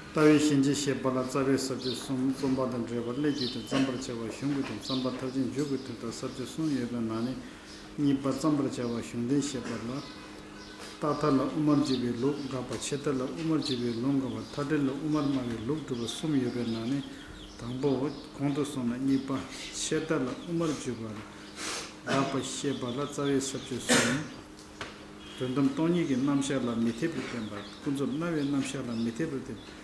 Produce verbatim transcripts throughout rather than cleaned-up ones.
ལྟ་བའི་གཞན་བྱེད་བཤད་པ་ལ་རྩ་བའི་ས་བཅད་གསུམ། རྩོམ་པ་དང་འགྲེལ་པ། སླད་རྒྱུ་དང་བརྩམ་པར་བྱ་བ། གཞུང་གི་དོན། བརྩམ་པ་མཐར་ཕྱིན་འཇུག་གི་དོན་དང་ས་བཅད་གསུམ་ཡོད་པའི་ནང་ནས་གཉིས་པ་བརྩམ་པར་བྱ་བ་གཞུང་དོན་བཤད་པ་ལ། རྟག་མཐའ་ལ་དབུ་མར་བརྗོད་པའི་ལུགས་དགག་པ། ཆད་མཐའ་ལ་དབུ་མར་བརྗོད་པའི་ལུགས་དགག་པ། མཐའ་འབྲས་ལ་དབུ་མར་སྨྲ་བའི་ལུགས་སྒྲུབ་པ་གསུམ་ཡོད་པའི་ནང་ནས་དང་པོ་གོང་དུ་སོང་ལ་གཉིས་པ། ཆད་མཐའ་ལ་དབུ་མར་བརྗོད་པ་ལ་དགག་པ་བཤད་པ་ལ་རྩ་བའི་ས་བཅད་གསུམ། དོན་དམ་སྟོང་ཉིད་ཀྱི་རྣམ་གཞག་ལ་མི་འཐད་པར་བསྟན་པ། ཀུན་རྫོབ་སྣང་བའི་རྣམ་གཞག་ལ་མི་འཐད་པར་བསྟན་པ།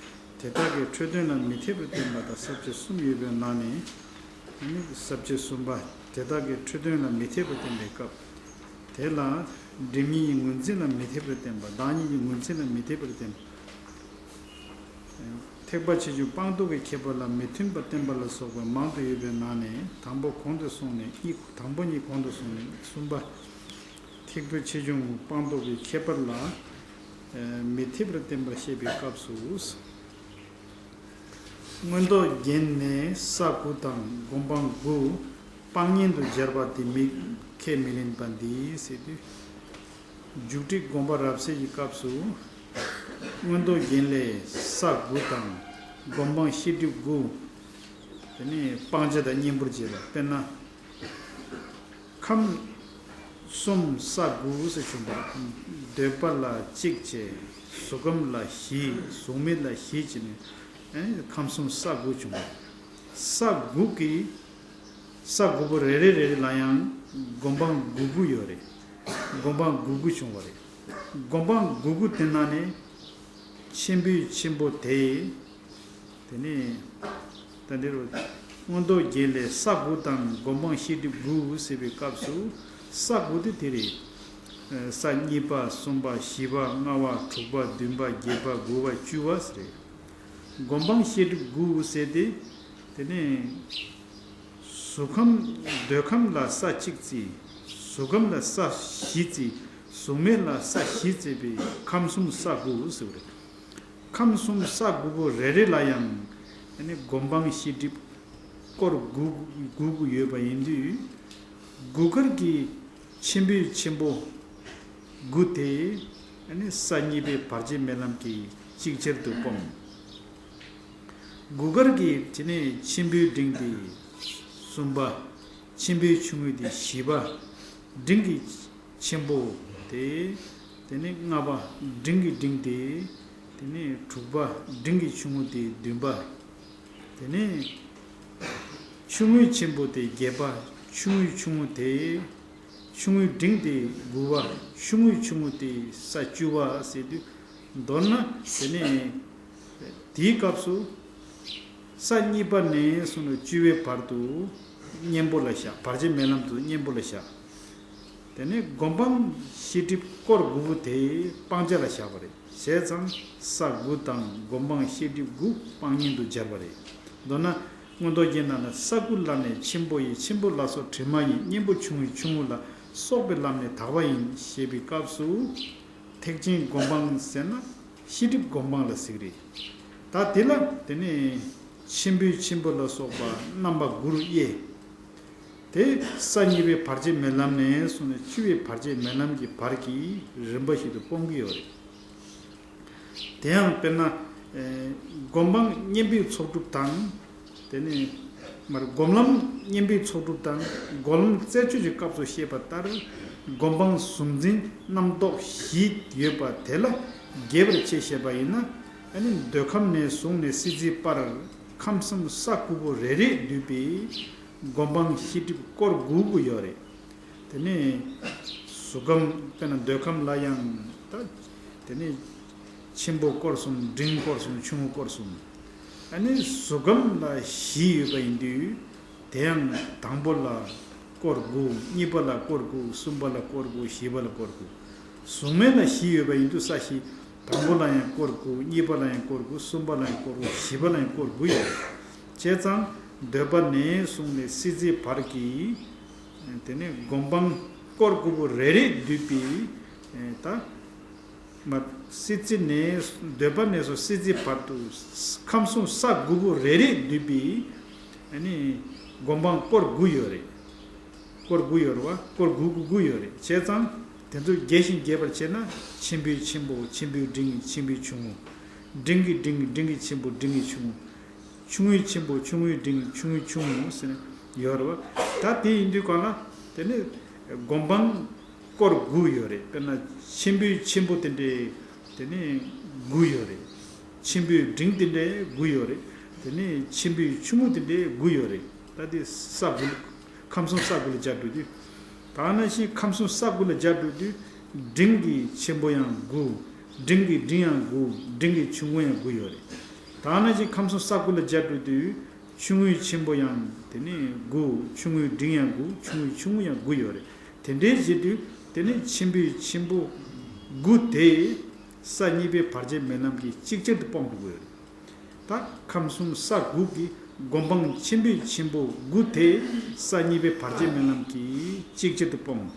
དེ་དག་གི་འཕྲོས་དོན་ལ་མི་འཐད་པར་བསྟན་པ་དང་ས་བཅད་གསུམ་ཡོད་པའི་ནང་ནས། ས་བཅད་གསུམ་པ། དེ་དག་གི་འཕྲོས་དོན་ལ་མི་འཐད་པར་བསྟན་པའི་སྐབས། དེ་ལ་སྒྲིབ་གཉིས་ཀྱི་ངོས་འཛིན་ལ་མི་འཐད་པར་བསྟན་པ། བདག་ཉིད་ཀྱི་ངོས་འཛིན་ལ་མི་འཐད་པར་བསྟན་པ། ཐེག་པ་ཆེ་ཆུང་སྤངས་རྟོགས་ཀྱི་ཁྱད་པར་ལ་མི་མཐུན་པར་བསྟན་པ་ལ་སོགས་པ་མང་དུ་ཡོད་པའི་ནང་ནས་དང་པོ་གོང་དུ་སོང་ནས་གཉིས། དང་པོ་གཉིས་གོང་དུ་སོང་ནས་གསུམ་པ། ཐེག་པ་ཆེ་ཆུང་སྤངས་རྟོགས་ཀྱི་ཁྱད་པར་ལ་མི་འཐད་པར་བསྟན་པ་བཤད་པའི་སྐབས་སུ། མངོན་རྟོགས་རྒྱན་ནས་ས་དགུ་དང་སྒོམ་སྤང་དགུ་སྤང་གཉེན་དུ་སྦྱར་བ་དེ་མི་ཁས་མི་ལེན་པ་འདི་ཟེར་དུས། རྒྱུགས་སྤྲོད་སྒོམ་པ་རབ་གསལ་གྱི་སྐབས་སུ། མངོན་རྟོགས་རྒྱན་ལས་ས་དགུ་དང་སྒོམ་སྤང་ཤེས་སྒྲིབ་དགུ། དེ་ནས་སྤང་བྱ་དང་གཉེན་པོར་བྱེད་པ། དཔེར་ན། ཁམས་གསུམ་ས་དགུ་ཟེར་བྱུང་བ། འདོད་པ་ལ་གཅིག་བྱས། གཟུགས་ཁམས་ལ་བཞི། གཟུགས་མེད་ལ་བཞི་བྱས་ནས་ཨེ་ཁམས་གསུམ་ས་དགུ་བྱུང་བ། ས་དགུ་གི་ས་དགུ་པོ་རེ་རེ་རེ་རེ་ལ་ཡང་སྒོམ་སྤང་དགུ་དགུ་ཡོད་རེད། སྒོམ་སྤང་དགུ་དགུ་བྱུང་བ་རེད། སྒོམ་སྤང་དགུ་དགུ་དེ་ནང་ནས་ཆེན་པོའི་ཆེན་པོ་དེ། དེ་ནས་ད་འདིར་མངོན་རྟོགས་རྒྱན་ལས་ས་དགུ་དང་སྒོམ་སྤང་ཤེས་སྒྲིབ་དགུ་ཟེར་བའི་སྐབས་སུ་ས་དགུ་དེ་དེ་རེད། ས་གཉིས་པ། གསུམ་པ། བཞི་པ། ལྔ་པ། དྲུག་པ། བདུན་པ། བརྒྱད་པ། དགུ་པ། བཅུ་པ་ཟེར་རེད། སྒོམ་སྤང་ཤེས་སྒྲིབ་དགུ་ཟེར་ཏེ། དེ་ནས་གཟུགས་ཁམས་འདོད་ཁམས་ལ་ས་གཅིག་བརྩི། གཟུགས་ཁམས་ལ་ས་བཞི་བརྩི། གཟུགས་མེད་ལ་ས་བཞི་བརྩི་བའི་ཁམས་གསུམ་ས་དགུ་ཟེར་བ་རེད། ཁམས་གསུམ་ས་དགུ་པོ་རེ་རེ་ལ་ཡང་ཨ་ནི་སྒོམ་སྤང་ཤེས་སྒྲིབ་སྐོར་དགུ་དགུ་དགུ་ཡོད་པ་ཡིན་དུས། དགུ་སྐོར་གྱི་ཆེན་པོའི་ཆེན་པོ་དགུ་དེ་ཨ་ནི་ས་གཉིས་པའི་བར་ཆད་མེད་ལམ་གྱིས་ཅིག་ཅར་དུ་སྤོང་། དགུ་སྐོར་གྱི་དེ་ནས་ཆེན་པོའི་འབྲིང་དེ་གསུམ་པ། ཆེན་པོའི་ཆུང་ངུ་དེ་བཞི་པ། འབྲིང་གི་ཆེན་པོ་དེ། དེ་ནས་ལྔ་པ། འབྲིང་གི་འབྲིང་དེ། དེ་ནས་དྲུག་པ། འབྲིང་གི་ཆུང་ངུ་དེ་བདུན་པ། དེ་ནས་ཆུང་ངུའི་ཆེན་པོ་དེ་བརྒྱད་པ། ཆུང་ངུའི་ཆུང་ངུ་དེ། ཆུང་ངུའི་འབྲིང་དེ་དགུ་པ། ཆུང་ངུའི་ཆུང་ངུ་དེ་ས་བཅུ་པ་ཟེར་དུས། མདོར་ན་དེ་ནས་དེའི་སྐབས་སུ་ས་གཉིས་པ་ནས་བཟུང་ནས་བཅུ་པའི་བར་དུ་གཉེན་པོ་ལ་བཞག་བར་ཆད་མེད་ལམ་དུ་གཉེན་པོ་ལ་བཞག་དེ་ནས་སྒོམ་སྤང་ཤེས་སྒྲིབ་སྐོར་དགུ་པོ་དེ་སྤང་བྱ་ལ་བཞག་པ་རེད། བྱས་ཙང་ས་དགུ་དང་སྒོམ་སྤང་ཤེས་སྒྲིབ་དགུ་སྤང་གཉེན་དུ་སྦྱར་བ་རེད། མདོར་ན་མངོན་རྟོགས་རྒྱན་ནང་ན་ས་དགུ་ལམ་ནས་ཆེན་པོ་ཡི། ཆེན་པོ་ལ་སོགས་དྲི་མ་ཡིན། གཉེན་པོ་ཆུང་ངུའི་ཆུང་ངུ་ལ་སོགས་པའི་ལམ་ནས་དག་པ་ཡིན་ཞེས་པའི་སྐབས་སུ། ཐེག་ཆེན་སྒོམ་སྤང་ཟེར་ན་ཤེས་སྒྲིབ་སྒོམ་སྤང་ལ་ཟེར་གི་རེད། ད་དེ་ལ་དེ་ནས་ཆེན་པོའི་ཆེན་པོ་ལ་སོགས་པ་རྣམ་པ་དགུ་རུ་དབྱེ། དེ་ས་གཉིས་པའི་བར་ཆད་མེད་ལམ་ནས་བཟུང་ནས་བཅུ་པའི་བར་ཆད་མེད་ལམ་གྱི་བར་གྱི་རིམ་པ་ཞིག་ཏུ་སྤོང་གི་ཡོད་རེད། དེ་ཡང་དཔེར་ན། ཨེ། སྒོམ་སྤང་གཉེན་པོའི་ཚོགས་སྒྲུབ་དང་། དེ་ནས་མར་སྒོམ་ལམ་གཉེན་པོའི་ཚོགས་སྒྲུབ་དང་སྒོམ་ལམ་རྩད་གཅོད་ཀྱི་སྐབས་སུ་བཤད་པ་ལྟར། སྒོམ་སྤང་གཟུང་འཛིན་རྣམ་རྟོག་བཞི་ཡོད་པ་དེ་ལ་རྒྱས་པར་ཕྱེ་བཤད་པ་ཡིན་ན། ཨ་ནི་འདོད་ཁམས་ནས་བཟུང་ནས་སྲིད་རྩེའི་བར་ཁམས་གསུམ་ས་དགུ་པོ་རེ་རེས་བསྡུས་པའི་སྒོམ་སྤང་ཤེས་སྒྲིབ་སྐོར་དགུ་དགུ་ཡོད་རེད། དེ་ནས་གཟུགས་ཁམས་དཔེར་ན་འདོད་ཁམས་ལ་ཡང་ད། དེ་ནས་ཆེན་པོ་སྐོར་གསུམ། འབྲིང་སྐོར་གསུམ། ཆུང་ངུ་སྐོར་གསུམ། ཨ་ནི་གཟུགས་ཁམས་ལ་བཞི་ཡོད་པ་ཡིན་དུས། དེ་ཡང་དང་པོ་ལ་སྐོར་དགུ། གཉིས་པ་ལ་སྐོར་དགུ། གསུམ་པ་ལ་སྐོར་དགུ། བཞི་པ་ལ་སྐོར་དགུ། གཟུགས་མེད་ལ་བཞི་ཡོད་པ་ཡིན་དུས་ས་བཞི། དང་པོ་ལ་ཡང་སྐོར་དགུ། གཉིས་པ་ལ་ཡང་སྐོར་དགུ། གསུམ་པ་ལ་ཡང་སྐོར་དགུ། བཞི་པ་ལ་ཡང་སྐོར་དགུ་ཡོད། བྱས་ཙང་འདོད་པ་ནས་བཟུང་ནས་སྲིད་རྩེའི་བར་གྱི། དེ་ནས་སྒོམ་སྤང་སྐོར་དགུ་པོ་རེ་རེས་བསྡུས་པའི། ད། མ། སྲིད་རྩེ་ནས་འདོད་པ་ནས་བཟུང་སྲིད་རྩེའི་བར་དུ་ཁམས་གསུམ་ས་དགུ་པོ་རེ་རེས་བསྡུས་པའི། ཨ་ནི་སྒོམ་སྤང་སྐོར་དགུ་ཡོད་རེད། སྐོར་དགུ་ཡོད་རེད་བ། སྐོར་དགུ་དགུ་དགུ་ཡོད་རེད། བྱས་ཙང་དེ་ཚོ་རྒྱས་ཤིང་རྒྱས་པར་བྱས་ན་ཆེན་པོའི་ཆེན་པོ། ཆེན་པོའི་འབྲིང་། ཆེན་པོའི་ཆུང་ངུ། འབྲིང་གི་འབྲིང་། འབྲིང་གི་ཆེན་པོ། འབྲིང་གི་ཆུང་ངུ། ཆུང་ངུའི་ཆེན་པོ། ཆུང་ངུའི་འབྲིང་། ཆུང་ངུའི་ཆུང་ངུ་ཟེར་ནས་ཡོད་རེད་བ། ད་དེ་ཡིན་དུས་གང་ལ་དེ་ནི་སྒོམ་སྤང་སྐོར་དགུ་ཡོད་རེད། དཔེར་ན་ཆེན་པོའི་ཆེན་པོ་དེ་འདྲའི་དེ་ནི་དགུ་ཡོད་རེད། ཆེན་པོའི་འབྲིང་དེ་འདྲའི་དགུ་ཡོད་རེད། དེ་ནི་ཆེན་པོའི་ཆུང་ངུ་དེ་འདྲའི་དགུ་ཡོད་རེད། ད་དེ་ས་དགུ། ཁམས་གསུམ་ས་དགུ་ལ་སྦྱར་འགྲོ་དུས། ད་ནང་བཞིན་ཁམས་གསུམ་ས་དགུ་ལ་སྦྱར་འགྲོ་དུས། འབྲིང་གི་ཆེན་པོ་ཡང་དགུ། འབྲིང་གི་འབྲིང་ཡང་དགུ། འབྲིང་གི་ཆུང་ངུ་ཡང་དགུ་ཡོད་རེད། ད་ནང་བཞིན་ཁམས་གསུམ་ས་དགུ་ལ་སྦྱར་འགྲོ་དུས། ཆུང་ངུའི་ཆེན་པོ་ཡང་དེ་ནི་དགུ། ཆུང་ངུའི་འབྲིང་ཡང་དགུ། ཆུང་ངུའི་ཆུང་ངུ་ཡང་དགུ་ཡོད་རེད། དེ་འདྲའི་བྱེད་དུས་དེ་ནི་ཆེན་པོའི་ཆེན་པོ་དགུ་དེ་ས་གཉིས་པའི་བར་ཆད་མེད་ལམ་གྱིས་ཅིག་ཅར་དུ་སྤོང་ཐུབ་ཀྱི་ཡོད་རེད། ད་ཁམས་གསུམ་ས་དགུ་གི་སྒོམ་སྤང་ཆེན་པོའི་ཆེན་པོ་དགུ་དེ་ས་གཉིས་པའི་བར་ཆད་མེད་ལམ་གྱིས་ཅིག་ཅར་དུ་སྤོང་།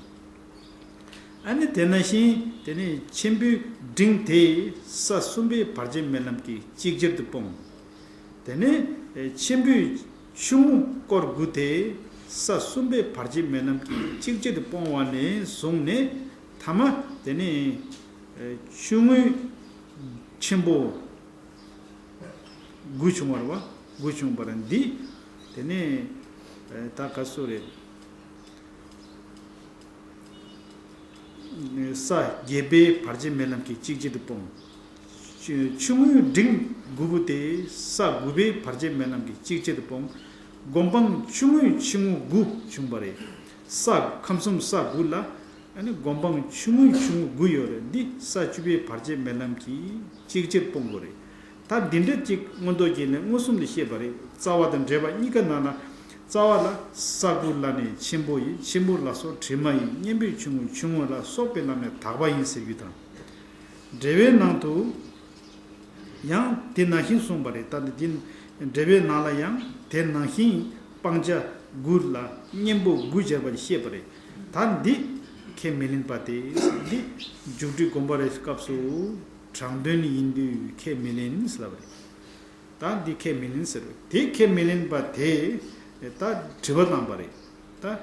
ཨ་ནི་དེ་ནང་བཞིན་དེ་ནས་ཆེན་པོའི་འབྲིང་དེ་ས་གསུམ་པའི་བར་ཆད་མེད་ལམ་གྱིས་ཅིག་ཅར་དུ་སྤོང་། དེ་ནས་ཆེན་པོའི་ཆུང་ངུ་སྐོར་དགུ་དེ་ས་གསུམ་པའི་བར་ཆད་མེད་ལམ་གྱིས་ཅིག་ཅར་དུ་སྤོང་བ་ནས་བཟུང་ནས་ཐ་མ་དེ་ནས་ཆུང་ངུའི་ཆེན་པོ་དགུ་བྱུང་བ་རེད་བ། དགུ་བྱུང་བ་རེད། འདི་དེ་ནས་ད་ག་སུ་རེད། ས་བརྒྱད་པའི་བར་ཆད་མེད་ལམ་གྱིས་ཅིག་ཅར་དུ་སྤོང་། ཆུ- ཆུང་ངུའི་འབྲིང་དགུ་པོ་དེ་ས་དགུ་པའི་བར་ཆད་མེད་ལམ་གྱིས་ཅིག་ཅར་དུ་སྤོང་། སྒོམ་སྤང་ཆུང་ངུའི་ཆུང་ངུ་དགུ་བྱུང་བ་རེད། ས་ཁམས་གསུམ་ས་དགུ་ལ། ཨ་ནི་སྒོམ་སྤང་ཆུང་ངུའི་ཆུང་ངུ་དགུ་ཡོད་རེད། འདི་ས་བཅུ་པའི་བར་ཆད་མེད་ལམ་གྱིས་ཅིག་ཅར་སྤོང་དགོས་རེད། ད་འདི་འདྲ་ཅིག་མངོན་རྟོགས་རྒྱན་ནས་མངོན་སུམ་དུ་བཤད་པ་རེད། རྩ་བ་དང་འགྲེལ་པ་གཉིས་ཀ་ནང་ལ། རྩ་བ་ལ་ས་དགུ་ལ་ནི་ཆེན་པོ་ཡི། ཆེན་པོ་ལ་སོགས་དྲི་མ་ཡི། གཉེན་པོའི་ཆུང་ངུ་ཆུང་ངུ་ལ་སོགས་པའི་ལམ་ནས་དག་པ་ཡིན་ཟེར་རྒྱུ་དང་། འགྲེལ་པའི་ནང་དུ། ཡང་དེ་ནང་བཞིན་གསུངས་པ་རེད། ད་འདི་འགྲེལ་པའི་ནང་ལ་ཡང་དེ་ནང་བཞིན་སྤང་བྱ་དགུ་ལ་གཉེན་པོ་དགུ་སྦྱར་བ་བཤད་པ་རེད། ད་འདི་ཁས་མི་ལེན་པ་དེ། འདི་མཇུག་སྒྲིལ་སྒོམ་པ་རེད་སྐབས་སུ་དྲང་དོན་ཡིན་དུས་ཁས་མི་ལེན་ཟེར་བ་རེད། ད་འདི་ཁས་མི་ལེན་ཟེར་བ་དེ་ཁས་མི་ལེན་པ་དེ་ད་དྲི་བ་བཏང་པ་རེད། ད།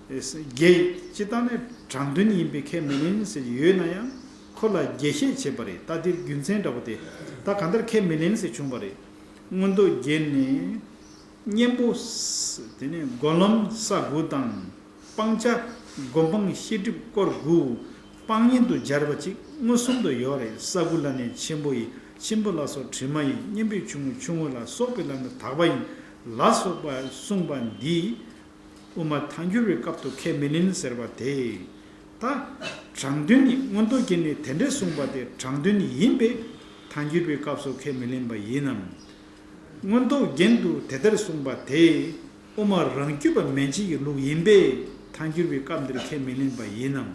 རྒྱས་སྤྱི་བཏང་ནས་དྲང་དོན་ཡིན་པའི་ཁས་མི་ལེན་ཟེར་གྱི་ཡོད་ན་ཡང་ཁོ་ལ་རྒྱས་བཤད་བྱེད་པ་རེད། ད་འདིར་རྒྱུ་མཚན་འདྲ་པོ་དེ་ད་གང་ལྟར་ཁས་མི་ལེན་ཟེར་བྱུང་བ་རེད། མངོན་རྟོགས་རྒྱན་ནས་གཉེན་པོ་ས- དེ་ནས་སྒོམ་ལམ་ས་དགུ་དང་སྤང་བྱ་སྒོམ་སྤང་ཤེས་སྒྲིབ་སྐོར་དགུ་སྤང་གཉེན་དུ་སྦྱར་བ་ཅིག་མངོན་སུམ་དུ་ཡོད་རེད། ས་དགུ་ལ་ནི་ཆེན་པོ་ཡི། ཆེན་པོ་ལ་སོགས་དྲི་མ་ཡི། གཉེན་པོའི་ཆུང་ངུ་ཆུང་ངུ་ལ་སོགས་པའི་ལམ་དུ་དག་པ་ཡིན་ལ་སོགས་པ་གསུངས་པ་འདི། དབུ་མ་ཐལ་འགྱུར་བའི་སྐབས་སུ་ཁས་མི་ལེན་ཟེར་བ་དེ། ད། དྲང་དོན་ནི་མངོན་རྟོགས་རྒྱན་ནས་དེ་འདྲ་གསུངས་པ་དེ་དྲང་དོན་ཡིན་པས་ཐལ་འགྱུར་བའི་སྐབས་སུ་ཁས་མི་ལེན་པ་ཡིན་ནམ། མངོན་རྟོགས་རྒྱན་དུ་དེ་ལྟར་གསུངས་པ་དེ་དབུ་མ་རང་རྒྱུད་པ་མན་ཆད་ཀྱི་ལུགས་ཡིན་པས་ཐལ་འགྱུར་བའི་སྐབས་འདིར་ཁས་མི་ལེན་པ་ཡིན་ནམ།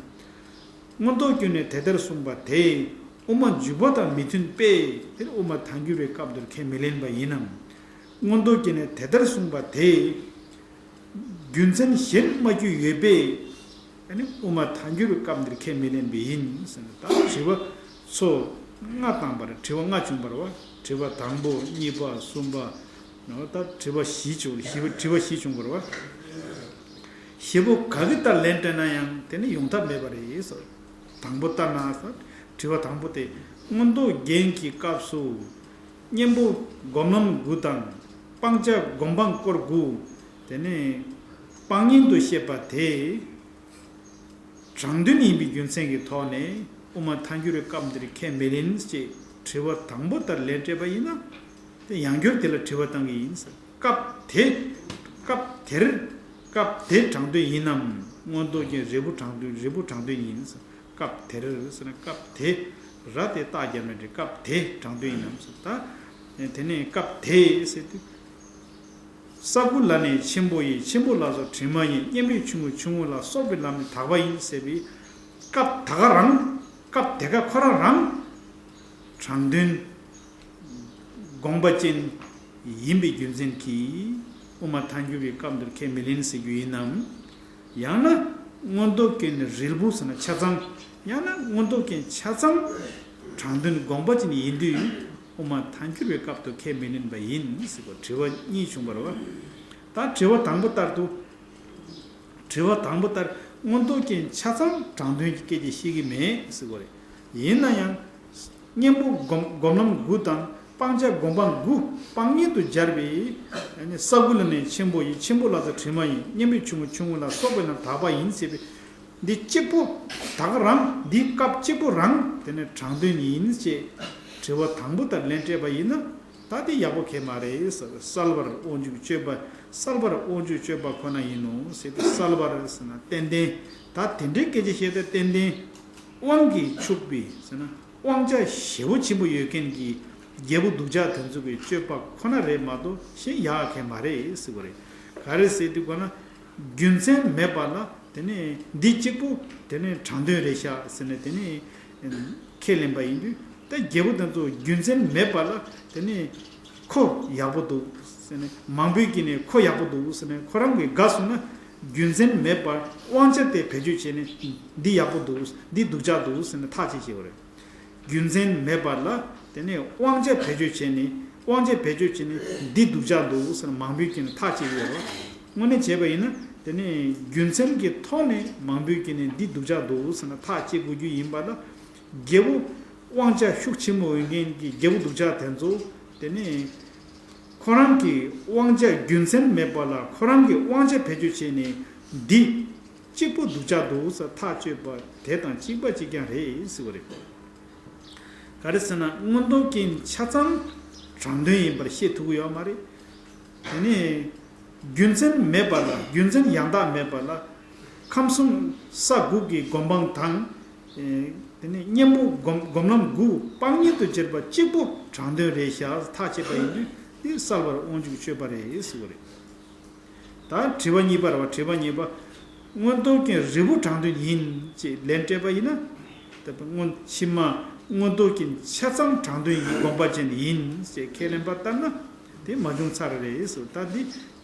མངོན་རྟོགས་རྒྱན་ནས་དེ་ལྟར་གསུངས་པ་དེ་དབུ་མ་འཇུག་པ་དང་མི་མཐུན་པས་དེར་དབུ་མ་ཐལ་འགྱུར་བའི་སྐབས་འདིར་ཁས་མི་ལེན་པ་ཡིན་ནམ། མངོན་རྟོགས་རྒྱན་ནས་དེ་ལྟར་གསུངས་པ་དེ། རྒྱུ་མཚན་གཞན་མ་རྒྱུ་ཡོད་པས། ཨ་ནི་དབུ་མ་ཐལ་འགྱུར་བའི་སྐབས་འདིར་ཁས་མི་ལེན་པ་ཡིན་ཟེར་ནས་ད་དྲི་བ་ཚོ་ལྔ་བཏང་པ་རེད། དྲི་བ་ལྔ་བྱུང་བ་རེད་བ། དྲི་བ་དང་པོ་གཉིས་པ་གསུམ་པ། ད་དྲི་བ་བཞི་བྱུང་བཞི་པ་དྲི་བ་བཞི་བྱུང་བ་རེད་བ། བཞི་པོ་ག་གི་ལྟར་ལན་སྤྲད་ན་ཡང་དེ་ནི་ཡོང་ཐབས་མེད་པ་རེད་ཟེར། དང་པོ་ལྟར་ན་ཟེར། དྲི་བ་དང་པོ་དེ་མངོན་རྟོགས་རྒྱན་གྱི་སྐབས་སུ། གཉེན་པོ་སྒོམ་ལམ་དགུ་དང་། སྤང་བྱ་སྒོམ་སྤང་སྐོར་དགུ། དེ་ནས་སྤང་གཉེན་དུ་བཤད་པ་དེ། དྲང་དོན་ཡིན་པའི་རྒྱུ་མཚན་གྱི་ཐོག་ནས་དབུ་མ་ཐལ་འགྱུར་བའི་སྐབས་འདིར་ཁས་མི་ལེན་ཅེས་དྲི་བ་དང་པོ་ལྟར་ལན་སྤྲད་པ་ཡིན་ན། དེ་ཡང་བསྐྱར་དེ་ལ་དྲི་བ་བཏང་གི་ཡིན། སྐབས་དེ། སྐབས་དེར། སྐབས་དེ་དྲང་དོན་ཡིན་ནམ། མངོན་རྟོགས་རྒྱན་རིལ་བུ་དྲང་དོན་རིལ་བུ་དྲང་དོན་ཡིན། སྐབས་དེར་ཟེར་ན་སྐབས་དེ། ར་དེ་རྟགས་རྒྱབ་ནས་འདྲི། སྐབས་དེ་དྲང་དོན་ཡིན་ནམ་ཟེར། ད། དེ་ནས་སྐབས་དེ་ཟེར་དུས། ས་དགུ་ལ་ནི་ཆེན་པོ་ཡི། ཆེན་པོ་ལ་སོགས་དྲི་མ་ཡི། གཉེན་པོའི་ཆུང་ངུ་ཆུང་ངུ་ལ་སོགས་པའི་ལམ་ནི་དག་པ་ཡིན་ཟེར་བའི་སྐབས་ད་ག་རང་། སྐབས་དེ་ག་ཁོ་རང་རང་། དྲང་དོན། དགོངས་པ་ཅན་ཡིན་པའི་རྒྱུ་མཚན་གྱིས་དབུ་མ་ཐལ་འགྱུར་བའི་སྐབས་འདིར་ཁས་མི་ལེན་ཟེར་རྒྱུ་ཡིན་ནམ། ཡང་ན་མངོན་རྟོགས་རྒྱན་ནི་རིལ་བུ་ཟེར་ན་ཆ་ཚང་། ཡང་ན་མངོན་རྟོགས་རྒྱན་ཆ་ཚང་དྲང་དོན་དགོངས་པ་ཅན་ཡིན་དུས་དབུ་མ་ཐལ་འགྱུར་བའི་སྐབས་སུ་ཁས་མི་ལེན་པ་ཡིན་ཟེར་བ་དྲི་བ་གཉིས་བྱུང་བ་རེད་བ། ད་དྲི་བ་དང་པོ་ལྟར་དུ། དྲི་བ་དང་པོ་ལྟར་མངོན་རྟོགས་རྒྱན་ཆ་ཚང་དྲང་དོན་གྱི་སྐད་ཆ་བཤད་ཀྱི་མེད་ཟེར་བ་རེད། ཡིན་ན་ཡང་། གཉེན་པོ་སྒོམ་སྒོམ་ལམ་དགུ་དང་སྤང་བྱ་སྒོམ་སྤང་དགུ་སྤང་གཉེན་དུ་སྦྱར་བའི་ས་དགུ་ལ་ནི་ཆེན་པོ་ཡི། ཆེན་པོ་ལ་ཟེར་དྲི་མ་ཡི། གཉེན་པོའི་ཆུང་ངུ་ཆུང་ངུ་ལ་སོགས་པས་ན་དག་པ་ཡིན་ཟེར་བའི། འདི་གཅིག་པོ་ད་ག་རང་འདི་སྐབས་གཅིག་པོ་རང་དེ་ནི་དྲང་དོན་ཡིན་ཞེས་དྲི་བ་དང་པོ་ལྟར་ལན་སྤྲད་པ་ཡིན་ན། ད་དེ་ཡག་པོ་གང་ཡང་མ་རེད་ཟེར། གསལ་བར་དབང་ཕྱུག་སྤྱོད་པ། གསལ་བར་དབང་ཕྱུག་སྤྱོད་པ་ཁོ་ན་ཡིན་ནོ་ཟེར་ཏེ། གསལ་བར་ཟེར་ན་ཏན་ཏན། ད་དེ་འདྲའི་སྐད་ཆ་བཤད་དེ་ཏན་ཏན་དབང་གིས་ཕྱུག་པའི་ཟེར་ན་དབང་ཆ་ཞེ་པོ་ཆེན་པོ་ཡོད་མཁན་གྱི་རྒྱལ་པོ་གདུལ་བྱ་དེ་ཚོ་གི་སྤྱོད་པ་ཁོ་ན་རེད་མ་གཏོགས་གཞན་ཡག་གང་ཡང་མ་རེད་ཟེར་བ་རེད། ག་རེ་ཟེར་དུས་གོ་ན། རྒྱུ་མཚན་མེད་པ་ལ་དེ་ནས་འདི་གཅིག་པོ་དེ་ནས་དྲང་དོན་རེད་ཤག་ཟེར་ནས་དེ་ནས་ཁས་ལེན་པ་ཡིན་དུས། ད་རྒྱལ་པོ་དེ་ཚོ་རྒྱུ་མཚན་མེད་པ་ལ་དེ་ནས་ཁོ་ཡག་པོ་འདུག་ཟེར་ནས། མང་པོས་ཀྱིས་ནས་ཁོ་ཡག་པོ་འདུག་ཟེར་ནས་ཁོ་རང་གིས་དགའ་སོང་ན། རྒྱུ་མཚན་མེད་པར་དབང་ཆ་དེ་བེད་སྤྱོད་བྱས་ནས་འདི་ཡག་པོ་འདུག་འདི་སྡུག་ཅག་འདུག་ཟེར་ནས་ཐག་གཅོད་བྱེད་པ་རེད། རྒྱུ་མཚན་མེད་པ་ལ་དེ་ནས་དབང་ཆ་བེད་སྤྱོད་བྱས་ནས། དབང་ཆ་བེད་སྤྱོད་བྱས་ནས་འདི་སྡུག་ཅག་འདུག་ཟེར་ནས་མང་པོས་ཀྱིས་ནས་ཐག་བཅད་ཡོད་རེད། དངོས་གནས་བྱས་པ་ཡིན་ན་དེ་ནས་རྒྱུ་མཚན་གྱི་ཐོག་ནས་མང་པོས་ཀྱིས་ནས་འདི་སྡུག་ཅག་འདུག་ཟེར་ནས་ཐག་བཅད་དགོས་རྒྱུ་ཡིན་པ་ལ། རྒྱལ་པོ་དབང་ཆ་ཤུགས་ཆེན་པོ་ཡོད་མཁན་གྱི་རྒྱལ་པོ་གདུལ་བྱ་དེ་ཚོ་དེ་ནས་ཁོ་རང་གི་དབང་ཆ་རྒྱུ་མཚན་མེད་པ་ལ་ཁོ་རང་གི་དབང་ཆ་བེད་སྤྱོད་བྱས་ནས་འདི་གཅིག་པོ་སྡུག་ཅག་འདུག་ཟེར་ཐག་གཅོད་པ་དེ་དང་གཅིག་པ་གཅིག་རྐྱང་རེད་ཟེར་བ་རེད། ག་རེ་ཟེར་ན་མངོན་རྟོགས་རྐྱེན་ཆ་ཚང་དྲང་དོན་ཡིན་པར་བཤད་ཐུབ་ཀྱི་ཡོད་མ་རེད། དེ་ནས་རྒྱུ་མཚན་མེད་པ་ལ། རྒྱུ་མཚན་ཡང་དག་མེད་པ་ལ། ཁམས་གསུམ་ས་དགུ་གི་སྒོམ་སྤང་དང་། ཨེ། དེ་ནས་གཉེན་པོ་སྒོམ་སྒོམ་ལམ་དགུ་སྤང་གཉེན་དུ་གྱུར་པ་གཅིག་པོ་དྲང་དོན་རེད་ཤག་ཐག་བཅད་པ་ཡིན་དུས། འདི་གསལ་བར་དབང་ཕྱུག་སྤྱོད་པ་རེད་ཟེར་བ་རེད། ད་དྲི་བ་གཉིས་པ་རེད་བ། དྲི་བ་གཉིས་པ། མངོན་རྟོགས་རྐྱེན་རིལ་པོ་དྲང་དོན་ཡིན་ཅེས་ལན་སྤྲད་པ་ཡིན་ན། ད་མངོན་ཕྱི་མ་མངོན་རྟོགས་རྐྱེན་ཆ་ཚང་དྲང་དོན་ཡིན། དགོངས་པ་ཅན་ཡིན་ཅེས་ཁས་ལེན་པ་ལྟར་ན། དེ་མ་བྱུང་ཚར་རེད་ཟེར། ད་འདི་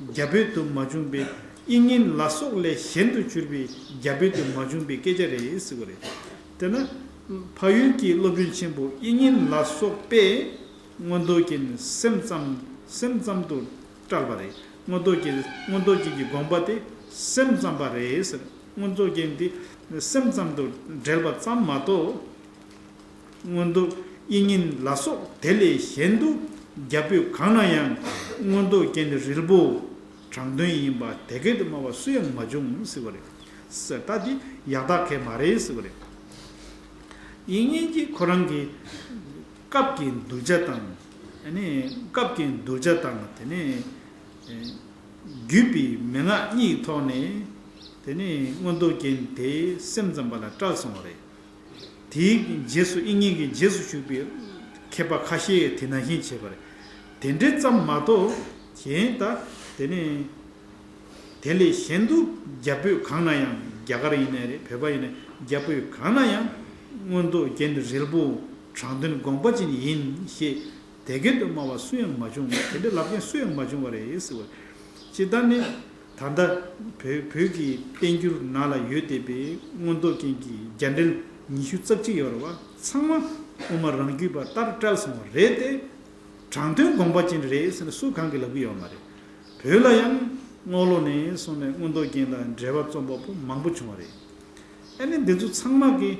རྒྱ་བོད་དུ་མ་བྱུང་བའི་དབྱིག་གཉེན་ལ་སོགས་ལས་གཞན་དུ་གྱུར་པའི་རྒྱ་བོད་དུ་མ་བྱུང་བའི་སྐད་ཆ་རེད་ཟེར་བ་རེད། དེ་ན་འཕགས་ཡུལ་གྱི་སློབ་དཔོན་ཆེན་པོ་དབྱིག་གཉེན་ལ་སོགས་པས་མངོན་རྟོགས་རྐྱེན་སེམས་ཙམ་སེམས་ཙམ་དུ་བཀྲལ་བ་རེད། མངོན་རྟོགས་རྐྱེན་མངོན་རྟོགས་རྐྱེན་གྱི་དགོངས་པ་དེ་སེམས་ཙམ་པ་རེད་ཟེར། མངོན་རྟོགས་རྐྱེན་དེ་སེམས་ཙམ་དུ་འབྲེལ་བ་ཙམ་མ་གཏོགས། མངོན་རྟོགས་དབྱིག་གཉེན་ལ་སོགས་དེ་ལས་གཞན་དུ་རྒྱ་བོད་གང་ན་ཡང་མངོན་རྟོགས་རྐྱེན་རིལ་པོ་དྲང་དོན་ཡིན་པ་དེ་སྐད་དུ་སྨྲ་བ་སུ་ཡང་མ་བྱུང་ཟེར་བ་རེད། ཟེར་ད་འདི་ཡག་རྟགས་གང་ཡང་མ་རེད་ཟེར་བ་རེད། དབྱིག་གཉེན་གྱིས་ཁོ་རང་གི་སྐབས་ཀྱི་གདུལ་བྱ་དང་། ཨ་ནི་སྐབས་ཀྱི་གདུལ་བྱ་དང་དེ་ནས་བརྒྱུད་པའི་མན་ངག་གཉིས་ཐོག་ནས་དེ་ནས་མངོན་རྟོགས་རྐྱེན་དེ་སེམས་ཙམ་པ་ལ་བཀྲལ་སོང་བ་རེད། དེའི་རྗེས་སུ་དབྱིག་གཉེན་གྱི་རྗེས་སུ་ཞུགས་པའི་མཁས་པ་ཁ་ཤས་དེ་ནང་བཞིན་བྱས་པ་རེད། དེ་འདྲའི་ཙམ་མ་གཏོགས་གཞན་ད་དེ་ནས་དེ་ལས་གཞན་དུ་རྒྱ་བོད་གང་ན་ཡང་རྒྱ་གར་ཡིན་ནའི་རེད། བོད་པ་ཡིན་ནའི་རྒྱ་བོད་གང་ན་ཡང་མངོན་རྟོགས་རྒྱན་རིལ་པོ་དྲང་དོན་དགོངས་པ་ཅན་ཡིན་ཞེས་དེ་སྐད་དུ་སྨྲ་བ་སུ་ཡང་མ་བྱུང་། དེ་འདྲའི་ལབ་མཁན་སུ་ཡང་མ་བྱུང་བ་རེད་ཟེར་བ་རེད། ཇི་ལྟར་ནི། ད་ལྟ་བོད་བོད་ཀྱི་བསྟན་འགྱུར་ནང་ལ་ཡོད་བསྡད་པའི་མངོན་རྟོགས་རྐྱེན་གྱི་རྒྱ་འགྲེལ་ཉི་ཤུ་རྩ་གཅིག་ཡོད་རེད་བ། ཚང་མ་དབུ་མ་རང་རྒྱུད་པ་ལྟར་བཀྲལ་སོང་བ་རེད་དེ། དྲང་དོན་དགོངས་པ་ཅན་རེད་ཟེར་ནས་སུ་གང་གིས་ལབ་ཀྱི་ཡོད་མ་རེད། བོད་ལ་ཡང་རྔོག་ལོ་ནས་བཟུང་ནས་མངོན་རྟོགས་རྐྱེན་དང་འབྲེལ་བ་རྩོམ་པ་པོ་མང་པོ་བྱུང་བ་རེད། ཨ་ནི་འདི་ཚོ་ཚང་མ་གིས་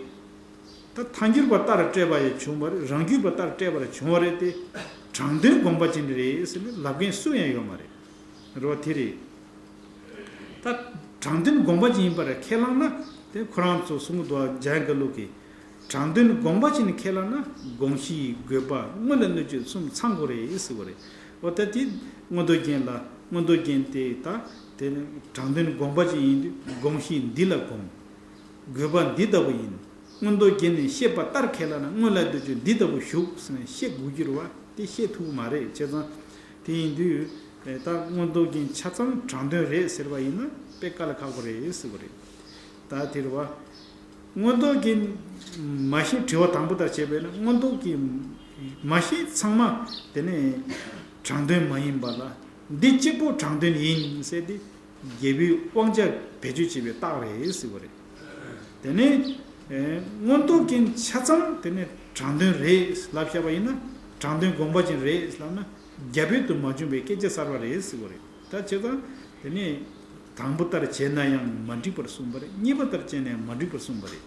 ད་ཐལ་འགྱུར་བ་ལྟར་བཀྲལ་བ་ཡང་བྱུང་བ་རེད། རང་རྒྱུད་པ་ལྟར་བཀྲལ་བ་ཡང་བྱུང་བ་རེད་དེ། དྲང་དོན་དགོངས་པ་ཅན་རེད་ཟེར་ནས་ལབ་མཁན་སུ་ཡང་ཡོད་མ་རེད། རེད་བ། དེ་རེད། ད་དྲང་དོན་དགོངས་པ་ཅན་ཡིན་པར་ཁས་བླངས་ན། དེ་ཁོ་རང་ཚོ་གསུང་གི་འདུག་བ། འཇམ་དབྱངས་བཀའ་བློན་གྱིས། དྲང་དོན་དགོངས་པ་ཅན་ཁས་བླངས་ན་དགོངས་གཞིའི་དགོས་པ་དངོས་ལ་གནོད་བྱེད་གསུམ་ཚང་དགོས་རེད་ཟེར་བ་རེད། འོ་ད་དེ་མངོན་རྟོགས་རྒྱན་ལ། མངོན་རྟོགས་རྒྱན་དེ་ད་དེ་དྲང་དོན་དགོངས་པ་ཅན་ཡིན་དུས་དགོངས་གཞི་འདི་ལ་དགོངས། དགོས་པ་འདི་ལྟ་བུ་ཡིན། མངོན་རྟོགས་རྒྱན་ནས་བཤད་པ་ལྟར་ཁས་བླངས་ན་དངོས་ལ་འདོད་ཆོས་འདི་ལྟ་བུ་ཞུགས་ཟེར་ནས་བཤད་དགོས་ཀྱི་རེད་བ། དེ་བཤད་ཐུབ་ཀྱི་མ་རེད། བྱས་ཙང་དེ་ཡིན་དུས་ད་མངོན་རྟོགས་རྒྱན་ཆ་ཚང་དྲང་དོན་རེད་ཟེར་བ་ཡིན་ན་དཔེ་དཀའ་ལས་ཁག་པོ་རེད་ཟེར་བ་རེད། ད་དེ་རེད་བ། མངོན་རྟོགས་རྒྱན་མ་ཤེས། དྲི་བ་དང་པོ་ལྟར་བྱས་པས་ན་མངོན་རྟོགས་རྒྱན་མ་ཤེས་ཚང་མ་དེ་ནས་དྲང་དོན་མ་ཡིན་པ་ལ། འདི་གཅིག་པོ་དྲང་དོན་ཡིན་ཟེར་ཏེ། རྒྱལ་པོའི་དབང་ཆ་བེད་སྤྱོད་བྱེད་པའི་རྟགས་རེད་ཟེར་བ་རེད། དེ་ནས་ཨེ་མངོན་རྟོགས་རྒྱན་ཆ་ཚང་དེ་ནས་དྲང་དོན་རེད་ལབ་བཞག་པ་ཡིན་ན། དྲང་དོན་དགོངས་པ་ཅན་རེད་ལབ་ན། རྒྱ་བོད་དུ་མ་བྱུང་བའི་སྐད་ཆ་གསར་པ་རེད་ཟེར་བ་རེད། ད་བྱས་ཙང་དེ་ནས་དང་པོ་ལྟར་བྱས་ན་ཡང་མ་འགྲིག་པར་གསུངས་པ་རེད། གཉིས་པ་ལྟར་བྱས་ན་ཡང་མ་འགྲིག་པར་གསུངས་པ་རེད།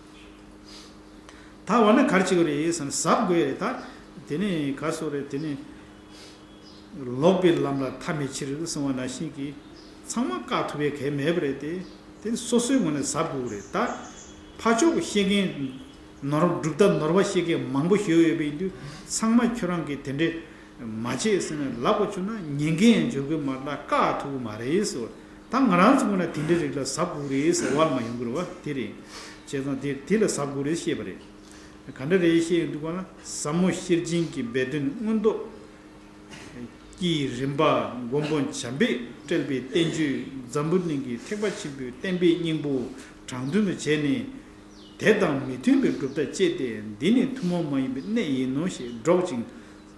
ད་འོ་ན་ག་རེ་བྱེད་དགོས་རེད་ཟེར་ན་གཟབ་དགོས་རེད་ད། དེ་ནས་ག་རེ་ཟེར་དགོས་རེད། དེ་ནས་ལོག་པའི་ལམ་ལ་མཐའ་མེད་ཕྱིར་གསུངས་པ་ནང་བཞིན་གྱི་ཚང་མ་བཀག་ཐུབ་པའི་གལ་མེད་པ་རེད་དེ། དེ་ནི་སོ་སོའི་ངོས་ནས་གཟབ་དགོས་རེད་ད། ཕར་ཕྱོགས་བཤད་མཁན་ནོར་གྲུབ་མཐའ་ནོར་བ་བཤད་མཁན་མང་པོ་ཞིག་ཡོད་པ་ཡིན་དུས་ཚང་མ་ཁྱོད་རང་གིས་དེ་འདྲས་མ་བྱེད་ཟེར་ནས་ལབ་པ་བྱུང་ན་ཉན་མཁན་ཡང་འཇོག་གི་མ་རེད་ལ་བཀག་ཐུབ་ཀྱི་མ་རེད་ཟེར་བ། ད་ང་རང་ཚོ་ངོས་ནས་དེ་འདྲའི་རིགས་ལ་གཟབ་དགོས་རེད་ཟེར་བ་ལ་མ་ཡོང་གི་རེད་བ། དེ་རེད། བྱས་ཙང་དེ་དེ་ལ་གཟབ་དགོས་རེད་བཤད་པ་རེད། ག་འདྲ་རེད་བཤད་ཡོང་དུས་ག་ལ་ཟབ་མོ་ཤེར་ཕྱིན་གྱི་སྦས་དོན་མངོན་རྟོགས་ཀྱི་རིམ་པ་མགོན་པོ་བྱམས་པས་བཀྲལ་བའི་བསྟན་བཅོས་འཛམ་བུ་གླིང་གི་ཐེག་པ་ཆེན་པོའི་བསྟན་པའི་སྙིང་པོ་དྲང་དོན་དུ་བྱས་ནས། དེ་དང་མི་མཐུན་པའི་གྲུབ་མཐའ་བཅད་དེ་འདི་ནི་ཐུན་མོང་མ་ཡིན་པའི་གནད་ཡིན་ནོ་ཞེས་སྒྲོག་ཅིང་།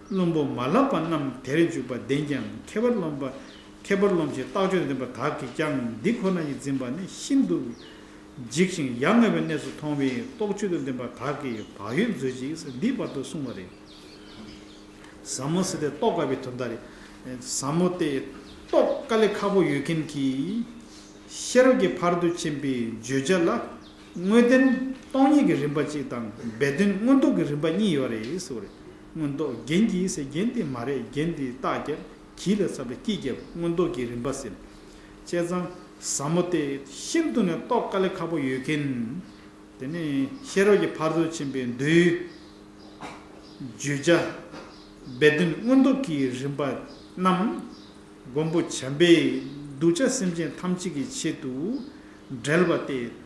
བླུན་པོ་མ་ལབ་པ་རྣམས་དེར་འཇུག་པ་བདེན་ཀྱང་མཁས་པར་རློམ་པ། མཁས་པར་རློམ་ཞིང་རྟགས་ཆོས་དང་ལྡན་པ་དག་གིས་ཀྱང་འདི་ཁོ་ན་ཉིད་འཛིན་པ་ནི་ཤིན་ཏུ་འཇིགས་ཤིང་ཡ་ང་བའི་གནས་སུ་མཐོང་བས་རྟོགས་ཆོས་དང་ལྡན་པ་དག་གིས་བག་ཡོད་མཛོད་ཅིག་འདི་བར་དུ་གསུངས་པ་རེད། ཟབ་མོ་ཟེར་ཏེ་རྟོགས་དཀའ་བའི་དོན་དག་རེད། ཟབ་མོ་སྟེ་རྟོགས་དཀའ་ལས་ཁག་པོ་ཡོད་མཁན་གྱི་ཤེས་རབ་ཀྱི་ཕ་རོལ་ཏུ་ཕྱིན་པའི་བརྗོད་བྱ་ལ་དངོས་བསྟན་སྟོང་ཉིད་ཀྱི་རིམ་པ་གཅིག་དང་སྦས་དོན་མངོན་རྟོགས་ཀྱི་རིམ་པ་གཉིས་ཡོད་རེད་ཟེར་བ་རེད། མངོན་རྟོགས་རྒྱན་གྱིས་ཟེར་རྒྱན་དེ་མ་རེད། རྒྱན་དེ་རྟགས་རྒྱབ་གྱིས་ལ་ཟབ་ལ་སྐྱིད་རྒྱབ་མངོན་རྟོགས་ཀྱི་རིམ་པ་ཟེར། བྱས་ཙང་ཟབ་མོ་སྟེ་ཤིན་ཏུ་ནས་རྟོགས་དཀའ་ལས་ཁག་པོ་ཡོད་མཁན། དེ་ནས་ཤེས་རབ་ཀྱི་ཕ་རོལ་ཏུ་ཕྱིན་པའི་མདོའི་བརྗོད་བྱ་སྦས་དོན་མངོན་རྟོགས་ཀྱི་རིམ་པ་རྣམས་མགོན་པོ་བྱམས་པས་གདུལ་བྱ་སེམས་ཅན་ཐམས་ཅད་ཀྱི་ཆེད་དུ་བཀྲལ་བ་སྟེ།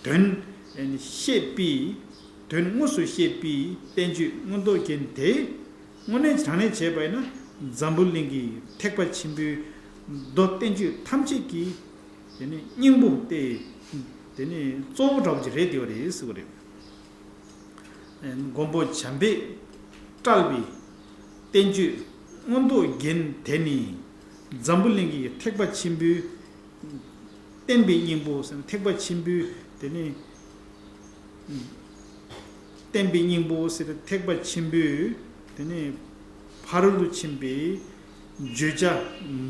དོན་བཤད་པའི་དོན་དངོས་སུ་བཤད་པའི་བསྟན་བཅོས་མངོན་རྟོགས་རྒྱན་དེ་དངོས་གནས་དྲང་གནས་བྱས་པ་ཡིན་ན་འཛམ་བུ་གླིང་གི་ཐེག་པ་ཆེན་པོའི་མདོ་བསྟན་བཅོས་ཐམས་ཅད་ཀྱི་དེ་ནི་སྙིང་པོ་སྟེ། དེ་ནི་གཙོ་བོ་འདྲ་བོ་ཅིག་རེད་དེ་བ་རེད་ཟེར་བ་རེད། མགོན་པོ་བྱམས་པས་བཀྲལ་བའི་བསྟན་བཅོས་མངོན་རྟོགས་རྒྱན་དེ་ནི་འཛམ་བུ་གླིང་གི་ཐེག་པ་ཆེན་པོའི་བསྟན་པའི་སྙིང་པོ་ཟེར་ན་ཐེག་པ་ཆེན་པོའི་དེ་ནི་བསྟན་པའི་སྙིང་པོ་ཟེར་ན་ཐེག་པ་ཆེན་པོའི་དེ་ནི་ཕ་རོལ་ཏུ་ཕྱིན་པའི་བརྗོད་བྱ་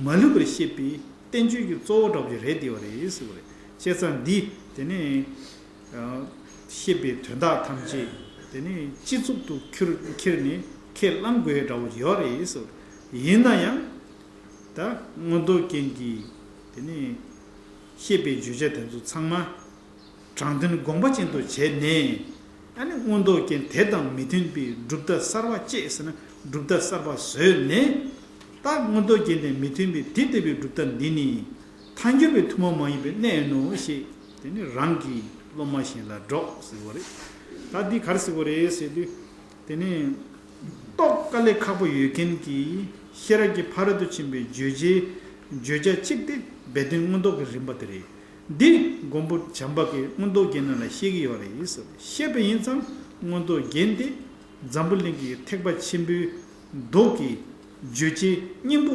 མ་ལུས་པར་བཤད་པའི་བསྟན་བཅོས་ཀྱི་གཙོ་བོ་འདྲ་བོ་ཅིག་རེད་དེ་བ་རེད་ཟེར་བ་རེད། བྱས་ཙང་འདི་དེ་ནི་བཤད་པའི་དོན་དག་ཐམས་ཅད་དེ་ནི་སྤྱི་གཙུག་ཏུ་ཁྱེར་ཁྱེར་ནས་ཁས་བླང་དགོས་འདྲ་བོ་ཡོད་རེད་ཟེར། ཡིན་ན་ཡང་ད་མངོན་རྟོགས་རྒྱན་གྱི་དེ་ནི་བཤད་པའི་བརྗོད་བྱ་དེ་ཚོ་ཚང་མ་དྲང་དོན་དགོངས་པ་ཅན་དུ་བྱས་ནས། ཨ་ནི་མངོན་རྟོགས་རྒྱན་དེ་དང་མི་མཐུན་པའི་གྲུབ་མཐའ་གསར་པ་བཅད་ཟེར་ན་གྲུབ་མཐའ་གསར་པ་བཟོས་ནས། ད་མངོན་རྟོགས་རྒྱན་དེ་མི་མཐུན་པའི་དེ་ལྟ་བུའི་གྲུབ་མཐའ་འདི་ནི་ཐལ་འགྱུར་བའི་ཐུན་མོང་མ་ཡིན་པའི་གནས་ཡིན་ནོ་ཞེས་དེ་ནི་རང་གི་སློབ་མ་གཞན་ལ་སྒྲོག་ཟེར་བ་རེད། ད་འདི་ག་རེ་ཟེར་བ་རེད་ཟེར་དུས། དེ་ནི་རྟོགས་དཀའ་ལས་ཁག་པོ་ཡོད་མཁན་གྱི་ཤེས་རབ་ཀྱི་ཕ་རོལ་ཏུ་ཕྱིན་པའི་བརྗོད་བྱའི་བརྗོད་བྱ་གཅིག་སྟེ་སྦས་དོན་མངོན་རྟོགས་ཀྱི་རིམ་པ་དེ་རེད། འདི་མགོན་པོ་བྱམས་པ་གིས་མངོན་རྟོགས་རྒྱན་ནང་ལ་བཤད་ཀྱི་ཡོད་རེད་ཟེར། བཤད་པ་ཡིན་ཙང་མངོན་རྟོགས་རྒྱན་དེ་འཛམ་བུ་གླིང་གི་ཐེག་པ་ཆེན་པོའི་མདོ་གི་བརྗོད་བྱའི་སྙིང་པོ་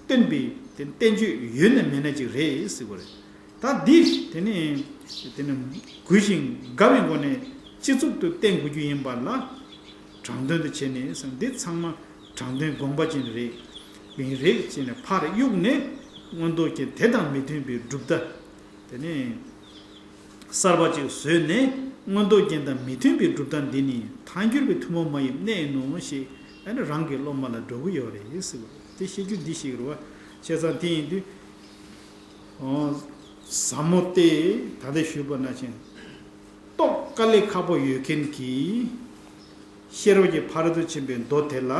སྟོན་པའི་དེ་བསྟན་བཅོས་ཡོད་ན་མེད་ན་ཅིག་རེད་ཟེར་བ་རེད། ད་འདི་དེ་ནི་དེ་ནི་གུས་ཤིང་དགའ་བའི་སྒོ་ནས་སྤྱི་གཙུག་ཏུ་བསྟན་དགོས་རྒྱུ་ཡིན་པ་ལ། དྲང་དོན་དུ་བྱས་ནས་ཟེར་འདི་ཚང་མ་དྲང་དོན་དགོངས་པ་ཅན་རེད། ཡིན་རེད་ཅེས་ནས་ཕར་གཡུགས་ནས་མངོན་རྟོགས་རྒྱན་དེ་དང་མི་མཐུན་པའི་གྲུབ་མཐའ་དེ་ནི་གསར་པ་ཅིག་བཟོས་ནས་མངོན་རྟོགས་རྒྱན་དང་མི་མཐུན་པའི་གྲུབ་མཐའ་འདི་ནི་ཐལ་འགྱུར་བའི་ཐུན་མོང་མ་ཡིན་གནས་ཡིན་ནོ་ཞེས་ཨ་ནི་རང་གི་སློབ་མ་ལ་སྒྲོག་གི་ཡོད་རེད་ཟེར་བ་རེད། དེ་བཤད་རྒྱུ་འདི་ཞིག་རེད་བ། བྱས་ཙང་དེ་ཡིན་དུས། ཟབ་མོ་སྟེ་ད་ལྟ་ཞུས་པ་ནང་བཞིན་རྟོགས་དཀའ་ལས་ཁག་པོ་ཡོད་མཁན་གྱི་ཤེས་རབ་ཀྱི་ཕ་རོལ་ཏུ་ཕྱིན་པའི་མདོ་དེ་ལ་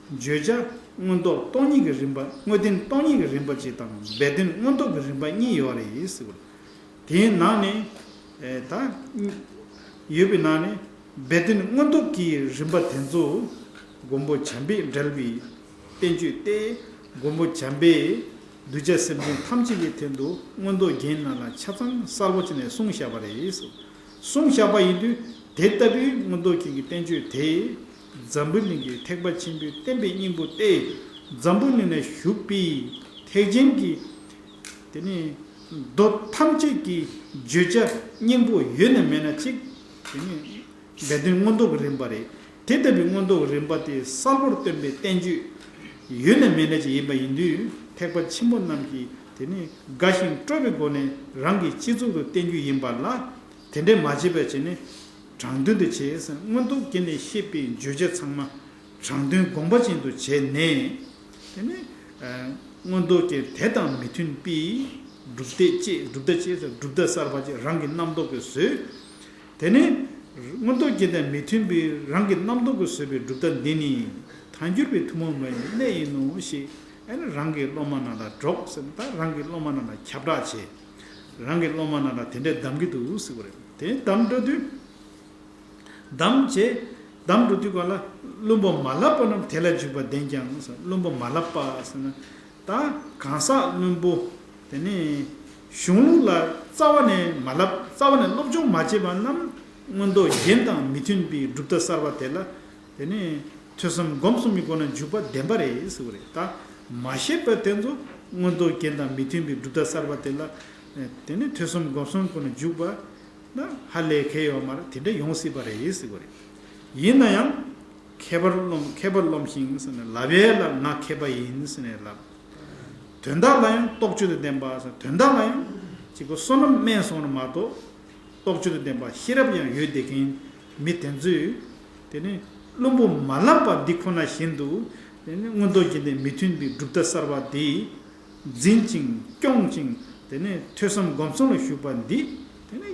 བརྗོད་བྱ་མངོན་རྟོགས་སྟོང་ཉིད་ཀྱི་རིམ་པ། དངོས་བསྟན་སྟོང་ཉིད་ཀྱི་རིམ་པ་གཅིག་དང་སྦས་དོན་མངོན་རྟོགས་ཀྱི་རིམ་པ་གཉིས་ཡོད་རེད་ཟེར་བ། དེའི་ནང་ནས་ད་ཡོད་པའི་ནང་ནས་སྦས་དོན་མངོན་རྟོགས་ཀྱི་རིམ་པ་དེ་ཚོ་མགོན་པོ་བྱམས་པས་བཀྲལ་བའི་བསྟན་བཅོས་ཏེ། མགོན་པོ་བྱམས་པས་གདུལ་བྱ་སེམས་ཅན་ཐམས་ཅད་ཀྱི་དོན་དུ་མངོན་རྟོགས་རྒྱན་ནང་ལ་ཆ་ཚང་གསལ་པོ་བྱས་ནས་གསུངས་བཞག་པ་རེད། གསུངས་བཞག་པ་ཡིན་དུས་དེ་ལྟ་བུའི་མངོན་རྟོགས་རྒྱན་གྱི་བསྟན་བཅོས་དེ་འཛམ་བུ་གླིང་གི་ཐེག་པ་ཆེན་པོའི་བསྟན་པའི་སྙིང་པོ་སྟེ། འཛམ་བུ་གླིང་ན་བཞུགས་པའི་ཐེག་ཆེན་གྱི་དེ་ནི་མདོ་ཐམས་ཅད་ཀྱི་བརྗོད་བྱ་སྙིང་པོ་ཡོད་ན་མེད་ན་གཅིག་དེ་ནི་སྦས་དོན་མངོན་རྟོགས་ཀྱི་རིམ་པ་རེད། དེ་ལྟ་བུའི་མངོན་རྟོགས་ཀྱི་རིམ་པ་དེ་གསལ་པོར་སྟོན་པའི་བསྟན་བཅོས་ཡོད་ན་མེད་ན་ཅིག་ཡིན་པ་ཡིན་དུས་ཐེག་པ་ཆེན་པོ་རྣམས་ཀྱིས་དེ་ནི་དགའ་ཞིང་སྤྲོ་བའི་སྒོ་ནས་རང་གི་སྤྱི་གཙུག་ཏུ་བསྟན་རྒྱུ་ཡིན་པ་ལ། དེ་འདྲས་མ་བྱས་པ་བྱས་ནས་ དྲང་དོན་དུ་བྱས་ཟེར། མངོན་རྟོགས་རྒྱན་ནས་བཤད་པའི་བརྗོད་བྱ་ཚང་མ་དྲང་དོན་དགོངས་པ་ཅན་དུ་བྱས་ནས། དེ་ནས་མངོན་རྟོགས་རྒྱན་དེ་དང་མི་མཐུན་པའི་གྲུབ་མཐས་བཅས། གྲུབ་མཐའ་བཅས་ཟེར། གྲུབ་མཐའ་གསར་པ་ཅིག་རང་གི་རྣམ་རྟོག་གིས་བཟོས། དེ་ནས་མངོན་རྟོགས་རྒྱན་དང་མི་མཐུན་པའི་རང་གི་རྣམ་རྟོག་གིས་བཟོས་པའི་གྲུབ་མཐའ་འདི་ནི་ཐལ་འགྱུར་བའི་ཐུན་མོང་མ་ཡིན་པའི་གནད་ཡིན་ནོ་ཞེས། ཨ་ནི་རང་གི་སློབ་མ་རྣམས་ལ་སྒྲོག་ཟེར་ན། ད་རང་གི་སློབ་མ་རྣམས་ལ་ཁྱབ་བསྒྲགས་བྱས། རང་གི་སློབ་མ་རྣམས་ལ་དེ་འདྲའི་གདམས་ཀྱི་འདུག་ཟེར་བ་རེད། དེ་གདམས་འགྲོ་དུས། གདམས་བྱས། གདམས་འགྲོ་དུས་ག་ལ། བླུན་པོ་མ་བསླབས་པ་རྣམས་དེ་ལ་འཇུག་པ་བདེན་ཀྱང་ཟེར། བླུན་པོ་མ་བསླབས་པ་ཟེར་ན། ད་གང་ཟག་བླུན་པོ། དེ་ནས་གཞུང་ལུགས་ལ་རྩ་བ་ནས་མ་བསླབས། རྩ་བ་ནས་སློབ་སྦྱོང་མ་བྱས་པ་རྣམས་མངོན་རྟོགས་རྒྱན་དང་མི་མཐུན་པའི་གྲུབ་མཐའ་གསར་པ་དེ་ལ། དེ་ནས་ཐོས་བསམ་སྒོམ་གསུམ་གྱི་སྒོ་ནས་འཇུག་པ་བདེན་པ་རེད་ཟེར་བ་རེད། ད་མ་ཤེས་པ་དེ་ཚོ་མངོན་རྟོགས་རྒྱན་དང་མི་མཐུན་པའི་གྲུབ་མཐའ་གསར་པ་དེ་ལ། དེ་ནས་ཐོས་བསམ་སྒོམ་གསུམ་སྒོ་ནས་འཇུག་པ་ན་ཧ་ལས་ཁེལ་ཡོད་མ་རེད། དེ་འདྲ་ཡོང་སྲིད་པ་རེད་ཟེར་བ་རེད། ཡིན་ན་ཡང་། མཁས་པར་རློམ། མཁས་པར་རློམ་ཞིང་ཟེར་ནས་ལབ་ཡས་ལ་ང་མཁས་པ་ཡིན་ཟེར་ནས་ལབ། དོན་དག་ལ་ཡང་རྟོག་དཔྱོད་དུ་ལྡན་པ་ཟེར། དོན་དག་ལ་ཡང་གཅིག་པོ་བསོད་ནམས་དམན་སོང་བ་མ་གཏོགས། རྟོག་དཔྱོད་དུ་ལྡན་པ་ཤེས་རབ་ཡང་ཡོད་བསྡད་མཁན་མི་དེ་ཚོས། དེ་ནི་བླུན་པོ་མ་བསླབས་པ་འདི་ཁོ་ན་བཞིན་དུ། དེ་ནི་མངོན་རྟོགས་རྒྱན་ལྡན་མི་མཐུན་པའི་གྲུབ་མཐའ་གསར་པ་དེ་འཛིན་ཅིང་སྐྱོང་ཅིང་། དེ་ནི་ཐོས་བསམ་སྒོམ་གསུམ་ལ་ཞུགས་པ་འདི། དེ་ནི་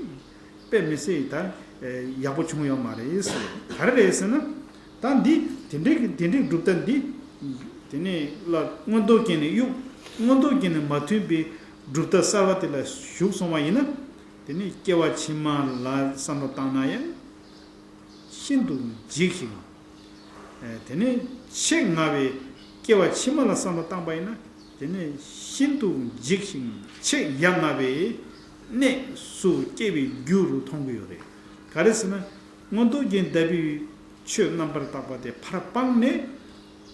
དཔེ་མི་སྲིད་ད་ཡག་པོ་བྱུང་ཡོད་མ་རེད་ཟེར། ག་རེ་རེད་ཟེར་ན། ད་འདི་དེ་འདྲའི་དེ་འདྲའི་གྲུབ་མཐའ་འདི། དེ་ནི་ལ་མངོན་རྟོགས་རྒྱན་ནས་གཡུག་མངོན་རྟོགས་རྒྱན་ནས་མ་མཐུན་པའི་གྲུབ་མཐའ་གསར་པ་དེ་ལ་ཞུགས་སོང་བ་ཡིན་ན། དེ་ནི་སྐྱེ་བ་ཕྱི་མ་ལ་བསམ་བློ་བཏང་ན་ཡང་ཤིན་ཏུ་འཇིགས་ཤིང་། དེ་ནི་ཆེས་ངར་བའི་སྐྱེ་བ་ཕྱི་མ་ལ་བསམ་བློ་བཏང་པ་ཡིན་ན། དེ་ནི་ཤིན་ཏུ་འཇིགས་ཤིང་ཆེས་ཡ་ང་བའི་གནས་སུ་སྐྱེ་བའི་རྒྱུ་རུ་མཐོང་གི་ཡོད་རེད། ག་རེ་ཟེར་ན། མངོན་རྟོགས་རྒྱན་ལྟ་བུའི་ཆོས་རྣམ་པར་དག་པ་དེ་ཕར་སྤངས་ནས།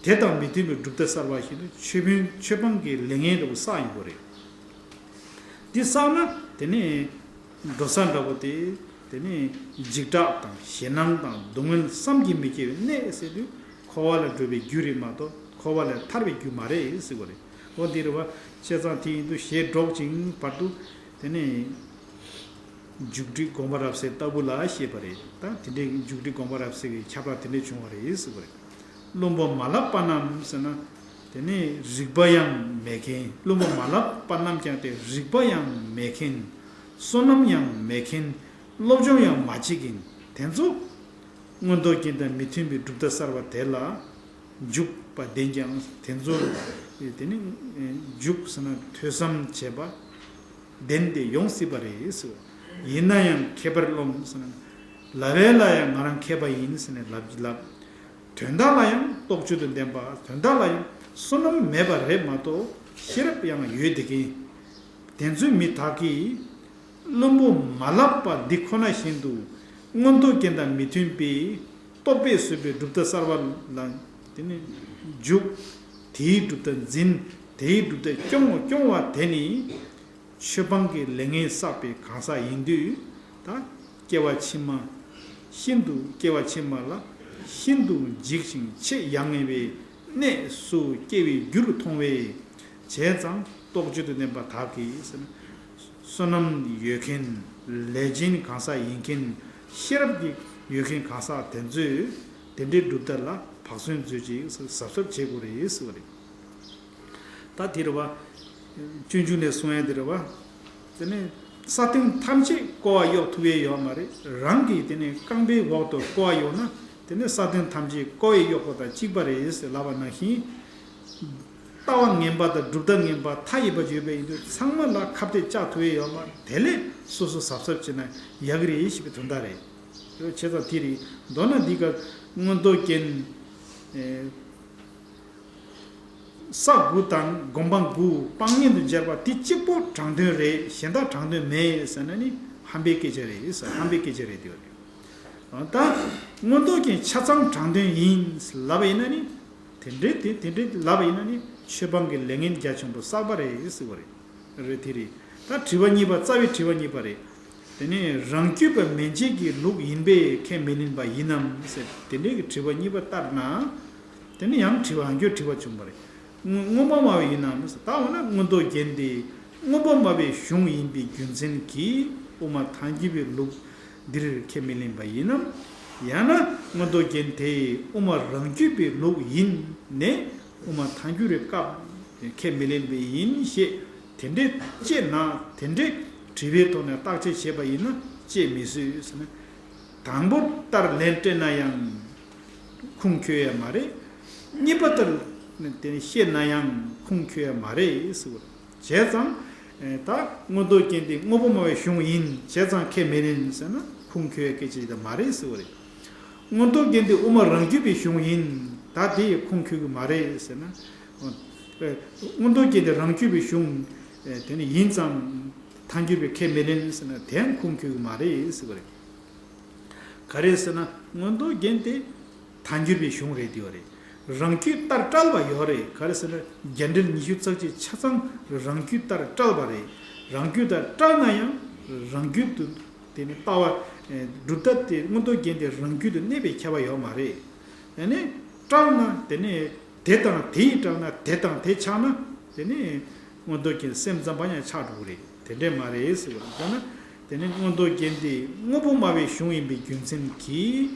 དེ་དང་མི་མཐུན་པའི་གྲུབ་མཐའ་གསར་པ་ཞིག་ཏུ་ཆོས་ཕན་ཆོས་སྤང་གི་ལས་ངན་འདྲ་བོ་བསགས་ཡོང་གི་རེད། འདི་བསགས་ན་དེ་ནི་འགྲོ་ས་འདྲ་བོ་དེ། དེ་ནི་འཇིགས་སྐྲག་དང་ཞེད་སྣང་དང་སྡུག་བསྔལ་བསམ་གྱིས་མི་ཁྱབ་པའི་གནས་ཟེར་དུས་འཁོར་བ་ལས་སྒྲོལ་བའི་རྒྱུ་རེད་མ་གཏོགས་འཁོར་བ་ལས་ཐར་བའི་རྒྱུ་མ་རེད་ཟེར་བ་རེད། འོ་འདི་རེད་བ། བྱས་ཙང་དེ་ཡིན་དུས་ཞེས་སྒྲོག་ཅིང་བར་དུ། དེ་ནི། མཇུག་སྒྲིལ་དགོངས་པ་རབ་གསལ་ལྟ་བུ་ལ་བཤད་པ་རེད། ད་དེ་འདྲའི་མཇུག་སྒྲིལ་དགོངས་པ་རབ་གསལ་གྱི་ཁྱབ་བསྒྲགས་དེ་འདྲས་བྱུང་བ་རེད་ཟེར་བ་རེད། བླུན་པོ་མ་བསླབས་པ་རྣམས་ཟེར་ན། དེ་ནི་རིག་པ་ཡང་མེད་མཁན། བླུན་པོ་མ་བསླབས་པ་རྣམས་ཀྱང་དེ་རིག་པ་ཡང་མེད་མཁན། བསོད་ནམས་ཡང་མེད་མཁན། སློབ་སྦྱོང་ཡང་མ་བྱེད་མཁན་དེ་ཚོ། མངོན་རྟོགས་རྒྱན་དང་མི་མཐུན་པའི་གྲུབ་མཐའ་གསར་པ་དེ་ལ་འཇུག་པ་བདེན་ཀྱང་། དེ་ཚོ་དེ་ནི་འཇུག་ཟེར་ན་ཐོས་བསམ་བྱེད་པ་བདེན་ཏེ་ཡོང་སྲིད་པ་རེད་ཟེར། ཡིན་ན་ཡང་མཁས་པར་རློམ་ཟེར་ན། ལབ་པ་ལ་ཡང་ང་རང་མཁས་པ་ཡིན་ཟེར་ནས་ལབ་ཀྱི་ལབ། དོན་དག་ལ་ཡང་རྟོག་དཔྱོད་དུ་ལྡན་པ། དོན་དག་ལ་ཡང་བསོད་ནམས་མེད་པ་རེད་མ་གཏོགས་ཤེས་རབ་ཡང་ཡོད་བསྡད་མཁན། དེ་ཚོའི་མི་དག་གིས། བླུན་པོ་མ་བསླབས་པ་འདི་ཁོ་ན་བཞིན་དུ། མངོན་རྟོགས་རྒྱན་དང་མི་མཐུན་པའི་རྟོག་པས་བཟོས་པའི་གྲུབ་མཐའ་གསར་པ་ལ་དེ་ནི་འཇུག་དེའི་གྲུབ་མཐའ་འཛིན། དེའི་གྲུབ་མཐའ་སྐྱོང་སྐྱོང་བ་དེ་ནི་ཆོས་སྤང་གི་ལས་ངན་བསགས་པའི་གང་ཟག་ཡིན་དུས། ད་སྐྱེ་བ་ཕྱི་མ་ཤིན་ཏུ། སྐྱེ་བ་ཕྱི་མ་ལ་ཤིན་ཏུ་འཇིགས་ཤིང་ཆེས་ཡ་ང་བའི་གནས་སུ་སྐྱེ་བའི་རྒྱུ་རུ་མཐོང་བས། བྱས་ཙང་རྟོག་དཔྱོད་དུ་ལྡན་པ་དག་གིས་ཟེར་ན། བསོད་ནམས་ཡོད་མཁན། ལས་ཅན་གང་ཟག་ཡིན་མཁན། ཤེས་རབ་ཀྱི་ཡོད་མཁན་གང་ཟག་དེ་ཚོས་དེ་འདྲའི་གྲུབ་མཐའ་ལ་བག་ཟོན་མཛོད་ཅིག་གཟབ་གཟབ་བྱེད་དགོས་རེད་ཟེར་བ་རེད། ད་དེ་རེད་བ། སྤྱོད་འཇུག་ནས་གསུང་ཡ་དེ་རེད་བ། དེ་ནས་ས་སྟེང་ཐམས་ཅད་ཀོ་བ་གཡོག་ཐུབ་ཡས་ཡོད་མ་རེད། རང་གིས་དེ་ནས་རྐང་པའི་འོག་ཏུ་ཀོ་བ་གཡོག་ན། དེ་ནས་ས་སྟེང་ཐམས་ཅད་ཀོ་བས་གཡོག་པ་དང་གཅིག་པ་རེད་ཟེར་ལབ་པ་ནང་བཞིན། ལྟ་བ་ངན་པ་དང་གྲུབ་མཐའ་ངན་པ་མཐའ་ཡས་པ་ཅིག་ཡོད་པ་ཡིན་དུས་ཚང་མ་ལ་ཁ་གཏད་བཅག་ཐུབ་ཡས་ཡོད་མ་རེད། དེ་ལས་སོ་སོ་གཟབ་གཟབ་བྱས་ན་ཡག་གི་རེད་ཞེས་པའི་དོན་དག་རེད། བྱས་ཙང་དེ་རེད། མདོར་ན་འདི་ག་མངོན་རྟོགས་རྒྱན། ཨེ། ས་དགུ་དང་སྒོམ་སྤང་དགུ་སྤང་གཉེན་དུ་སྦྱར་བ་དེ་གཅིག་པོ་དྲང་དོན་རེད། གཞན་དག་དྲང་དོན་མེད་ཟེར་ན་ནི་ཧམ་པའི་སྐད་ཆ་རེད་ཟེར། ཧམ་པའི་སྐད་ཆ་རེད་དེ་རེད། ད་མངོན་རྟོགས་རྒྱན་ཆ་ཚང་དྲང་དོན་ཡིན་ལབ་པ་ཡིན་ན་ནི། དེ་འདྲའི་དེ་དེ་འདྲའི་ལབ་པ་ཡིན་ན་ནི་ཆོས་སྤང་གི་ལས་ངན་རྒྱ་ཆེན་པོ་བསགས་པ་རེད་ཟེར་བ་རེད། རེད་དེ་རེད། ད་དྲི་བ་གཉིས་པ། རྩ་བའི་དྲི་བ་གཉིས་པ་རེད། དེ་ནས་རང་རྒྱུད་པ་མན་ཆད་ཀྱི་ལུགས་ཡིན་པས་ཁས་མི་ལེན་པ་ཡིན་ནམ་ཟེར། དེ་འདྲའི་གི་དྲི་བ་གཉིས་པ་ལྟར་ན། དེ་ནི་ཡང་དྲི་བ་ཡང་བསྐྱར་དྲི་བ་བྱུང་བ་རེད། མངོན་པར་སྨྲ་བ་ཡིན་ནམ་ཟེར། ད་འོ་ན་མངོན་རྟོགས་རྒྱན་དེ་མངོན་པར་སྨྲ་བའི་གཞུང་ཡིན་པའི་རྒྱུ་མཚན་གྱིས་དབུ་མ་ཐལ་འགྱུར་བའི་ལུགས། འདིར་ཁས་མི་ལེན་པ་ཡིན་ནམ། ཡང་ན་མངོན་རྟོགས་རྒྱན་དེ་དབུ་མ་རང་རྒྱུད་པའི་ལུགས་ཡིན་ནས་དབུ་མ་ཐལ་འགྱུར་བའི་སྐབས་ཁས་མི་ལེན་པ་ཡིན་ཞེས་དེ་འདྲའི་དཔྱད་ན། དེ་འདྲའི་དྲི་བའི་ཐོག་ནས་བརྟག་དཔྱད་བྱས་པ་ཡིན་ན་དཔྱད་མི་བཟོད་ཟེར་ན། དང་པོ་ལྟར་ལན་སྤྲད་ན་ཡང་ཁུངས་འཁྱོལ་ཡ་མ་རེད། གཉིས་པ་ལྟར་དེ་བཤད་ན་ཡང་ཁུངས་འཁྱོལ་ཡ་མ་རེད་ཟེར་བ་རེད། བྱས་ཙང་། ད་མངོན་རྟོགས་རྒྱན་དེ་དངོས་པོ་སྨྲ་བའི་གཞུང་ཡིན། བྱས་ཙང་ཁས་མི་ལེན་ཟེར་ན་ཁུངས་འཁྱོལ་ཡ་སྐད་ཆ་ཞིག་ད་མ་རེད་ཟེར་བ་རེད། མངོན་རྟོགས་རྒྱན་དེ་དབུ་མ་རང་རྒྱུད་པའི་གཞུང་ཡིན། ད་དེ་ཡི་ཁུངས་འཁྱོལ་གི་མ་རེད་ཟེར་ན། མངོན་རྟོགས་རྒྱན་དེ་རང་རྒྱུད་པའི་གཞུང་དེ་ནི་ཡིན་ཙང་ཐལ་འགྱུར་བའི་ཁས་མི་ལེན་ཟེར་ན་དེ་ཡང་ཁུངས་འཁྱོལ་གི་མ་རེད་ཟེར་བ་རེད། ག་རེ་ཟེར་ན་མངོན་རྟོགས་རྒྱན་དེ་ཐལ་འགྱུར་བའི་གཞུང་རེད་དེ་ཡོད་རེད། རང་རྒྱུད་ལྟར་བཀྲལ་བ་ཡོད་རེད། ག་རེ་ཟེར་ན་རྒྱ་འགྲེལ་ཉི་ཤུ་རྩ་གཅིག་ཆ་ཚང་རང་རྒྱུད་ལྟར་བཀྲལ་བ་རེད། རང་རྒྱུད་ལྟར་བཀྲལ་ན་ཡང་རང་རྒྱུད་དུ་དེ་ནི་ལྟ་བ་སྒྲུབ་ཐབས་དེ་མངོན་རྟོགས་རྒྱན་དེ་རང་རྒྱུད་དུ་གནས་པའི་ཁྱབ་པ་ཡོད་མ་རེད། དེ་ནི་བཀྲལ་ན་དེ་ནི་དེ་དང་དེ་ཡིས་བཀྲལ་ན་དེ་དང་དེ་ཆགས་ན་དེ་ནི་མངོན་རྟོགས་རྒྱན་སེམས་ཙམ་པ་ཡང་ཆགས་འགྲོ་གི་རེད། དེ་འདྲས་མ་རེད་ཟེར་བ་རེད། ད་ན་དེ་ནི་མངོན་རྟོགས་རྒྱན་དེ་དངོས་པོ་སྨྲ་བའི་གཞུང་ཡིན་པའི་རྒྱུ་མཚན་གྱིས་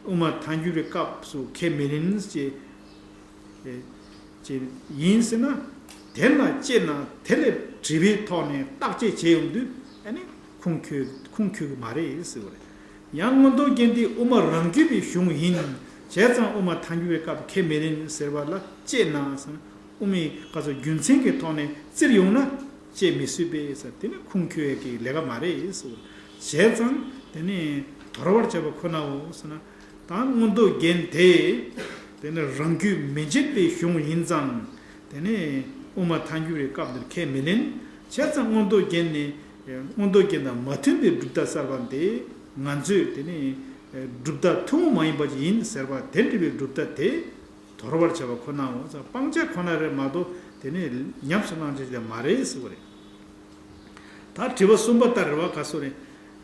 དབུ་མ་ཐལ་འགྱུར་བའི་སྐབས་སུ་ཁས་མི་ལེན་ཅེས་ཅེས་ཡིན་ཟེར་ན། དེ་ལ་དཔྱད་ན་དེ་ལས་དྲི་བའི་ཐོག་ནས་བརྟག་དཔྱད་བྱེད་ཡོང་དུས་ཨ་ནི་ཁུངས་འཁྱོལ་ཁུངས་འཁྱོལ་གི་མ་རེད་ཟེར་བ་རེད། ཡང་མངོན་རྟོགས་རྒྱན་དེ་དབུ་མ་རང་རྒྱུད་པའི་གཞུང་ཡིན། བྱས་ཙང་དབུ་མ་ཐལ་འགྱུར་བའི་སྐབས་ཁས་མི་ལེན་ཟེར་བ་ལ་དཔྱད་ན་ཟེར་ན། དབུ་མའི་སྐབས་སུ་རྒྱུ་མཚན་གྱི་ཐོག་ནས་བཙིར་ཡོང་ན་དཔྱད་མི་སྲིད་པས་ཟེར། དེ་ནི་ཁུངས་འཁྱོལ་ཡས་ཀྱི་ལས་ཀ་མ་རེད་ཟེར། བྱས་ཙང་དེ་ནི་དོར་བར་བྱ་བ་ཁོ་ནའོ་ཟེར་ན། ད་མངོན་རྟོགས་རྒྱན་དེ་དེ་ནི་རང་རྒྱུད་མི་འབྱེད་པའི་གཞུང་ཡིན་ཙང་དེ་ནི་དབུ་མ་ཐལ་འགྱུར་བའི་སྐབས་འདིར་ཁས་མི་ལེན། བྱས་ཙང་མངོན་རྟོགས་རྒྱན་ནི་མངོན་རྟོགས་རྒྱན་དང་མ་མཐུན་པའི་སྒྲུབ་ཐབས་གསར་པ་འདི་ང་ཚོས་དེ་ནི་སྒྲུབ་ཐབས་ཐུན་མོང་མ་ཡིན་པ་ཅིག་ཡིན་ཟེར་བ་དེ་འདྲ་བའི་སྒྲུབ་ཐབས་དེ། དོར་བར་བྱ་བ་ཁོ་ནའོ། སྤང་བྱ་ཁོ་ན་རེད་མ་གཏོགས་དེ་ནི་ཉམས་སུ་བླང་བྱ་ཞིག་མ་རེད་ཟེར་བ་རེད། ད་དྲི་བ་གསུམ་པ་ལྟར་རེད་བ། ག་སོ་རེད།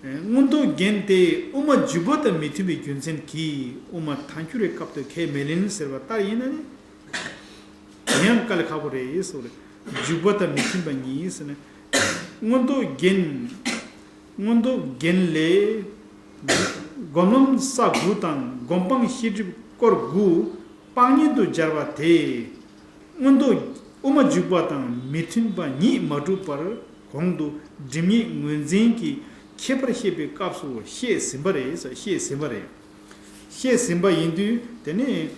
མངོན་རྟོགས་རྒྱན་དེ་དབུ་མ་འཇུག་པ་དང་མི་མཐུན་པའི་རྒྱུ་མཚན་གྱིས་དབུ་མ་ཐལ་འགྱུར་བའི་སྐབས་སུ་ཁས་མི་ལེན་ཟེར་བ་ལྟར་ཡིན་ན་ནི། དེ་ཡང་དཀའ་ལས་ཁག་པོ་རེད་ཟེར་བ་རེད། འཇུག་པ་དང་མི་མཐུན་པ་ཉིད་ཟེར་ན། མངོན་རྟོགས་རྒྱན། མངོན་རྟོགས་རྒྱན་ལས། སྒོམ་ལམ་ས་དགུ་དང་སྒོམ་སྤང་ཤེས་སྒྲིབ་སྐོར་དགུ་སྤང་གཉེན་དུ་སྦྱར་བ་དེ། མངོན་རྟོགས་དབུ་མ་འཇུག་པ་དང་མི་མཐུན་པ་ཉིད་མ་གྲུབ་པར་གོང་དུ་སྒྲིབ་གཉིས་ངོས་འཛིན་གྱི་ཁྱད་པར་བཤད་པའི་སྐབས་སུ་བཤད་ཟིན་པ་རེད། བཤད་ཟིན་པ་རེད། བཤད་ཟིན་པ་ཡིན་དུས་དེ་ནི་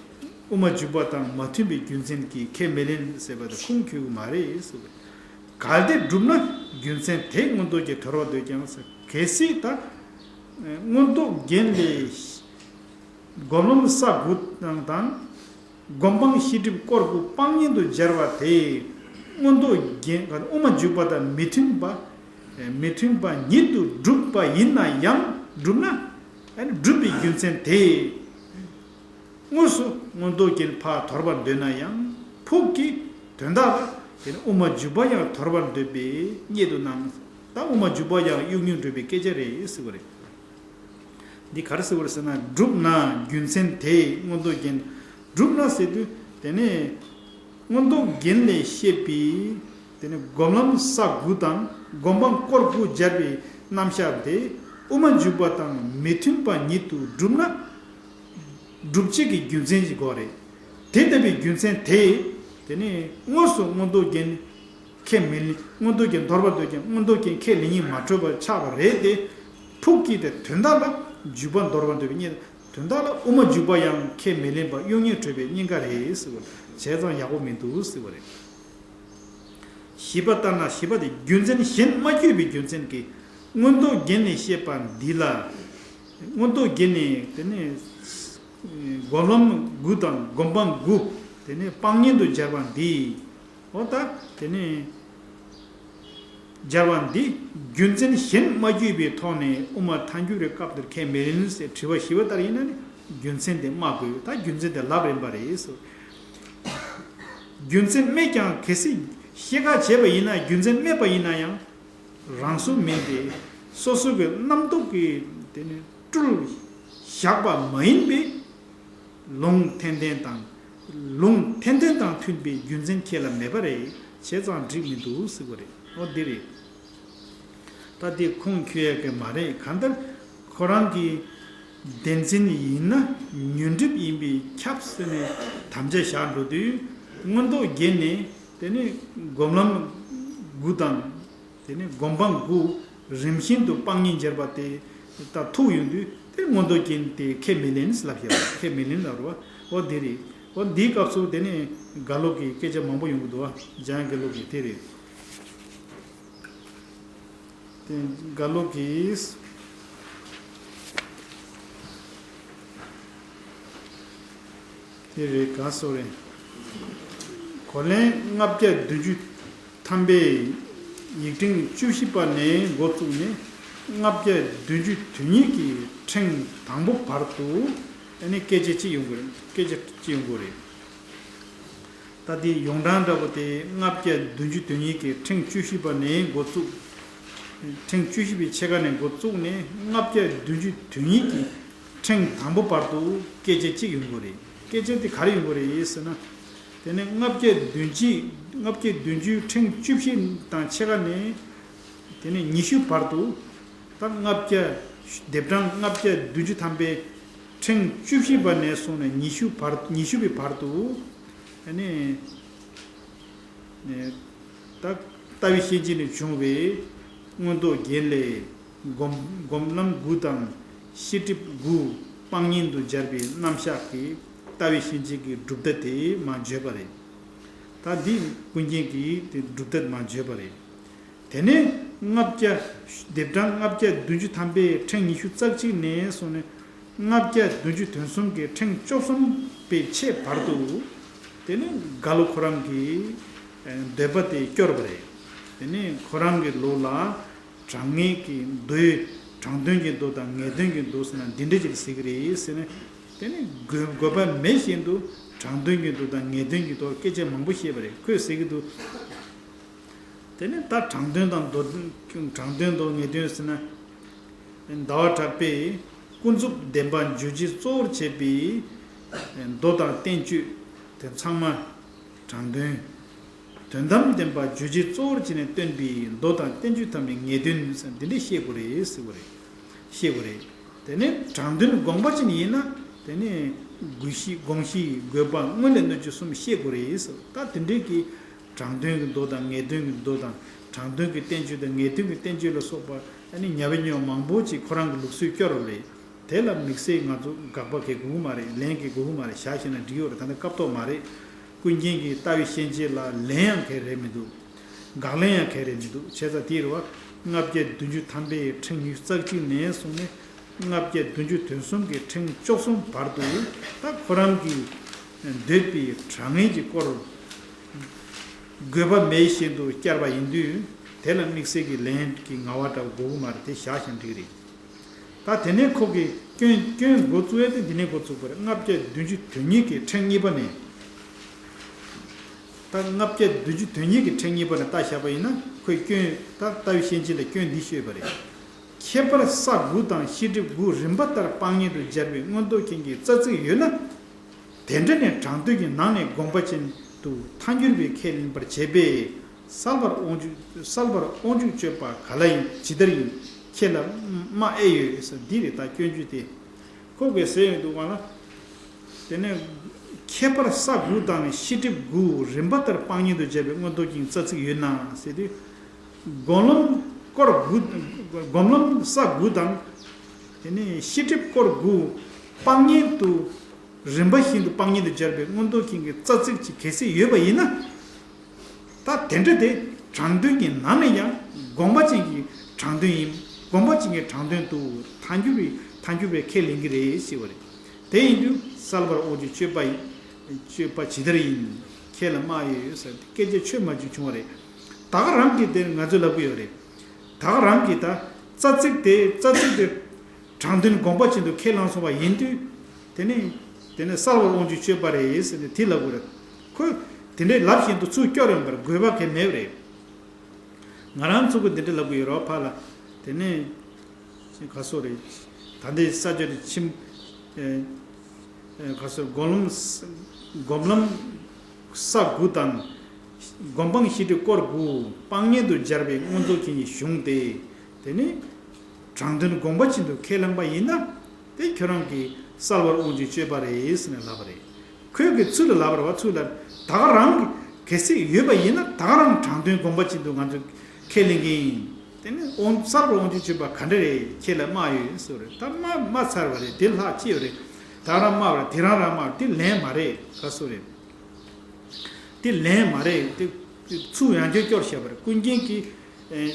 དབུ་མ་འཇུག་པ་དང་མ་མཐུན་པའི་རྒྱུ་མཚན་གྱིས་ཁས་མི་ལེན་ཟེར་བ་དེ་ཁུངས་འཁྱོལ་གྱི་མ་རེད་ཟེར་བ། གལ་ཏེ་གྲུབ་ན་རྒྱུ་མཚན་དེས་མངོན་རྟོགས་ཀྱི་དོར་བ་འདོད་ཀྱང་ཟེར། གལ་སྲིད་ད་མངོན་རྟོགས་རྒྱན་ལས་སྒོམ་ལམ་ས་དགུ་དང་དང་། སྒོམ་སྤང་ཤེས་སྒྲིབ་སྐོར་དགུ་སྤང་གཉེན་དུ་སྦྱར་བ་དེ། མངོན་རྟོགས་རྒྱན་དབུ་མ་འཇུག་པ་དང་མི་མཐུན་པ། མི་མཐུན་པ་ཉིད་དུ་གྲུབ་པ་ཡིན་ན་ཡང་གྲུབ་ན། གྲུབ་པའི་རྒྱུ་མཚན་དེ། དངོས་སུ་མངོན་རྟོགས་རྒྱན་ཕར་དོར་བར་འདོད་ན་ཡང་ཕུགས་ཀྱི་དོན་དག་ལ་དེ་ནི་དབུ་མ་འཇུག་པ་ཡང་དོར་བར་འདོད་པས་རྙེད་དུ་སྣང་། ད་དབུ་མ་འཇུག་པ་ཡང་གཡུལ་ངོར་འགྲོ་བའི་སྐད་ཆ་རེད་ཟེར་བ་རེད། འདི་ག་རེ་ཟེར་བ་རེད་ཟེར་ན། གྲུབ་ན་རྒྱུ་མཚན་དེས་མངོན་རྟོགས་རྒྱན། གྲུབ་ན་ཟེར་དུས་དེ་ནི་མངོན་རྟོགས་རྒྱན་ལས་བཤད་པའི་དེ་ནི་སྒོམ་ལམ་ས་དགུ་དང་སྒོམ་སྤང་སྐོར་དགུ་སྦྱར་བའི་རྣམ་གཞག་དེ་དབུ་མ་འཇུག་པ་དང་མི་མཐུན་པ་ཉིད་དུ་གྲུབ་ན། སྒྲུབ་བྱེད་ཀྱི་རྒྱུ་མཚན་ཞིག་དགོས་རེད། དེ་ལྟ་བུའི་རྒྱུ་མཚན་དེས་དེ་ནི་དངོས་སུ་མངོན་རྟོགས་རྒྱན་ཁས་མི་ལེན། མངོན་རྟོགས་རྒྱན་དོར་བར་འདོད་ཀྱང་མངོན་རྟོགས་རྒྱན་ཁས་ལེན་ཉིད་མ་གྲུབ་པར་ཆགས་པ་རེད་དེ། ཕུགས་ཀྱི་དེ་དོན་དག་ལ་འཇུག་པ་དོར་བར་འདོད་པའི་གཉིས། དོན་དག་ལ་དབུ་མ་འཇུག་པ་ཡང་ཁས་མི་ལེན་པ་གཡུལ་ངོར་འགྲོ་བའི་གཉིས་ཀ་རེད་ཟེར་བ། བྱས་ཙང་ཡག་པོ་མི་འདུག་ཟེར་བ་རེད། བཞི་པ་ལྟར་ན། བཞི་པ་དེ་རྒྱུ་མཚན་གཞན་མ་བརྗོད་པའི་རྒྱུ་མཚན་གྱིས་མངོན་རྟོགས་རྒྱན་ནས་བཤད་པ་འདི་ལ། མངོན་རྟོགས་རྒྱན་ནས་དེ་ནས་སྒོམ་ལམ་དགུ་དང་སྒོམ་སྤང་དགུ་དེ་ནས་སྤང་གཉེན་དུ་སྦྱར་བ་འདི། འོ་ད་དེ་ནས་སྦྱར་བ་འདི་རྒྱུ་མཚན་གཞན་མ་བརྗོད་པའི་ཐོག་ནས་དབུ་མ་ཐལ་འགྱུར་བའི་སྐབས་འདིར་ཁས་མི་ལེན་ཟེར་དྲི་བ་བཞི་པ་ལྟར་ཡིན་ན་ནི་རྒྱུ་མཚན་དེ་སྨྲ་དགོས། ད་རྒྱུ་མཚན་དེ་ལབ་རན་པ་རེད་ཟེར། རྒྱུ་མཚན་སྨྲས་ཀྱང་གལ་སྲིད་བཤད་ཁ་བྱས་པ་ཡིན་ན། རྒྱུ་མཚན་སྨྲས་པ་ཡིན་ན་ཡང་རང་བཟོ་མིན་ཏེ། སོ་སོ་གི་རྣམ་རྟོག་གིས་དེ་ནི་སྤྲུལ་བཞག་པ་མ་ཡིན་པས། ལུང་འཐེན་ལྡན་དང་། ལུང་འཐེན་ལྡན་དང་མཐུན་པའི་རྒྱུ་མཚན་ཁྱེད་ལ་མེད་པ་རེད། བྱས་ཙང་འགྲིག་མི་འདུག་ཟེར་བ་རེད། འོ་འདི་རེད། ད་འདི་ཁུངས་འཁྱོལ་ཡག་གི་མ་རེད། གང་ལྟར་ ཁོ་རང་གི་བདེན་འཛིན་ཡིན་ན་ཉོན་སྒྲིབ་ཡིན་པས་ཁྱབ་ཟེར་ནས་དམ་བཅའ་བཞག་འགྲོ་དུས། མངོན་རྟོགས་རྒྱན་ནས་དེ་ནི་སྒོམ་ལམ་དགུ་དང་། དེ་ནི་སྒོམ་སྤང་དགུ་རིམ་བཞིན་དུ་སྤང་གཉེན་སྦྱར་བ་དེ་ད་ཐུག་ཡོང་དུས། དེ་མངོན་རྟོགས་རྒྱན་དེ་ཁས་མི་ལེན་ལབ་བཞག་ཁས་མི་ལེན་ལབ་རོ། འོ་དེ་རེད། འོ་འདིའི་སྐབས་སུ་དེ་ནི་རྒ་ལོ་གི་སྐད་ཆ་མང་པོ་ཡོང་གི་འདུག་བ། འཇམ་དབྱངས་རྒ་ལོ་གི་དེ་རེད། དེ་རྒ་ལོ་གིས། དེ་རེད། ག་སོ་རེད། གོ་ལན། ལྔ་བརྒྱ་བདུན་ཅུ་ཐམ་པའི་ཡིག་ཕྲེང་བཅུ་བཞི་པ་ནས་འགོ་བཙུགས་ནས་ལྔ་བརྒྱ་བདུན་ཅུ་དོན་གཉིས་ཀྱི་ཕྲེང་དང་པོ་བར་དུ། ཨ་ནི་སྐད་ཆ་གཅིག་ཡོང་གི་རེད། སྐད་ཆ་གཅིག་ཡོང་གི་རེད། ད་དེ་ཡོངས་གྲགས་འདྲ་པོ་དེ་ལྔ་བརྒྱ་བདུན་ཅུ་དོན་གཉིས་ཀྱི་ཕྲེང་བཅུ་བཞི་པ་ནས་འགོ་བཙུགས། ཕྲེང་བཅུ་བཞི་པའི་ཕྱེད་ཀ་ནས་འགོ་བཙུགས་ནས་ལྔ་བརྒྱ་བདུན་ཅུ་དོན་གཉིས་ཀྱི་ཕྲེང་དང་པོ་བར་དུ་སྐད་ཆ་གཅིག་ཡོང་གི་རེད། སྐད་ཆ་དེ་ག་རེ་ཡོང་གི་རེད་ཟེར་ན། དེ་ནས་ལྔ་བརྒྱ་བདུན་ཅུ། ལྔ་བརྒྱ་བདུན་ཅུ་ཕྲེང་བཅུ་བཞི་དང་ཕྱེད་ཀ་ནས། དེ་ནས་ཉི་ཤུ་བར་དུ། ད་ལྔ་བརྒྱ། ལྡེབ་གྲངས་ལྔ་བརྒྱ་བདུན་ཅུ་ཐམ་པའི་ཕྲེང་བཅུ་བཞི་པ་ནས་བཟུང་ནས་ཉི་ཤུ་བར། ཉི་ཤུ་པའི་བར་དུ། ཨ་ནི། ནས། ད་ལྟ་བའི་ཤེས་བྱེད་ནས་བྱུང་བའི་མངོན་རྟོགས་རྒྱན་ལས། སྒོམ། སྒོམ་ལམ་དགུ་དང་ཤེས་སྒྲིབ་དགུ་སྤང་གཉེན་དུ་སྦྱར་བའི་རྣམ་གཞག་གི་ལྟ་བའི་ཤེས་བྱེད་ཀྱི་གྲུབ་མཐའ་དེ་མར་བརྗོད་པ་རེད། ད་འདི་ཀུན་མཁྱེན་གྱིས་དེ་གྲུབ་མཐའ་མར་བརྗོད་པ་རེད། དེ་ནས་ལྔ་བརྒྱ། ལྡེབ་གྲངས་ལྔ་བརྒྱ་བདུན་ཅུ་ཐམ་པའི་ཕྲེང་ཉི་ཤུ་རྩ་གཅིག་ནས་བཟུང་ནས་ལྔ་བརྒྱ་བདུན་ཅུ་དོན་གསུམ་གྱི་ཕྲེང་བཅུ་གསུམ་པའི་ཕྱེད་བར་དུ། དེ་ནས་རྒ་ལོ་ཁོ་རང་གི་འདོད་པ་དེ་སྐྱོར་བ་རེད། དེ་ནས་ཁོ་རང་གི་ལུགས་ལ་དྲང་ངེས་ཀྱི་མདོའི་དྲང་དོན་གྱི་མདོ་དང་ངེས་དོན་གྱི་མདོ་ཟེར་ན་འདི་འདྲ་ཅིག་ཟེར་གྱི་རེད་ཟེར་ནས། དེ་ནས་དགོས། དགོས་པ་མེད་བཞིན་དུ་དྲང་དོན་གྱི་མདོ་དང་ངེས་དོན་གྱི་མདོར་སྐད་ཆ་མང་པོ་བཤད་པ་རེད། ཁོས་ཟེར་གྱི་འདུག་དེ་ནས་ད་དྲང་དོན་དང་མདོ། དྲང་དོན་དང་ངེས་དོན་ཟེར་ན། ཟླ་བ་གྲགས་པས་ཀུན་རྫོབ་བདེན་པ་འཇུག་བྱེད་གཙོ་བོར་བྱེད་པའི་མདོ་དང་བསྟན་བཅོས་དེ་ཚང་མ་དྲང་དོན། དོན་དམ་བདེན་པ་འཇུག་བྱེད་གཙོ་བོར་བྱས་ནས་སྟོན་པའི་མདོ་དང་བསྟན་བཅོས་ཐམས་ཅད་ངེས་དོན་ཟེར་འདི་འདྲས་བཤད་དགོས་རེད་ཟེར་དགོས་རེད། བཤད་དགོས་རེད། དེ་ནས་དྲང་དོན་དགོངས་པ་ཅན་ཡིན་ན། དེ་ནས་དགོས་གཞི། དགོངས་གཞི། དགོས་པ། དངོས་གནས་གནོད་བྱེད་གསུམ་བཤད་དགོས་རེད་ཟེར། ད་དེ་འདྲས་ཀྱི་དྲང་དོན་གྱི་མདོ་དང་ངེས་དོན་གྱི་མདོ་དང་། དྲང་དོན་གྱི་བསྟན་བཅོས་དང་ངེས་དོན་གྱི་བསྟན་བཅོས་ལ་སོགས་པ། ཨ་ནི་ཉ་བའི་སྨྱོ་མང་པོ་ཅིག་ཁོ་རང་གི་ལུགས་སྲོལ་སྐྱོར་བ་རེད། དེ་ལ་དམིགས་བསལ་ང་ཚོ་དགག་པ་གལ་དགོས་ཀྱི་མ་རེད། ལན་གལ་དགོས་ཀྱི་མ་རེད། བཞག་ཤེས་ན་འགྲིག་ཡོད་རེད། ད་ནི་སྐབས་ཐོག་མ་རེད། ཀུན་མཁྱེན་གྱི་ལྟ་བའི་ཤན་འབྱེད་ལ་ལན་ཡང་གལ་རེད་མི་འདུག་དགག་ལན་ཡང་གལ་རེད་མི་འདུག་བྱས་ཙང་དེ་རེད་བ། ལྔ་བརྒྱ་བདུན་ཅུ་ཐམ་པའི་ཕྲེང་ཉི་ཤུ་རྩ་གཅིག་ནས་བཟུང་ནས་ལྔ་བརྒྱ་བདུན་ཅུ་དོན་གསུམ་གྱི་ཕྲེང་བཅུ་གསུམ་བར་དུ། ད་ཁོ་རང་གིས་འདོད་པའི་དྲང་ངེས་ཀྱི་སྐོར་དགོས་པ་མེད་བཞིན་དུ་བསྐྱར་བ་ཡིན་དུས། དེ་ལ་དམིགས་བསལ་གྱི་ལན་གྱི་ངག་དབང་འདྲ་བོ་དགོས་ཀྱི་མ་རེད། དེ་བཞག་ཤིང་འགྲིག་རེད། ད་དེ་ནས་ཁོ་གིས་སྐྱོན། སྐྱོན་འགོ་བཙུགས་ཡས་དེ་འདི་ནས་འགོ་བཙུགས་པ་རེད། ལྔ་བརྒྱ་བདུན་ཅུ་དོན་གཉིས་ཀྱི་ཕྲེང་གཉིས་པ་ནས། ད་ལྔ་བརྒྱ་བདུན་ཅུ་དོན་གཉིས་ཀྱི་ཕྲེང་གཉིས་པ་ནས་བལྟས་བཞག་པ་ཡིན་ན། ཁོས་སྐྱོན། ད་ལྟ་བའི་ཤན་འབྱེད་ལ་སྐྱོན་འདི་བཤད་པ་རེད། ཁྱད་པར་ས་དགུ་དང་ཤེས་སྒྲིབ་དགུ་རིམ་པ་ལྟར་སྤང་གཉེན་དུ་སྦྱར་བའི་མངོན་རྟོགས་རྒྱན་གྱི་རྩ་ཚིག་ཡོད་ན། དེ་འདྲ་ནས་དྲང་དོན་གྱི་ནང་ནས་དགོངས་པ་ཅན་དུ་ཐལ་འགྱུར་བས་ཁས་ལེན་པར་བྱེད་པས། གསལ་བར་དབང་ཕྱུག་གསལ་བར་དབང་ཕྱུག་སྤྱོད་པ་ག་ལ་ཡིན། ཇི་ལྟར་ཡིན། ཁྱེད་ལ་སྨྲ་ཨེ་ཡོད་ཟེར། འདི་རེད། ད་སྐྱོན་བརྗོད་དེ་ཁོ་གིས་ཟེར་ཡོང་འདུག་ག་ལ། དེ་ནས་ཁྱད་པར་ས་དགུ་དང་ཤེས་སྒྲིབ་དགུ་རིམ་པ་ལྟར་སྤང་གཉེན་དུ་སྦྱར་བའི་མངོན་རྟོགས་ཀྱི་རྩ་ཚིག་ཡོད་ན་ཟེར་དུས། སྒོམ་ལམ་སྐོར་དགུ། སྒོམ་ལམ་ས་དགུ་དང་། དེ་ནས་ཤེས་སྒྲིབ་སྐོར་དགུ་སྤང་གཉེན་དུ། རིམ་པ་བཞིན་དུ་སྤང་གཉེན་དུ་སྦྱར་བའི་མངོན་རྟོགས་རྒྱན་གྱི་རྩ་ཚིག་ཅིག་གལ་སྲིད་ཡོད་པ་ཡིན་ན། ད་དེ་འདྲ་དེ་དྲང་དོན་གྱི་ནང་ནས་ཡང་དགོངས་པ་ཅན་གྱི་དྲང་དོན་ཡིན། དགོངས་པ་ཅན་གྱི་དྲང་དོན་དུ་ཐལ་འགྱུར་བའི། ཐལ་འགྱུར་བས་ཁས་ལེན་གྱི་རེད་ཞེས་པ་རེད། དེ་ཡིན་དུས་གསལ་བར་དབང་ཕྱུག་སྤྱོད་པ་ཡིན། སྤྱོད་པ་ཇི་ལྟར་ཡིན། ཁྱེད་ལ་སྨྲ་ཡོད་ཟེར་ཏེ་སྐད་ཆ་ཆོད་མ་བཅུག་བྱུང་བ་རེད། ད་ག་རང་གིས་དེ་ང་ཚོས་ལབ་ཀྱི་ཡོད་རེད། ད་ག་རང་གིས་ད་རྩ་ཚིག་དེ། རྩ་ཚིག་དེ་དྲང་དོན་དགོངས་པ་ཅན་དུ་ཁས་བླངས་སོང་བ་ཡིན་དུས། དེ་ནི། དེ་ནི་གསལ་བར་དབང་ཕྱུག་སྤྱོད་པ་རེད་ཟེར་ནས་དེ་ལབ་དགོས་རེད། ཁོས་དེ་འདྲའི་ལབ་བཞིན་དུ་ཚུར་སྐྱོར་ཡོང་བར་དགོས་པ་གང་ཡང་མེད་པ་རེད། ང་རང་ཚོ་གིས་འདི་འདྲ་ལབ་དགོས་ཡོད་རེད་བ། ཕར་ལ། དེ་ནས་ག་སོ་རེད། ད་ལྟའི་ས་ཆ་དེ་ཁྱིམ། ཨེ། ཨེ། ག་སོ། སྒོམ་ལམ། སྒོམ་ལམ་ས་དགུ་དང་། སྒོམ་སྤང་ཤེས་སྒྲིབ་སྐོར་དགུ་སྤང་གཉེན་དུ་སྦྱར་བའི་མངོན་རྟོགས་རྒྱན་གྱི་གཞུང་དེ། དེ་ནི། དྲང་དོན་དགོངས་པ་ཅན་དུ་ཁས་བླངས་པ་ཡིན་ན། དེ་ཁྱོད་རང་གིས་གསལ་བར་དབང་བསྒྱུར་སྤྱོད་པ་རེད་ཟེར་ནས་ལབ་པ་རེད། ཁོས་གི་ཚུལ་ལ་ལབ་པ་རེད་བ། ཚུལ་ལ་ད་ག་རང་གི་གལ་སྲིད་ཡོད་པ་ཡིན་ན། ད་ག་རང་དྲང་དོན་དགོངས་པ་ཅན་དུ་ང་ཚོས་ཁས་ལེན་གྱི་ཡིན། དེ་ནི་དབང་གསལ་བར་དབང་བསྒྱུར་སྤྱོད་པ་ག་འདྲ་རེད། ཁྱེད་ལ་སྨྲ་ཡོད་ཟེར་བ་རེད། ད་སྨྲ་སྨྲ་ཚར་བ་རེད། དེ་ལྷག་ཅི་ཡོད་རེད། ད་ག་རང་སྨྲ་བ་རེད། དེ་རང་རང་སྨྲ་བ་དེ་ལན་མ་རེད། ག་སོ་རེད། དེ་ལན་མ་རེད། དེ་ཚུར་ཡང་བསྐྱར་བསྐྱར་བཤད་པ་རེད། ཀུན་མཁྱེན་གྱིས་ཨེ་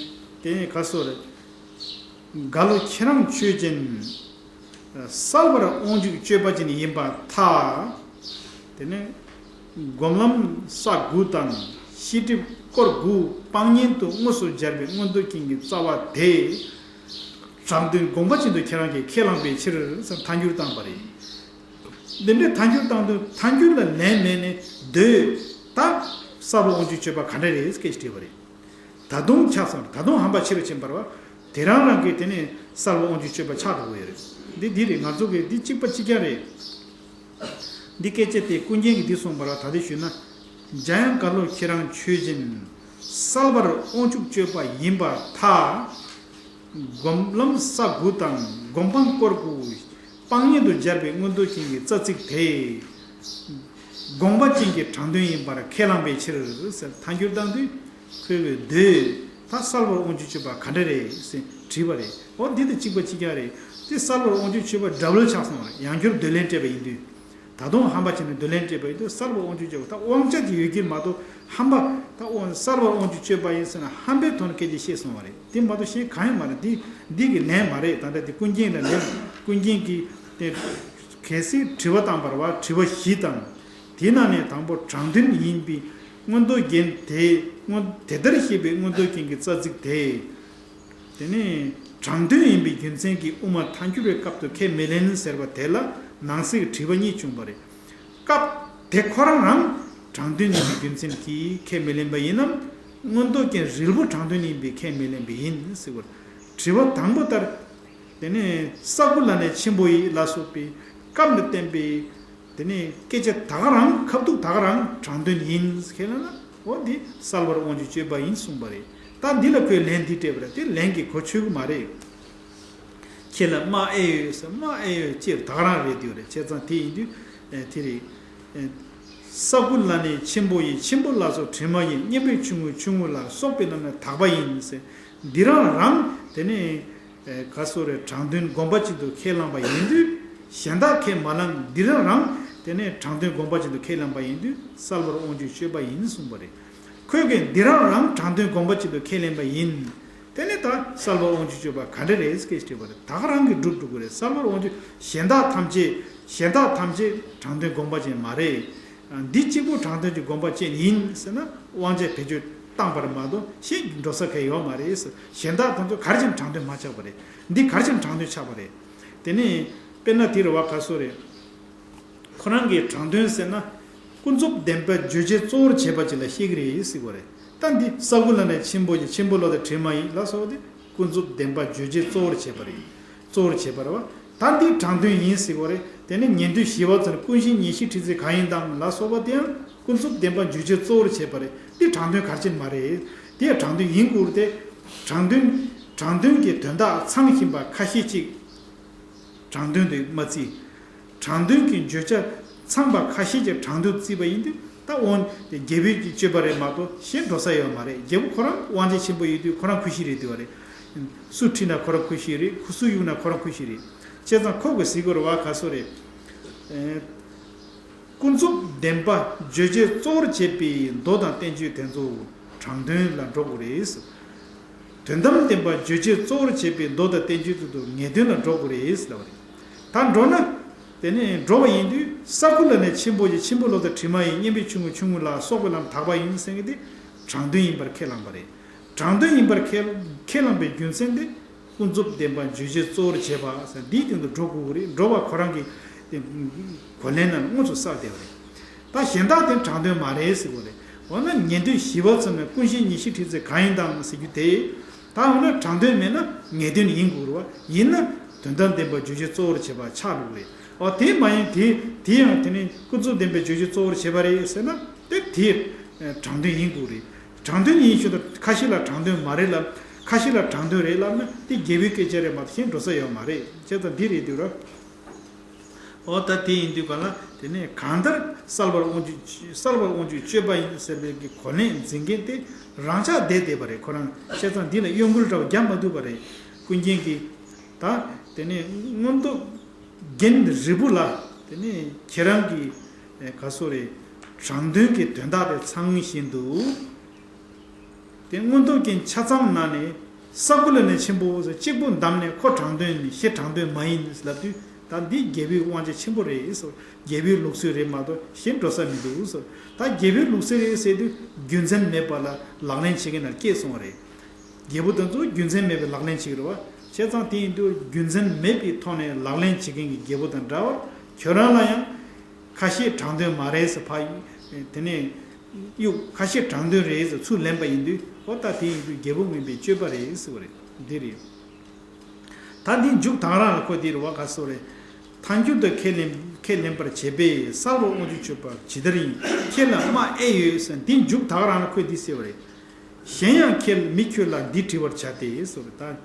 དེ་ནས་ག་སོ་རེད། འགལ་ལོ་ཁྱེད་རང་ཆོས་ཅན། གསལ་བར་དབང་བསྒྱུར་སྤྱོད་པ་ཅན་ཡིན་པར་ཐལ། དེ་ནས་སྒོམ་ལམ་ས་དགུ་དང་ཤེས་སྒྲིབ་སྐོར་དགུ་སྤང་གཉེན་དུ་དངོས་སུ་སྦྱར་བའི་མངོན་རྟོགས་རྐྱེན་གྱི་རྩ་བ་དེ། དྲང་དོན་དགོངས་པ་ཅན་དུ་ཁྱེད་རང་གིས་ཁས་བླངས་པའི་ཕྱིར་ཟེར་ཐལ་འགྱུར་བཏང་པ་རེད། འདི་འདྲའི་ཐལ་འགྱུར་བཏང་དུས་ཐལ་འགྱུར་ལ་ལན་མེད་ནས་སྡོད། ད་གསལ་བར་དབང་བསྒྱུར་སྤྱོད་པ་ག་འདྲ་རེད་སྐད་ཆ་དྲིས་པ་རེད། ད་དུང་ཆགས་སོང་། ད་དུང་ཧམ་པ་ཆེ་རུ་ཕྱིན་པ་རེད་བ། དེ་རང་རང་གིས་དེ་ནས་གསལ་བར་དབང་བསྒྱུར་སྤྱོད་པ་ཆགས་འགྲོ་གི་ཡོད་རེད། འདི་འདི་རེད། ང་ཚོ་གིས་འདི་གཅིག་པ་གཅིག་རྐྱང་རེད། འདི་སྐད་ཆ་དེ་ཀུན་མཁྱེན་གྱིས་འདི་གསུངས་པ་རེད་བ། ད་དེ་ཞུས་ན། འཇམ་དབྱངས་འགལ་ལོ་ཁྱེད་རང་ཆོས་ཅན། གསལ་བར་དབང་ཕྱུག་སྤྱོད་པ་ཡིན་པར་ཐལ། སྒོམ་ལམ་ས་དགུ་དང་སྒོམ་སྤང་སྐོར་དགུ་སྤང་གཉེན་དུ་སྦྱར་བའི་མངོན་རྟོགས་རྐྱེན་གྱི་རྩ་ཚིག་དེ། དགོངས་པ་ཅན་གྱི་དྲང་དོན་ཡིན་པར་ཁས་བླངས་པའི་ཕྱིར་ཟེར་ཐལ་འགྱུར་བཏང་དུས། ཁོས་གི་སྡོད། ད་གསལ་བར་དབང་བསྒྱུར་སྤྱོད་པ་ག་འདྲ་རེད་ཟེར་དྲིས་པ་རེད། འོ་འདི་དང་གཅིག་པ་གཅིག་རྐྱང་རེད། དེ་གསལ་བར་དབང་བསྒྱུར་སྤྱོད་པ་འདྲ་བོ་ཆགས་སོང་བ་རེད། ཡང་བསྐྱར་འདོད་ལན་སྤྲད་པ་ཡིན་དུས། ད་དུང་ཧམ་པ་བྱས་ནས་འདོད་ལན་སྤྲད་པ་ཡིན་དུས་གསལ་བར་དབང་བསྒྱུར་སྤྱོད་པ་ད་དབང་ཆ་ཅིག་ཡོད་ཀྱི་མ་གཏོགས་ཧམ་པ། ད་དབང་གསལ་བར་དབང་བསྒྱུར་སྤྱོད་པ་ཡིན་ཟེར་ན་ཧམ་པའི་ཐོག་ནས་སྐད་ཆ་བཤད་སོང་བ་རེད། དེ་མ་གཏོགས་གཞན་གང་ཡང་མ་རེད། འདི་འདི་གི་ལན་མ་རེད། ད་ལྟ་དེ་ཀུན་མཁྱེན་ལ་ལན། ཀུན་མཁྱེན་གྱིས་དེ་གལ་སྲིད་དྲི་བ་བཏང་བ་རེད་བ། དྲི་བ་བཞི་དང་། དེའི་ནང་ནས་དང་པོ་དྲང་དོན་ཡིན་པའི་མངོན་རྟོགས་རྐྱེན་དེ། མངོན་དེ་ལྟར་ཤེས་པའི་མངོན་རྟོགས་རྐྱེན་གྱི་རྩ་ཚིག་དེ། དེ་ནས་དྲང་དོན་ཡིན་པའི་རྒྱུ་མཚན་གྱིས་དབུ་མ་ཐལ་འགྱུར་བའི་སྐབས་སུ་ཁས་མི་ལེན་ཟེར་བ་དེ་ལ་ནང་གསེས་དྲི་བ་གཉིས་བྱུང་བ་རེད། སྐབས་དེ་ཁོ་རང་རང་དྲང་དོན་ཡིན་པའི་རྒྱུ་མཚན་གྱིས་ཁས་མི་ལེན་པ་ཡིན་ནམ། མངོན་རྟོགས་རྐྱེན་རིལ་པོ་དྲང་དོན་ཡིན་པས་ཁས་མི་ལེན་པ་ཡིན་ཟེར་བ། དྲི་བ་དང་པོ་ལྟར། དེ་ནས་ས་དགུ་ལ་ནི་ཆེན་པོ་ཡི་ལ་སོགས་པའི་སྐབས་ལ་བསྟན་པའི། དེ་ནས་སྐད་ཆ་ད་ག་རང་ཁ་ཐུག་ད་ག་རང་དྲང་དོན་ཡིན་ཁས་ལེན་ན། འོ་འདི་གསལ་བར་དབང་བསྒྱུར་སྤྱོད་པ་ཡིན་གསུངས་པ་རེད། ད་འདི་ལ་ཁོས་ལན་འདི་སྤྲད་པ་རེད། དེ་ལན་གྱི་གོ་ཆོད་གི་མ་རེད། ཁྱེད་ལ་སྨྲ་ཨེ་ཡོད་ཟེར། སྨྲ་ཨེ་ཡོད་ཅེས་ད་ག་རང་རེད་དེ་རེད། བྱས་ཙང་དེ་ཡིན་དུས་ཨེ་དེ་རེད། ཨེ་ས་དགུ་ལ་ནི་ཆེན་པོ་ཡི། ཆེན་པོ་ལ་སོགས་དྲི་མ་ཡིན། སྙན་པའི་ཆུང་ངུ་ཆུང་ངུ་ལ་སོགས་པའི་ལམ་ནས་དག་པ་ཡིན་ཟེར། འདི་རང་རང་དེ་ནས་ཨེ་ག་སོ་རེ་དྲང་དོན་དགོངས་པ་ཅན་དུ་ཁས་བླངས་པ་ཡིན་དུས། གཞན་དག་ཁས་མ་བླངས། འདི་རང་རང་དེ་ནས་དྲང་དོན་དགོངས་པ་ཅན་དུ་ཁས་བླངས་པ་ཡིན་དུས་གསལ་བར་དབང་བསྒྱུར་སྤྱོད་པ་ཡིན་གསུངས་པ་རེད། ཁོས་གིས་འདི་རང་རང་དྲང་དོན་དགོངས་པ་ཅན་དུ་ཁས་ལེན་པ་ཡིན། དེ་ནས་ད་གསལ་བར་དབང་བསྒྱུར་སྤྱོད་པ་ག་འདྲ་རེད་སྐད་ཆ་དྲིས་པ་རེད། ད་ག་རང་གིས་སྒྲུབ་འགྲོ་གི་རེད། གསལ་བར་དབང་བསྒྱུར་གཞན་དག་ཐམས་ཅད་གཞན་དག་ཐམས་ཅད་དྲང་དོན་དགོངས་པ་ཅན་མ་རེད། འདི་གཅིག་པུ་དྲང་དོན་གྱི་དགོངས་པ་ཅན་ཡིན་ཟེར་ན་དབང་ཆ་བེད་སྤྱོད་བཏང་པར་མ་གཏོགས་གཞན་འགྲོ་ས་གང་ཡོད་མ་རེད། གཞན་དག་དེ་ཚོ་ག་རེ་བྱས་ནས་དྲང་དོན་མ་ཆགས་པ་རེད། འདི་ག་རེ་བྱས་ནས་དྲང་དོན་ཆགས་པ་རེད། དེ་ནས་དཔེར་ན་དེ་རེད་བ། ག་སོ་རེད། ཁོ་རང་གིས་དྲང་དོན་ཟེར་ན། ཀུན་རྫོབ་བདེན་པ་བརྗོད་བྱེད་གཙོ་བོར་བྱེད་པ་ཅིག་ལ་བཤད་ཀྱི་རེད་ཟེར་བ་རེད། ད་འདི་ས་དགུ་ལ་ནི་ཆེན་པོ་ཡི། ཆེན་པོ་ལ་སོགས་དྲི་མ་ཡིན་ལ་སོགས་ཏེ་ཀུན་རྫོབ་བདེན་པ་བརྗོད་བྱེད་གཙོ་བོར་བྱེད་པ་རེད། གཙོ་བོར་བྱེད་པ་རེད་བ། ད་འདི་དྲང་དོན་ཡིན་ཟེར་བ་རེད། དེ་ནས་ཉན་ཐོས་ཞི་བ་ཚོ་ནི་ཀུན་ཤེས་ཉན་ཤེས་ཁྲིད་ཚུལ་གང་ཡིན་དང་ལ་སོགས་པ་དེའང་ཀུན་རྫོབ་བདེན་པ་བརྗོད་བྱེད་གཙོ་བོར་བྱེད་པ་རེད། འདི་དྲང་དོན་ག་རེ་བྱས་ནས་མ་རེད། དེ་ཡང་དྲང་དོན་ཡིན་དགོས་རེད་དེ། དྲང་དོན། དྲང་དོན་གྱི་དོན་དག་ཚང་བཞིན་པ་ཁ་ཤས་ཅིག་དྲང་དོན་དུ་མ་བརྩི། དྲང་དོན་གྱི་བརྗོད་བྱ་ཚང་པ་ཁ་ཤས་ཀྱིས་དྲང་དོན་བརྩིས་པ་ཡིན་དུས། ད་དབང་རྒྱལ་པོའི་གི་སྤྱོད་པ་རེད་མ་གཏོགས་གཞན་འགྲོ་ས་ཡོད་མ་རེད། རྒྱལ་པོ་ཁོ་རང་དབང་ཆ་ཆེན་པོ་ཡོད་དུས་ཁོ་རང་ཁུ་བཞི་རེད་འདུག་བ་རེད། སུ་ཁྲིད་ན་ཁོ་རང་ཁུ་བཞི་རེད། ཁུ་སུ་གཡུག་ན་ཁོ་རང་ཁུ་བཞི་རེད། བྱས་ཙང་ཁོ་གི་ཟེར་དགོས་རེད་བ། ག་སོ་རེད། ཨེ། ཀུན་རྫོབ་བདེན་པ་རྗོད་བྱེད་གཙོ་བོར་བྱེད་པའི་མདོ་དང་བསྟན་བཅོས་དེ་ཚོ་དྲང་དོན་ལ་འགྲོ་དགོས་རེད། དོན་དམ་བདེན་པ་རྗོད་བྱེད་གཙོ་བོར་བྱེད་པའི་མདོ་དང་བསྟན་བཅོས་དེ་ཚོ་ངེས་དོན་ལ་འགྲོ་དགོས་རེད་ལབ་པ་རེད། ད་འགྲོ་ན། དེ་ནས་འགྲོ་བ་ཡིན་དུས་ས་དགུ་ལ་ནི་ཆེན་པོ་ཡི། ཆེན་པོ་ལ་སོགས་དྲི་མ་ཡིན། སྙན་པའི་ཆུང་ངུ་ཆུང་ངུ་ལ་སོགས་པའི་ལམ་དག་པ་ཡིན་ཟེར་མཁན་དེ་དྲང་དོན་ཡིན་པར་ཁས་བླངས་པ་རེད། དྲང་དོན་ཡིན་པར་ཁས་ཁས་བླངས་པའི་རྒྱུ་མཚན་དེ། ཀུན་རྫོབ་བདེན་པ་རྗོད་བྱེད་གཙོ་བོར་བྱེད་པ་ཟེར་འདིའི་སྟེང་དུ་འགྲོ་དགོས་ཀྱི་རེད། འགྲོ་བ་ཁོ་རང་གི་གོ་ལན་ནང་དངོས་སུ་གསལ་བསྡད་པ་རེད། ད་གཞན་དག་དེ་དྲང་དོན་མ་རེད་ཟེར་དགོས་རེད། འོ་ན་ཉན་ཐོས་ཞི་བ་ཚོ་ནི་ཀུན་ཤེས་ཉན་ཤེས་ཁྲིད་ཚུལ་གང་ཡིན་དང་ཟེར་རྒྱུ་དེ། ད་འོ་ན་དྲང་དོན་མེད་ན་ངེས་དོན་ཡིན་དགོས་རེད་བ། ཡིན་ན་དོན་དམ་བདེན་པ་རྗོད་བྱེད་གཙོ་བོར་བྱེད་པ་ཆགས་འགྲོ་གི་རེད། འོ་དེ་མ་ཡིན་དེ་དེ་ཡང་དེ་ནི་ཀུན་རྫོབ་བདེན་པའི་རྗོད་བྱེད་གཙོ་བོར་བྱེད་པ་རེད་ཟེར་ན་དེ་དེ་དྲང་དོན་ཡིན་དགོས་རེད། དྲང་དོན་ཡིན་ཞུ་དུས་ཁ་ཤས་ལ་དྲང་དོན་མ་རེད་ལབ། ཁ་ཤས་ལ་དྲང་དོན་རེད་ལབ་ན་དེ་རྒྱལ་པོའི་སྐད་ཆ་རེད་མ་གཏོགས་གཞན་འགྲོ་ས་ཡོད་མ་རེད། བྱས་ཙང་འདི་རེད་འདུག་ར། འོ་ད་དེ་ཡིན་དུས་ག་ལ་དེ་ནས་གང་ལྟར་གསལ་བར་དབང་ཕྱུག་གསལ་བར་དབང་ཕྱུག་སྤྱོད་པ་ཡིན་ཟེར་བའི་གི་གོ་གནས་འཛིན་མཁན་དེ་རང་ཅག་བསྡད་བསྡད་པ་རེད། ཁོ་རང་བྱས་ཙང་འདི་ལ་གཡོ་འགུལ་འདྲ་བ་རྒྱག་མ་ཐུབ་པ་རེད། ཀུན་མཁྱེན་གྱིས་ད་དེ་ནས་མངོན་རྟོགས་རྒྱན་རིལ་བུ་ལ་དེ་ནས་ཁྱེད་རང་གི་ག་སོ་རེད། དྲང་དོན་གྱི་དོན་དག་དེ་ཚང་བཞིན་དུ། དེ་མངོན་རྟོགས་རྒྱན་ཆ་ཚང་ནང་ནས་ས་དགུ་ལ་ནས་ཆེན་པོ་ཟེར་གཅིག་པུ་འདམ་ནས་ཁོ་དྲང་དོན་ནི་ཞེ་དྲང་དོན་མ་ཡིན་ལབ་དུས་ད་འདི་རྒྱལ་པོའི་དབང་ཆ་ཆེན་པོ་རེད་ཟེར། རྒྱལ་པོའི་ལུགས་སྲོལ་རེད་མ་གཏོགས་གཞན་འགྲོ་ས་མི་འདུག་ཟེར། ད་རྒྱལ་པོའི་ལུགས་སྲོལ་རེད་ཟེར་དུས་རྒྱུ་མཚན་མེད་པ་ལ་ལག་ལེན་བྱེད་མཁན་ལ་སྐྱེས་སོང་བ་རེད། རྒྱལ་པོ་དེ་ཚོ་རྒྱུ་མཚན་མེད་པའི་ལག་ལེན་བྱེད་ཀྱི་རེད་བ། བྱས་ཙང་དེ་ཡིན་དུས་རྒྱུ་མཚན་མེད་པའི་ཐོག་ནས་ལག་ལེན་བྱེད་མཁན་གྱི་རྒྱལ་པོ་དང་འདྲ་བར་ཁྱོད་རང་ལ་ཡང་ཁ་ཤས་དྲང་དོན་མ་རེད་ཟེར་ཕ་ཡུལ་དེ་ནས། གཡུག་ཁ་ཤས་དྲང་དོན་རེད་ཟེར་ཚུར་ལེན་པ་ཡིན་དུས་ཨོ་ད་དེ་ཡིན་དུས་རྒྱལ་པོ་མངོན་པའི་སྤྱོད་པ་རེད་ཟེར་བ་རེད། འདི་རེད། ད་འདི་མཇུག་དང་རང་ལ་ཁོ་འདི་རེད་བ་ག་སོ་རེད། ཐལ་འགྱུར་དུ་ཁས་ལེན་ཁས་ལེན་པར་བྱེད་པས་གསལ་བར་དབང་ཕྱུག་སྤྱོད་པ་ཇི་ལྟར་ཡིན། ཁྱེད་ལ་སྨྲ་ཨེ་ཡོད་ཟེར། འདི་མཇུག་དང་རང་ལ་ཁོས་འདི་ཟེར་བ་རེད། གཞན་ཡང་ཁྱེད་མི་ཁྱོད་ལ་འདི་དྲི་བར་བྱ་སྟེ་ཟེར་བ་རེད་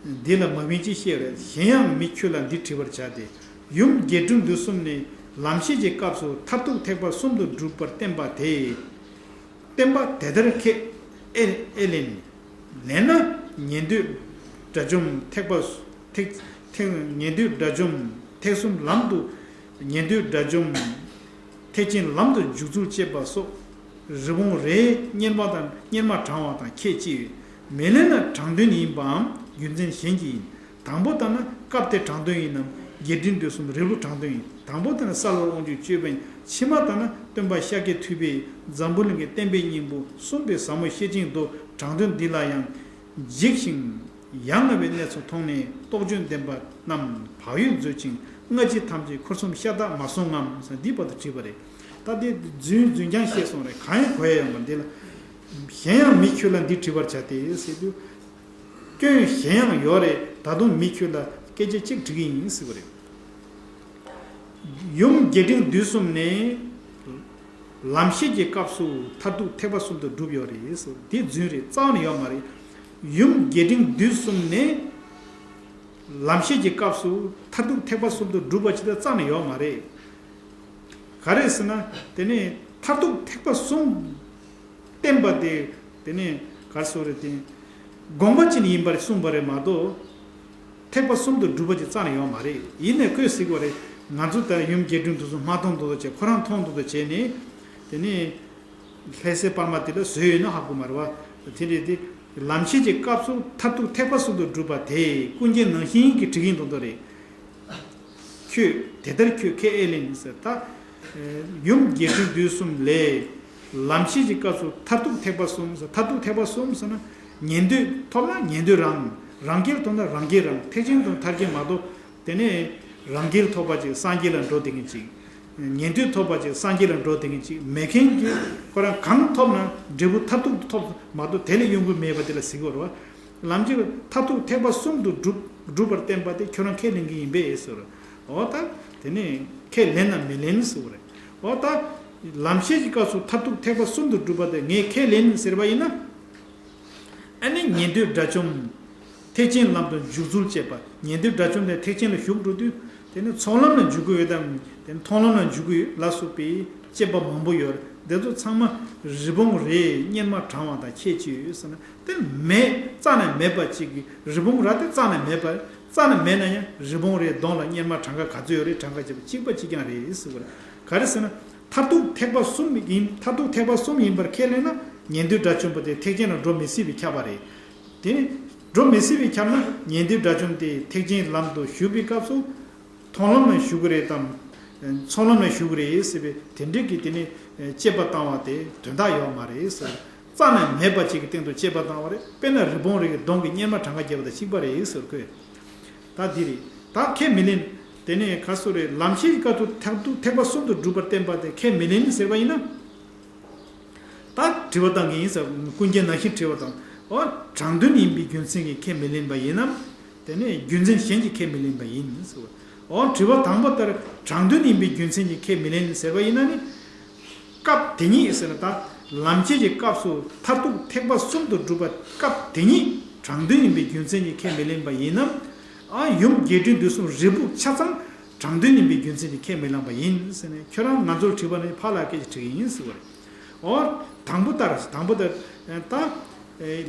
ད། འདི་ལ་མ་བིན་ཅི་ཤེས་རེད། གཞན་ཡང་མི་ཁྱོད་ལ་འདི་དྲི་བར་བྱ་སྟེ། ཡུམ་རྒྱས་འབྲིང་བསྡུས་གསུམ་ནི་ལམ་ཤེས་ཀྱི་སྐབས་སུ་མཐར་ཐུག་ཐེག་པ་གསུམ་དུ་གྲུབ་པར་བསྟན་པ་དེ། བསྟན་པ་དེ་ལྟར་ཁས་ཨེ་ཨེ་ལེན། ལེན་ན་ཉན་ཐོས་དགྲ་བཅོམ་ཐེག་པ་ཐེག་ཐེག་ཉན་ཐོས་དགྲ་བཅོམ་ཐེག་གསུམ་ལམ་དུ་ཉན་ཐོས་དགྲ་བཅོམ། ཐེག་ཆེན་ལམ་དུ་འཇུག་ཚུལ་བཅས་པ་སོགས་རི་བོང་རྭའི་གཉེར་མ་དང་གཉེར་མ་དྲང་བ་དང་ཁྱད་ཅི་ཡོད། མི་ལེན་ན་དྲང་དོན་ཡིན་པའམ་རྒྱུ་མཚན་གཞན་གྱིས་ཡིན། དང་པོ་ལྟར་ན་སྐབས་དེ་དྲང་དོན་ཡིན་ནམ་རྒྱས་འབྲིང་བསྡུས་གསུམ་རིལ་བུ་དྲང་དོན་ཡིན། དང་པོ་ལྟར་ན་གསལ་བར་དབང་ཕྱུག་སྤྱོད་པ་ཡིན། ཕྱི་མ་ལྟར་ན་སྟོན་པ་ཤཱཀྱ་ཐུབ་པས་འཛམ་བུ་གླིང་གི་བསྟན་པའི་སྙིང་པོ་གསུངས་པའི་ཟབ་མོ་ཤེར་ཕྱིན་མདོ་དྲང་དོན་འདི་ལ་ཡང་འཇིགས་ཤིང་ཡ་ང་བའི་གནས་ཚུལ་མཐོང་ནས་རྟོགས་བརྗོད་ལྡན་པ་རྣམས་བག་ཡོད་མཛོད་ཅིང་སྔ་ཕྱི་ཐམས་ཅད་འཁོར་གསུམ་ཤ་སྟག་མ་གསུང་ངམ་ཟེར་འདི་བར་དུ་བྲིས་པ་རེད། ད་འདི་རྫུན་རྫུན་རྐྱང་བཤད་སོང་རེད། གང་ཡང་གོ་ཡ་ཡོད་མ་འདི་ལ། གཞན་ཡང་མི་ཁྱོད་ལ་འདི་དྲི་བར་བྱ་སྟེ་ཟེར་དུས། སྐྱོན་གཞན་ཡང་ཡོད་རེད། ད་དུང་མི་ཁྱོད་ལ་སྐད་ཆ་གཅིག་དྲི་གི་ཡིན་ཟེར་བ་རེད། ཡུམ་རྒྱས་འབྲིང་བསྡུས་གསུམ་ནི་ལམ་ཤེས་ཀྱི་སྐབས་སུ་མཐར་ཐུག་ཐེག་པ་གསུམ་དུ་གྲུབ་ཡོད་རེད་ཟེར། དེ་རྫུན་རེད། རྩ་བ་ནས་ཡོད་མ་རེད། ཡུམ་རྒྱས་འབྲིང་བསྡུས་གསུམ་ནི་ལམ་ཤེས་ཀྱི་སྐབས་སུ་མཐར་ཐུག་ཐེག་པ་གསུམ་དུ་གྲུབ་པ་ཅིག་ད་རྩ་ནས་ཡོད་མ་རེད། ག་རེ་ཟེར་ན་དེ་ནི་མཐར་ཐུག་ཐེག་པ་གསུམ་བསྟན་པ་དེ་དེ་ནི་ག་རེ་ཟེར་རེད་དེ། དགོངས་པ་ཅན་ཡིན་པར་གསུངས་པ་རེད་མ་གཏོགས། ཐེག་པ་གསུམ་དུ་གྲུབ་པ་ཅིག་རྩ་ནས་ཡོད་མ་རེད། ཡིན་ནའི་ཁོས་ཟེར་གྱི་ཡོད་རེད། ང་ཚོ་ད་ཡུམ་རྒྱས་འབྲིང་བསྡུས་གསུམ་མ་མཐོང་མདོག་མདོག་བྱས། ཁོ་རང་མཐོང་མདོག་མདོག་བྱས་ནས། དེ་ནས་ལྷ་སའི་པར་མ་དེ་ལ་བཟོས་ཡོད་ན་ཧ་གོ་མ་རེད་བ། དེ་འདྲས་དེ་ལམ་ཤེས་ཀྱི་སྐབས་སུ་མཐར་ཐུག་ཐེག་པ་གསུམ་དུ་གྲུབ་པ་དེ་ཀུན་མཁྱེན་ནང་བཞིན་གྱི་དྲི་གིན་མདོག་མདོག་རེད། ཁྱོད་དེ་ལྟར་ཁྱོད་ཁས་ཨེ་ལེན་ཟེར་ད། ཡུམ་རྒྱས་འབྲིང་བསྡུས་གསུམ་ལས། ལམ་ཤེས་ཀྱི་སྐབས་སུ་མཐར་ཐུག་ཐེག་པ་གསུམ་ཟེར། མཐར་ཐུག་ཐེག་པ་གསུམ་ཟེར་ན། ཉན་ཐོས་ཐོབ་ན་ཉན་ཐོས་རང་། རང་རྒྱལ་ཐོབ་ན་རང་རྒྱལ་རང་། ཐེག་ཆེན་དང་ཐར་རྒྱན་མ་གཏོགས། དེ་ནས་རང་རྒྱལ་ཐོབ་པ་ཅིག་སངས་རྒྱས་ལ་འགྲོ་བསྡད་མཁན་ཅིག་ཉན་ཐོས་ཐོབ་པ་ཅིག་སངས་རྒྱས་ལ་འགྲོ་བསྡད་མཁན་ཅིག་མེད་མཁན་གྱི་ཁོ་རང་གང་ཐོབ་ན་འབྲས་བུ་མཐར་ཐུག་ཏུ་ཐོབ་མ་གཏོགས་དེ་ལས་གཡོ་འགུལ་མེད་པ་དེ་ལ་ཟེར་གྱི་ཡོད་རེད་བ། ལམ་གྱི་མཐར་ཐུག་ཐེག་པ་གསུམ་དུ་གྲུབ་གྲུབ་པར་བསྟན་པ་དེ་ཁྱོད་རང་ཁས་ལེན་གྱི་ཡིན་པས་ཟེར། འོ་ད་དེ་ནས་ཁས་ལེན་ན་མི་ལེན་ཟེར་བ་རེད། འོ་ད་ལམ་ཤེས་ཀྱི་སྐབས་སུ་མཐར་ཐུག་ཐེག་པ་གསུམ་དུ་གྲུབ་པ་དེ་ངས་ཁས་ལེན་ཟེར་བ་ཡིན་ན། ཨ་ནི་ཉན་ཐོས་དགྲ་བཅོམ། ཐེག་ཆེན་ལམ་དུ་འཇུག་ཚུལ་བཅས་པ། ཉན་ཐོས་དགྲ་བཅོམ་ནས་ཐེག་ཆེན་ལ་ཞུགས་འགྲོ་དུས། དེ་ནི་ཚོགས་ལམ་ལ་འཇུག་གི་ཡོད་དམ། དེ་ནི་མཐོང་ལམ་ལ་འཇུག་གི་ཡོད་ལ་སོགས་པའི་དཔྱད་པ་མང་པོ་ཡོད་རེད། འདི་ཚོ་ཚང་མ་རི་བོང་རེ་གཉེར་མ་དྲང་བ་དང་ཁྱད་ཅི་ཡོད་ཟེར་ན། དེ་མེད། རྩ་ནས་མེད་པ་གཅིག་གི་རི་བོང་རྭ་དེ་རྩ་ནས་མེད་པ། རྩ་ནས་མེད་ན་ཡང་རི་བོང་རེའི་གདོང་ལ་གཉེར་མ་དྲང་ག་ག་ཚོད་ཡོད་རེད། དྲང་ག་བྱེད་པ་གཅིག་པ་གཅིག་རྐྱང་རེད་ཟེར་བ་རེད། ག་རེ་ཟེར་ན། མཐར་ཐུག་ཐེག་པ་གསུམ་ཡིན། མཐར་ཐུག་ཐེག་པ་གསུམ་ཡིན་པར་ཁས་ལེན་ན་ཉན་ཐོས་དགྲ་བཅོམ་པ་དེ་ཐེག་ཆེན་ལ་འགྲོ་མི་སྲིད་པའི་ཁྱབ་པ་རེད། དེ་ནི་འགྲོ་མི་སྲིད་པའི་ཁྱབ་ན་ཉན་ཐོས་དགྲ་བཅོམ་དེ་ཐེག་ཆེན་ལམ་དུ་ཞུགས་པའི་སྐབས་སུ་མཐོང་ལམ་ལ་ཞུགས་ཀྱི་རེད་དམ། ཚོགས་ལམ་ལ་ཞུགས་ཀྱི་རེད་ཟེར་བའི་དེ་འདྲའི་གི་དེ་ནི་དཔྱད་པ་བཏང་བ་དེ་དོན་དག་ཡོད་མ་རེད་ཟེར། རྩ་ནས་མེད་པ་ཅིག་གི་སྟེང་དུ་དཔྱད་པ་བཏང་བ་རེད། དཔེར་ན་རི་བོང་རེ་གི་གདོང་གི་གཉེར་མ་དྲང་ག་བརྒྱབ་པ་དང་གཅིག་པ་རེད་ཟེར་ཁོས། ད་འདི་རེད། ད་ཁས་མི་ལེན། དེ་ནས་ག་སོ་རེད། ལམ་ཤེས་ཀྱི་སྐབས་སུ་མཐར་ཐུག་ཐེག་པ་གསུམ་དུ་གྲུབ་པར་བསྟན་པ་དེ་ཁས་མི་ལེན་ཟེར་བ་ཡིན་ན། ད་དྲི་བ་བཏང་གི་ཡིན་ཟེར། ཀུན་མཁྱེན་ནང་བཞིན་དྲི་བ་བཏང་། འོ་དྲང་དོན་ཡིན་པའི་རྒྱུ་མཚན་གྱིས་ཁས་མི་ལེན་པ་ཡིན་ནམ། དེ་ནས་རྒྱུ་མཚན་གཞན་གྱིས་ཁས་མི་ལེན་པ་ཡིན་ཟེར་བ། འོ་དྲི་བ་དང་པོ་ལྟར་དྲང་དོན་ཡིན་པའི་རྒྱུ་མཚན་གྱིས་ཁས་མི་ལེན་ཟེར་བ་ཡིན་ན་ནི། སྐབས་དེ་ཉིད་ཟེར་ན་ད་ལམ་ཁྱེར་གྱི་སྐབས་སུ་མཐར་ཐུག་ཐེག་པ་གསུམ་དུ་གྲུབ་པ་སྐབས་དེ་ཉིད་ དྲང་དོན་ཡིན་པའི་རྒྱུ་མཚན་གྱིས་ཁས་མི་ལེན་པ་ཡིན་ན། ཨ་ཡུམ་རྒྱས་འབྲིང་བསྡུས་གསུམ་རིལ་བུ་ཆ་ཚང་དྲང་དོན་ཡིན་པའི་རྒྱུ་མཚན་གྱིས་ཁས་མི་ལེན་པ་ཡིན་ཟེར་ནས། ཁྱོད་རང་ང་ཚོར་དྲིས་པ་ན་ཕར་ལ་སྐད་ཆ་དྲིས་ཀྱི་ཡིན་ཟེར་བ་རེད། འོ། དང་པོ་ལྟར། དང་པོ་ལྟར། ད་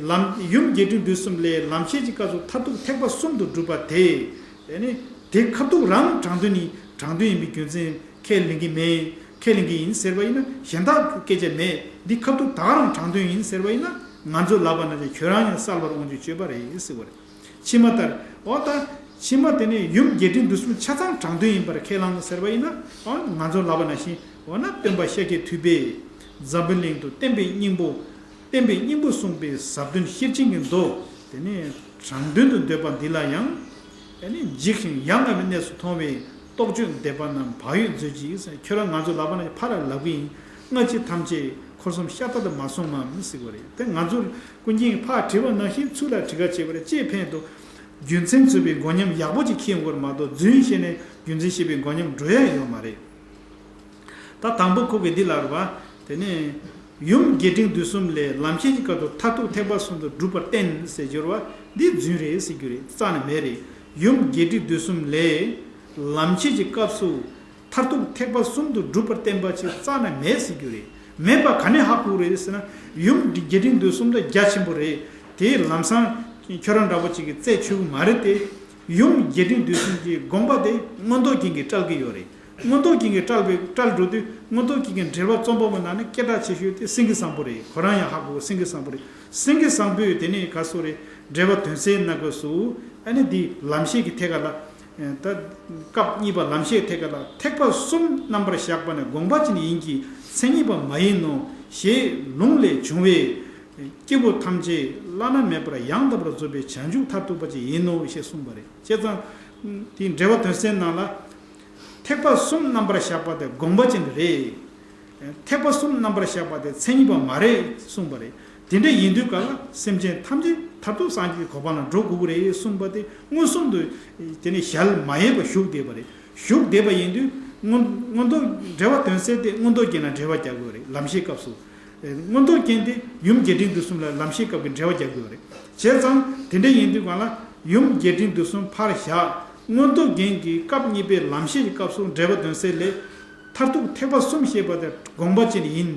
ལམ་ཡུམ་རྒྱས་འབྲིང་བསྡུས་གསུམ་ལས་ལམ་ཤེས་ཀྱི་སྐབས་སུ་མཐར་ཐུག་ཐེག་པ་གསུམ་དུ་གྲུབ་པ་དེ། དེ་ནི་དེ་ཁ་ཐུག་རང་དྲང་དོན་ནི་དྲང་དོན་ཡིན་པའི་རྒྱུ་མཚན་ཁས་ལེན་གྱི་མེད། ཁས་ལེན་གྱི་ཡིན་ཟེར་བ་ཡིན་ན། གཞན་དག་གི་སྐད་ཆ་མེད། འདི་ཁ་ཐུག་ད་ག་རང་དྲང་དོན་ཡིན་ཟེར་བ་ཡིན་ན། ང་ཚོ་ལབ་པ་ན་ཁྱོད་རང་ཡང་གསལ་བར་དབང་ཆོག་བརྗོད་པ་རེད་ཟེར་བ་རེད། ཕྱི་མ་ལྟར། འོ་ད། ཕྱི་མ་དེ་ནས་ཡུམ་རྒྱས་འབྲིང་བསྡུས་གསུམ་ཆ་ཚང་དྲང་དོན་ཡིན་པར་ཁས་བླངས་ཟེར་བ་ཡིན་ན། འོ་ང་ཚོ་ལབ་པ་ནང་བཞིན། འོ་ན་སྟོན་པ་ཤཱཀྱ་ཐུབ་པས་འཛམ་བུའི་གླིང་དུ་བསྟན་པའི་སྙིང་པོ། བསྟན་པའི་སྙིང་པོ་གསུངས་པའི་ཟབ་དོན་ཤེར་ཕྱིན་གྱི་མདོ། དེ་ནས་དྲང་དོན་དུ་འདོད་པ་འདི་ལ་ཡང་། དེ་ནས་འཇིགས་ཤིང་ཡ་ང་བའི་གནས་སུ་མཐོང་བའི་རྟོག་དཔྱོད་འདོད་པ་རྣམས་བག་ཡོད་མཛོད་ཅིག་ཟེར། ཁྱོད་རང་ང་ཚོ་ལབ་པ་ན་ཕར་ལ་ལབ་ཀྱི་ཡིན། སྔ་ཕྱི་ཐམས་ཅད་འཁོར་གསུམ་ཤ་སྟག་ཏུ་མ་སོང་ངམ་ཟེར་བ་རེད། དེ་ང་ཚོ་ཀུན་མཁྱེན་ཕར་དྲིས་པ་ནང་བཞིན་ཚུར་ལ་དྲི་ག་བྱེད་པ་རེད། ཅེས་ཕན་དུ། རྒྱུ་མཚན་རྩོད་པའི་མགོ་ཉམས་ཡག་པོ་ཅིག་འཁྱེར་ཡོང་དགོས་རེད་མ་གཏོགས། རྫུན་བཤད་ནས་རྒྱུ་མཚན་བཤད་པའི་མགོ་ཉམས་འགྲོ་ཡ་ཡོད་མ་རེད། ད་དང་པོ་ཁོ་གིས་འདི་ལབ་རེད་པ། དེ་ནས་ཡུམ་རྒྱས་འབྲིང་བསྡུས་གསུམ་ལས་ལམ་ཤེས་ཀྱི་སྐབས་སུ་མཐར་ཐུག་ཐེག་པ་གསུམ་དུ་གྲུབ་པར་བསྟན་ཟེར་གྱི་ཡོད་རེད་པ། འདི་རྫུན་རེད་ཟེར་རྒྱུ་རེད། རྩ་ནས་མེད་རེད། ཡུམ་རྒྱས་འབྲིང་བསྡུས་གསུམ་ལས་ལམ་ཤེས་ཀྱི་སྐབས་སུ་མཐར་ཐུག་ཐེག་པ་གསུམ་དུ་གྲུབ་པར་བསྟན་པ་ཅིག་རྩ་ནས་མེད་ཟེར་རྒྱུ་རེད། མེད་པ་ག་ནས་ཧ་གོ་རེད་ཟེར་ན། ཡུམ་རྒྱས་འབྲིང་བསྡུས་གསུམ་ད་རྒྱ་ཆེན་པོ་རེད། དེ་ལམ་སང་ཁྱོད་རང་འདྲ་པོ་ཅིག་གིས་རྩད་ཆོད་གི་མ་རེད་དེ། ཡུམ་རྒྱས་འབྲིང་བསྡུས་གསུམ་གྱི་དགོངས་པ་དེ་མངོན་རྟོགས་རྒྱན་གྱིས་བཀྲལ་གྱི་ཡོད་རེད། མངོན་རྟོགས་རྒྱན་གྱིས་བཀྲལ་བའི་བཀྲལ་འགྲོ་དུས། མངོན་རྟོགས་རྒྱན་གྱི་འགྲེལ་པ་རྩོམ་པ་པོའི་ནང་ནས་སྐད་གྲགས་ཆེ་ཤོས་དེ་སེང་གེ་བཟང་པོ་རེད། ཁོ་རང་ཡང་ཧ་གོ། སེང་གེ་བཟང་པོ་རེད། སེང་གེ་བཟང་པོས་དེ་ནས་ག་སོ་རེད། འགྲེལ་པ་དོན་གསལ་ནང་གི་སུ། ཨ་ནི་འདི་ལམ་ཤེས་ཀྱི་ཐད་ཀ་ལ། ད་སྐབས་གཉིས་པ་ལམ་ཤེས་ཐད་ཀ་ལ། ཐེག་པ་གསུམ་རྣམ་པར་གཞག་པ་ནི་དགོངས་པ་ཅན་ཡིན་གྱི་མཚན་ཉིད་པ་མ་ཡིན་ནོ་ཞེས་ལུང་ལས་བྱུང་བས། སྐྱེ་བོ་ཐམས་ཅད་བླ་ན་མེད་པར་ཡང་དག་པར་རྫོགས་པའི་བྱང་ཆུབ་མཐར་ཐུག་པ་ཅིག་ཡིན་ནོ་ཞེས་གསུངས་པ་རེད། བྱས་ཙང་། དེའི་འགྲེལ་པ་དོན་གསལ་ནང་ལ། ཐེག་པ་གསུམ་རྣམ་པར་གཞག་པ་དེ་དགོངས་པ་ཅན་རེད། ཐེག་པ་གསུམ་རྣམ་པར་གཞག་པ་དེ་མཚན་ཉིད་པ་མ་རེད་གསུངས་པ་རེད། དེ་འདྲ་ཡིན་དུས་ག་ལ་སེམས་ཅན་ཐམས་ཅད་མཐར་ཐུག་སངས་རྒྱས་ཀྱི་གོ་འཕང་ལ་འགྲོ་དགོས་ཀྱི་རེད་གསུངས་པ་དེ་མངོན་སུམ་དུ་དེ་ནས་གཞལ་མ་ཡས་པ་བཞུགས་བསྡད་པ་རེད། བཞུགས་བསྡད་པ་ཡིན་དུས་མངོན་མངོན་རྟོགས་འགྲེལ་པ་དོན་གསལ་དེ་མངོན་རྟོགས་རྒྱན་ལ་འགྲེལ་པ་རྒྱག་དགོས་རེད། ལམ་ཤེས་སྐབས་སུ། མངོན་རྟོགས་རྒྱན་དེ་ཡུམ་རྒྱས་འབྲིང་བསྡུས་གསུམ་ལ་ལམ་ཤེས་སྐབས་ཀྱི་འགྲེལ་པ་རྒྱག་དགོས་རེད། བྱས་ཙང་དེ་འདྲ་ཡིན་དུས་གང་ལ་ཡུམ་རྒྱས་འབྲིང་བསྡུས་གསུམ་ཕར་བཞག་མངོན་རྟོགས་རྒྱན་གྱི་སྐབས་གཉིས་པའི་ལམ་ཤེས་ཀྱི་སྐབས་སུ་འགྲེལ་པ་དོན་གསལ་ལས། མཐར་ཐུག་ཐེག་པ་གསུམ་ཞེས་པ་དེ་དགོངས་པ་ཅན་ཡིན།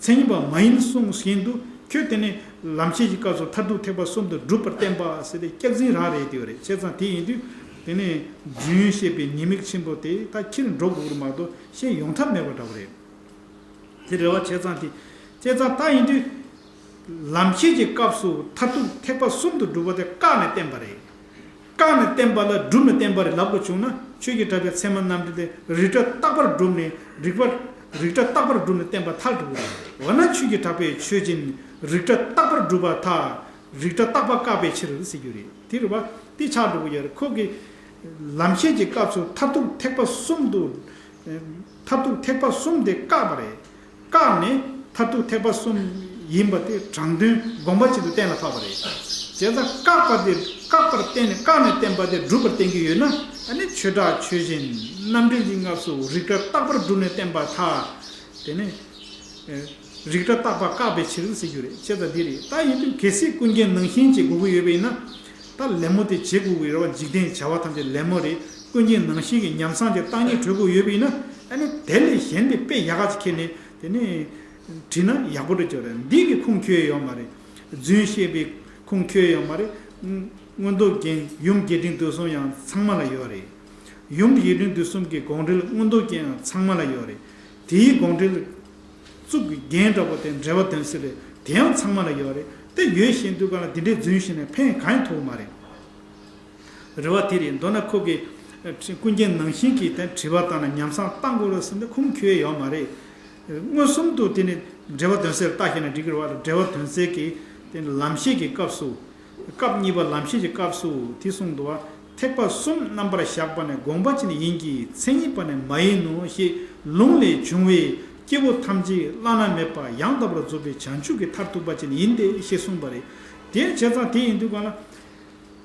མཚན་ཉིད་པ་མ་ཡིན་གསུངས་བཞིན་དུ། ཁྱོད་དེ་ནས་ལམ་ཤེས་ཀྱི་སྐབས་སུ་མཐར་ཐུག་ཐེག་པ་གསུམ་དུ་གྲུབ་པར་བསྟན་པ་ཟེར་ཏེ་སྐྱག་རྫུན་རང་རེད་དེ་རེད། བྱས་ཙང་དེ་ཡིན་དུས་དེ་ནས་རྫུན་བཤད་པའི་ཉེས་དམིགས་ཆེན་པོ་དེ་ད་ཁྱེར་འགྲོ་དགོས་ཀྱི་རེད་མ་གཏོགས་བཤད་ཡོང་ཐབས་མེད་པ་འདྲ་བོ་རེད། དེ་རེད་པ། བྱས་ཙང་དེ། བྱས་ཙང་ད་ཡིན་དུས། ལམ་ཤེས་ཀྱི་སྐབས་སུ་མཐར་ཐུག་ཐེག་པ་གསུམ་དུ་གྲུབ་པ་དེ་བཀག་ནས་བསྟན་པ་རེད། བཀག་ནས་བསྟན་པ་ལ་སྒྲུབ་ནས་བསྟན་པ་རེད་ལབ་དགོས་བྱུང་ན། ཆོས་ཀྱི་གྲགས་པའི་ཚད་མ་རྣམ་འགྲེལ་དེ་རིགས་གྲགས་རྟག་པར་བསྒྲུབས་ནས་རིགས་པ། རིགས་གྲགས་རྟག་པར་བསྒྲུབས་ནས་བསྟན་པ་མཐར་གྲུབ་པ་རེད། འོ་ན་ཆོས་ཀྱི་གྲགས་པའི་ཆོས་ཅན། རིགས་གྲགས་རྟག་པར་བསྒྲུབས་པར་ཐལ། རིགས་གྲགས་རྟག་པ་བཀག་པའི་ཕྱིར་ཟེར་རྒྱུ་རེད། དེ་རེད་པ། དེ་ཆགས་འགྲོ་གི་ཡོད་རེད། ཁོ་གི་ལམ་ཤེས་ཀྱི་སྐབས་སུ་མཐར་ཐུག་ཐེག་པ་གསུམ་དུ། མཐར་ཐུག་ཐེག་པ་གསུམ་དེ་བཀག་པ་རེད། བཀག་ནས་མཐར་ཐུག་ཐེག་པ་གསུམ་ཡིན་པ་དེ་དྲང་དོན་དགོངས་པ་ཅན་དུ་གཏན་ལ་ཕབ་པ་རེད། བྱས་ཙང་བཀག་པ་དེ་བཀག་པར་བསྟན་ནས། བཀག་ནས་བསྟན་པ་དེ་སྒྲུབ་པར་བསྟན་གྱི་ཡོད་ན། ཨ་ནི་ཆོས་གྲགས་ཆོས་ཅན། རྣམ་འགྲེལ་གྱི་སྐབས་སུ་རིགས་གྲགས་རྟག་པར་བསྒྲུབས་ནས་བསྟན་པར་ཐལ། དེ་ནས། རིགས་གྲགས་རྟག་པ་བཀག་པའི་ཕྱིར་ཟེར་རྒྱུ་རེད། བྱས་ཙང་འདི་རེད། ད་ཡིན་དུས་གལ་སྲིད་ཀུན་མཁྱེན་ནང་བཞིན་བྱེད་དགོས་ཀྱི་ཡོད་པ་ཡིན་ན། ད་ལད་མོ་དེ་བྱེད་དགོས་ཀྱི་ཡོད་རེད་པ། འཇིག་རྟེན་བྱ་བ་ཐམས་ཅད་ལད་མོ་རེད། ཀུན་མཁྱེན་ནང་བཞིན་གྱི་ཉམས་བཟང་གི་བརྟག་གཉིས་གྲོལ་དགོས་ཡོད་པ་ཡིན་ན། ཨ་ནི་དེ་ལས་གཞན་པའི་དཔེ་ཡག་ག་ཅིག་ཁྱེར་ནས་དེ་ནས་བྲིས་ན་ཡག་པོ་འདྲ་ཅིག་རེད། འདི་གི་ཁུངས་འཁྱོལ་ཡོད་མ་རེད། རྫུན་བཤད་པའི་ཁུངས་འཁྱོལ་ཡོད་མ་རེད། མངོན་རྟོགས་རྒྱན་ཡུམ་རྒྱས་འབྲིང་བསྡུས་གསུམ་ཡང་ཚང་མ་ལ་ཡོད་རེད། ཡུམ་རྒྱས་འབྲིང་བསྡུས་གསུམ་གྱི་དགོངས་འགྲེལ་མངོན་རྟོགས་རྒྱན་ཡང་ཚང་མ་ལ་ཡོད་རེད། དེའི་དགོངས་འགྲེལ་གཙུག་གི་རྒྱན་འདྲ་པོ་དེ་འགྲེལ་པ་དོན་གསལ་རེད། དེ་ཡང་ཚང་མ་ལ་ཡོད་རེད། དེ་ཡོད་བཞིན་དུ་གང་ལ་དེ་འདྲའི་རྫུན་བཤད་ནས་ཕན་གང་ཡང་ཐོགས་མ་རེད། རེད་པ། དེ་རེད། མདོར་ན་ཁོ་གིས་ཀུན་མཁྱེན་ནང་བཞིན་གྱི་དེ་དྲི་བ་བཏང་ན་ཉམས་བཟང་བཏང་དགོས་རེད་ཟེར་ན་ཁུངས་འཁྱོལ་ཡོད་མ་རེད། མངོན་སུམ་དུ་དེ་ནི་འགྲེལ་པ་དོན་གསལ་ལྟ་ཤེས་ན་འགྲིག་གི་རེད་པ། འགྲེལ་པ་དོན་གསལ་གྱི་དེ་ནི་ལམ་ཤེས་ཀྱི་སྐབས་སུ། སྐབས་གཉིས་པ་ལམ་ཤེས་ཀྱི་སྐབས་སུ་དེ་གསུངས་འདུག་པ། ཐེག་པ་གསུམ་རྣམ་པར་གཞག་པ་ནི་དགོངས་པ་ཅན་ཡིན་གྱི་མཚན་ཉིད་པ་ནི་མ་ཡིན་ནོ་ཞེས་ལུང་ལས་བྱུང་བས། སྐྱེ་བོ་ཐམས་ཅད་བླ་ན་མེད་པ་ཡང་དག་པར་རྫོགས་པའི་བྱང་ཆུབ་ཀྱི་མཐར་ཐུག་པ་ཅན་ཡིན་ཏེ་ཞེས་གསུངས་པ་རེད། དེ་བྱས་ཙང་དེ་ཡིན་དུས་གང་ལ།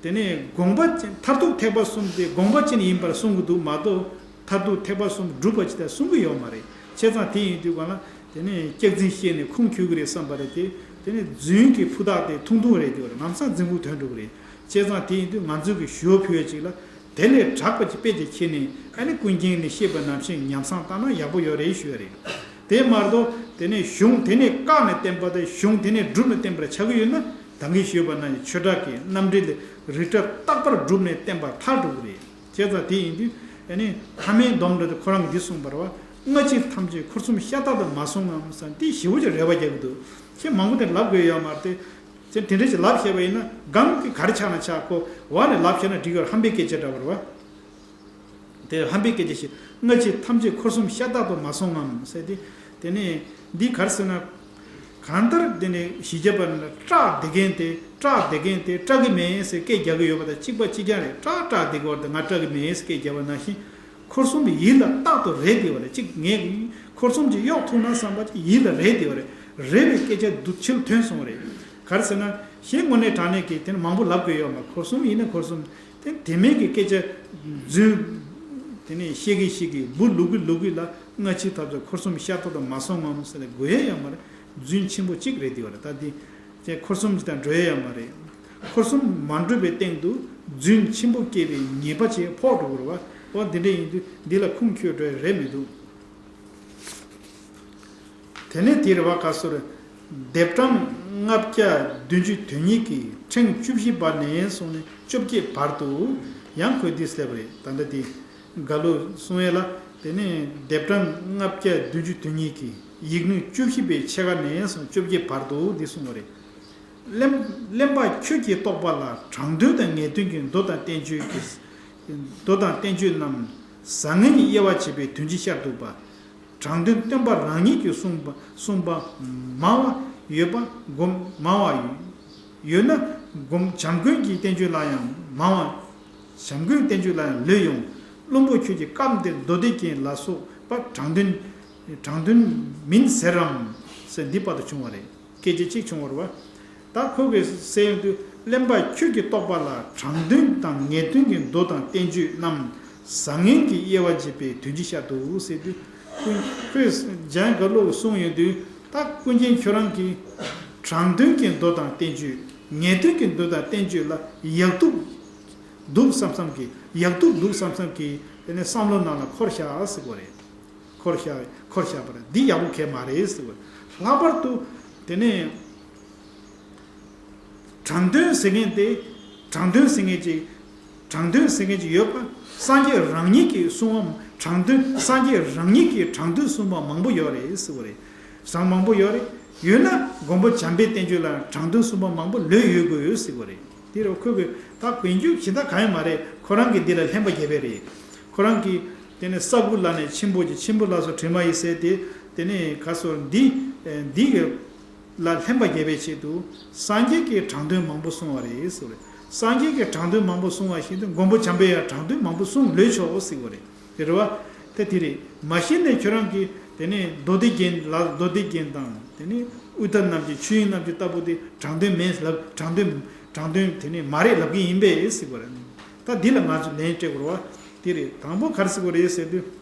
དེ་ནས་དགོངས་པ་ཅན། མཐར་ཐུག་ཐེག་པ་གསུམ་དེ་དགོངས་པ་ཅན་ཡིན་པར་གསུང་གི་འདུག་མ་གཏོགས། མཐར་ཐུག་ཐེག་པ་གསུམ་སྒྲུབ་པ་ཅིག་ད་གསུང་གི་ཡོད་མ་རེད། བྱས་ཙང་དེ་ཡིན་དུས་གང་ལ། དེ་ནས་སྐྱག་རྫུན་བཤད་ནས་ཁུངས་འཁྱོལ་གི་རེད་བསམ་པ་རེད་དེ། དེ་ནས་རྫུན་གྱི་ཕུ་ཐག་དེ་ཐུང་ཐུང་རེད་དེ་བ་རེད། ལམ་སང་རྫུན་པོ་ཐོན་འགྲོ་གི་རེད། བྱས་ཙང་དེ་ཡིན་དུས་ང་ཚོ་གི་ཞུ་བ་ཕུལ་བ་ཅིག་ལ་དེ་ལས་དྲག་པ་ཅིག་དཔེ་ཅིག་ཁྱེར་ནས་ཨ་ནི་ཀུན་མཁྱེན་ནས་བཤད་པ་ནང་བཞིན་ཉམས་བཟང་བཏང་ན་ཡག་པོ་ཡོད་རེད་ཞུ་བ་རེད། དེ་མ་གཏོགས་དེ་ནས་གཞུང་དེ་ནས་བཀག་ནས་བསྟན་པ་དང་གཞུང་དེ་ནས་སྒྲུབ་ནས་བསྟན་པར་ཆགས་ཀྱི་ཡོད་ན་ད་གིན་ཞུས་པ་ནང་བཞིན་ཆོས་གྲགས་ཀྱི་རྣམ་འགྲེལ་ལས་རིགས་གྲགས་རྟག་པར་སྒྲུབ་ནས་བསྟན་པ་མཐར་འགྲོ་གི་རེད། བྱས་ཙང་དེ་ཡིན་དུས་ཨ་ནི་ཐ་མའི་སྡོམ་འདྲ་དེ་ཁོ་རང་གིས་འདི་གསུངས་པ་རེད་བ། སྔ་ཕྱི་ཐམས་ཅད་འཁོར་གསུམ་ཤ་སྟག་ཏུ་མ་སོང་ངམ་ཟེར་འདི་ཞེ་པོ་ཅིག་རེ་བ་རྒྱག་གི་འདུག་ཁྱེད་མང་པོ་དེ་ལབ་དགོས་ཡོད་མ་རེད་དེ། དེ་དེ་འདྲ་ཞིག་ལབ་བཤད་པ་ཡིན་ན་སྒང་གི་ག་རེ་ཆགས་ན་ཆགས་ཁོ་བ་ནས་ལབ་བཤད་ན་འགྲིག་གི་རེད། ཧམ་པའི་སྐད་ཆ་འདྲ་བ་རེད་བ། དེ་ཧམ་པའི་སྐད་ཆ་ཞིག་སྔ་ཕྱི་ཐམས་ཅད་འཁོར་གསུམ་ཤ་སྟག་ཏུ་མ་སོང་ངམ་ཟེར་ཏེ། དེ་ནས་འདི་ག་རེ་ཟེར་ན། གང་ལྟར་དེ་ནས་ཞི་རྒྱས་པ་ནི་སྐྲག་བསྡད་མཁན་དེ་སྐྲག་བསྡད་མཁན་དེ་སྐྲག་གི་མེད་ཟེར་སྐད་རྒྱག་གི་ཡོད་པ་དང་གཅིག་པ་གཅིག་རྐྱང་རེད། སྐྲག་སྐྲག་བསྡད་དགོས་པ་དང་ང་སྐྲག་གི་མེད་ཟེར་སྐད་རྒྱབ་པ་ནང་བཞིན། འཁོར་གསུམ་ཡིད་ལ་རྟག་ཏུ་རེད་བསྡད་པ་རེད། གཅིག་ངས་འཁོར་གསུམ་གྱི་གཡོག་ཐུག་ན་བསམ་པ་གཅིག་ཡིད་ལ་རེད་བསྡད་པ་རེད། རེད་པའི་སྐད་ཆ་འདུག་ཕྱིར་ཐོན་སོང་བ་རེད། ག་རེ་ཟེར་ན། གཞན་དངོས་གནས་དྲང་གནས་ཀྱི་དེ་ནི་མང་པོ་ལབ་དགོས་ཡོད་མ། འཁོར་གསུམ་ཡིན་ན་འཁོར་གསུམ། དེ་དེ་མིན་གྱི་སྐད་ཆ་རྫུན། དེ་ནས་བཤད་གི་བཤད་གི་འབུ་ལུག་གི་ལུག་གི་ལ་སྔ་ཕྱི་ཐམས་ཅད་འཁོར་གསུམ་ཤ་སྟག་ཏུ་མ་སོང་ངམ་ཟེར་ནས་དགོས་ཡ་ཡོད་མ་རེད། རྫུན་ཆེན་པོ་གཅིག་རེད་དེ་བ་རེད། ད་དེ་ཅན་འཁོར་གསུམ་གྱི་དང་འགྲོ་ཡ་ཡོད་མ་རེད། འཁོར་གསུམ་མ་འགྲོ་བའི་སྟེང་དུ་རྫུན་ཆེན་པོ་སྐྱེ་བའི་ཉེས་པ་ཅིག་ཕོག་འགྲོ་གི་རེད་བ། འོ་འདི་འདྲ་ཡིན་དུས་འདི་ལ་ཁུངས་འཁྱོལ་འགྲོ་ཡ་རེད་མི་འདུག་དེ་ནས་དེ་རེད་བ། ག་སོར། ལྡེབ་གྲངས་ལྔ་བརྒྱ་བདུན་ཅུ་དོན་གཉིས་ཀྱི་ཕྲེང་བཅུ་བཞི་པ་ནས་བཟུང་ནས་བཅོ་བརྒྱད་བར་དུ་ཡང་ཁོས་འདི་སླེབས་པ་རེད། ད་ལྟ་དེ་འགའ་ལོ་གསུང་ཡས་ལ། དེ་ནས་ལྡེབ་གྲངས་ལྔ་བརྒྱ་བདུན་ཅུ་དོན་གཉིས་ཀྱི་ཡིག་སྣོད་བཅུ་བཞི་པའི་ཕྱེད་ཀ་ནས་བཟུང་བཅོ་བརྒྱད་བར་དུ་འདི་གསུངས་པ་རེད། གླེན་གླེན་པ་ཁྱོད་ཀྱིས་རྟོགས་པ་ལ་དྲང་དོན་དང་ངེས་དོན་གྱི་མདོ་དང་བསྟན་བཅོས་ཀྱི་མདོ་དང་བསྟན་བཅོས་རྣམས་བཟང་ངན་གྱི་དབྱེ་བ་འབྱེད་པའི་དོན་སྤྱི་ཤར་འདུག་པ། དྲང་དོན་སྟོན་པ་རང་ཉིད་ཀྱིས་གསུངས་པ་གསུངས་པ་མང་བ་ཡོད་པ་སྒོམ་མང་བ་ཡོད་ན་སྒོམ་བྱམས་མགོན་གྱི་བསྟན་བཅོས་ལ་ཡང་མང་བ། བྱམས་མགོན་བསྟན་བཅོས་ལ་ཡང་ལོས་ཡོང་། བློན་པོ་ཁྱོད་ཀྱིས་སྐབས་འདིར་མདོ་སྡེ་རྒྱན་ལ་སོགས་པ་དྲང་དོན་དྲང་དོན་མིན་ཟེར་རམ་ཟེར་འདི་བར་དུ་བྱུང་བ་རེད། སྐད་ཆ་གཅིག་བྱུང་བ་རེད་བ། ད་ཁོ་གིས་ཟེར་ཡོང་དུས་གླེན་པ་ཁྱོད་ཀྱིས་རྟོགས་པ་ལ་དྲང་དོན་དང་ངེས་དོན་གྱི་མདོ་དང་བསྟན་བཅོས་རྣམས་བཟང་ངན་གྱི་དབྱེ་བ་འབྱེད་པའི་དོན་སྤྱི་ཤར་འདུག་ཟེར་དུས། ཁོས་ཁོས་འཇམ་དབྱངས་དགའ་ལོ་གསུངས་ཡོང་དུས་ད་ཀུན་མཁྱེན་ཁྱོད་རང་གིས་དྲང་དོན་གྱི་མདོ་དང་བསྟན་བཅོས་ངེས་དོན་གྱི་མདོ་དང་བསྟན་བཅོས་ལ་ཡག་སྡུག་འདུག་བསམ་བསམ་གྱིས་ཡག་སྡུག་འདུག་བསམ་བསམ་གྱིས་དེ་ནས་བསམ་བློ་ནང་ལ་འཁོར་བཞག་ཟེར་གོ་རེད། འཁོར་བཞག་འཁོར་བཞག་པ་རེད། འདི་ཡག་པོ་གས་མ་རེད་ཟེར་བ། ལྷག་པར་དུ་དེ་ནས་དྲང་དོན་ཟེར་མཁན་དེ་དྲང་དོན་ཟེར་མཁན་ཅིག་དྲང་དོན་ཟེར་མཁན་ཅིག་ཡོད་པ། སངས་རྒྱས་རང་ཉིད་ཀྱིས་གསུངས་པ་དྲང་དོན་སངས་རྒྱས་རང་ཉིད་ཀྱིས་དྲང་དོན་གསུངས་པ་མང་པོ་ཡོད་རེད་ཟེར་བ་རེད། ཟང་མང་པོ་ཡོད་རེད། ཡོད་ན་མགོན་པོ་བྱམས་པའི་བསྟན་བཅོས་ལ་དྲང་དོན་གསུངས་པ་མང་པོ་ལོས་ཡོད་དགོས་ཡོད་ཟེར་བ་རེད། དེ་རུ་ཁོས་གི་ད་གོན་རྒྱུ་གཞན་དག་གང་ཡང་མ་རེད། ཁོ་རང་གིས་འདི་ལ་ལྷན་པ་རྒྱལ་བས་རེད། ཁོ་རང་གིས་དེ་ནས་ས་དགུ་ལ་ནས་ཆེན་པོ་གྱི་ཆེན་པོ་ལ་སོགས་དྲི་མ་ཡི་ཟེར་ཏེ། དེ་ནས་ག་སོ་འདི་འདི་གི་ལ་ལྷན་པ་རྒྱལ་བའི་ཆེད་དུ་སངས་རྒྱས་ཀྱིས་དྲང་དོན་མང་པོ་གསུངས་པ་རེད་ཟེར་བ་རེད། སངས་རྒྱས་ཀྱིས་དྲང་དོན་མང་པོ་གསུངས་པ་བཞིན་དུ་མགོན་པོ་བྱམས་པས་ཡང་དྲང་དོན་མང་པོ་གསུངས་ལོས་ཆོག་ཟེར་བ་རེད། དེ་རེད་བ། དེ་དེ་རེད། མ་གཞི་ནས་ཁྱོད་རང་གིས་དེ་ནས་མདོ་སྡེ་རྒྱན་ལ་མདོ་སྡེ་རྒྱན་དང་དེ་ནས་དབུས་མཐའ་རྣམ་རྒྱལ་ཆོས་དབྱིངས་རྣམ་རྒྱལ་ལྟ་བུ་དེ་དྲང་དོན་མེད་ལབ། དྲང་དོན་དྲང་དོན་དེ་ནས་མ་རེད་ལབ་ཀྱི་ཡིན་པས་ཟེར་བ་རེད། ད་འདི་ལ་ང་ཚོས་ལན་སྤྲད་དགོས་རེད་བ། དེ་རེད། དང་པོ་ག་རེ་ཟེར་དགོས་རེད་ཟེར་དུས།